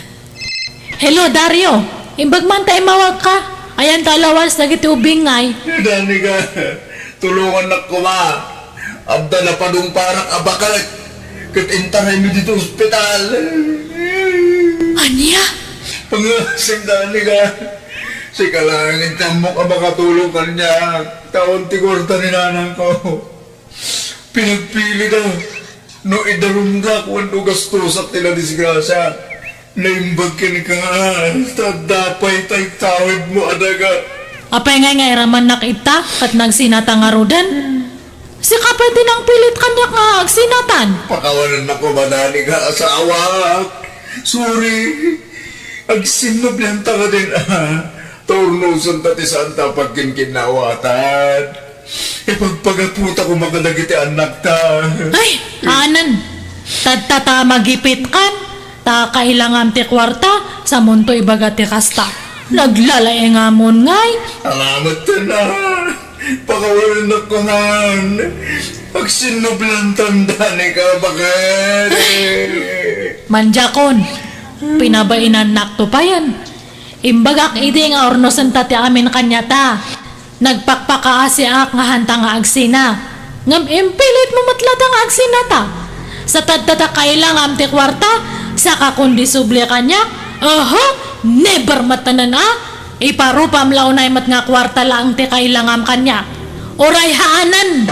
Hello, Dario. Imbag man ta imawagka. Ayan ta lawas dagiti ubing, ngay. Danica, tulongannak koma. Adda napadungparak a baket ket intaraymi ditoy ospital. Ania? Pangasing, Danica. Sika laeng ti ammok a makatulong kaniak. Taon ti kuarta ni nanangko. Pinagpilida no idarumda wenno gastosak ti nadisgrasia. Naimbag kenka nga, ta adda pay tay tawidmo a daga. Apay ngay nga iramannak ita ket nagsinata ngaruden? Sika pay ti nangpilit kaniak nga agsinatan. Pakawanennak koma, Danica, asawak. Sorry. Agsinnublianta kadin, a. Ta urnosenta ti saanta a pagkinkinnawatan. Ipagpagapota koma kadagiti annakta. Ay, anen. Tatta ta magipitkan. Ta kailangam ti kuarta, samonto ibaga ti kasta. Naglalaengamon, ngay. Alamatten, a. Pakawanennak koma. Agsinnubliantan, Danica, baket. Mandiakon, pinabainannakto payen. Imbagak idi nga urnosenta ti amin kaniata. Nagpakpakaasiak nga hanta nga agsina. Ngem impilitmo met latta nga agsinata. Sa tatta ta kailangam ti kuarta, saka kon disubli kaniak, aha, never met tanan a. Iparupam la unay met nga kuarta laeng ti kailangam kaniak. Uray haanan!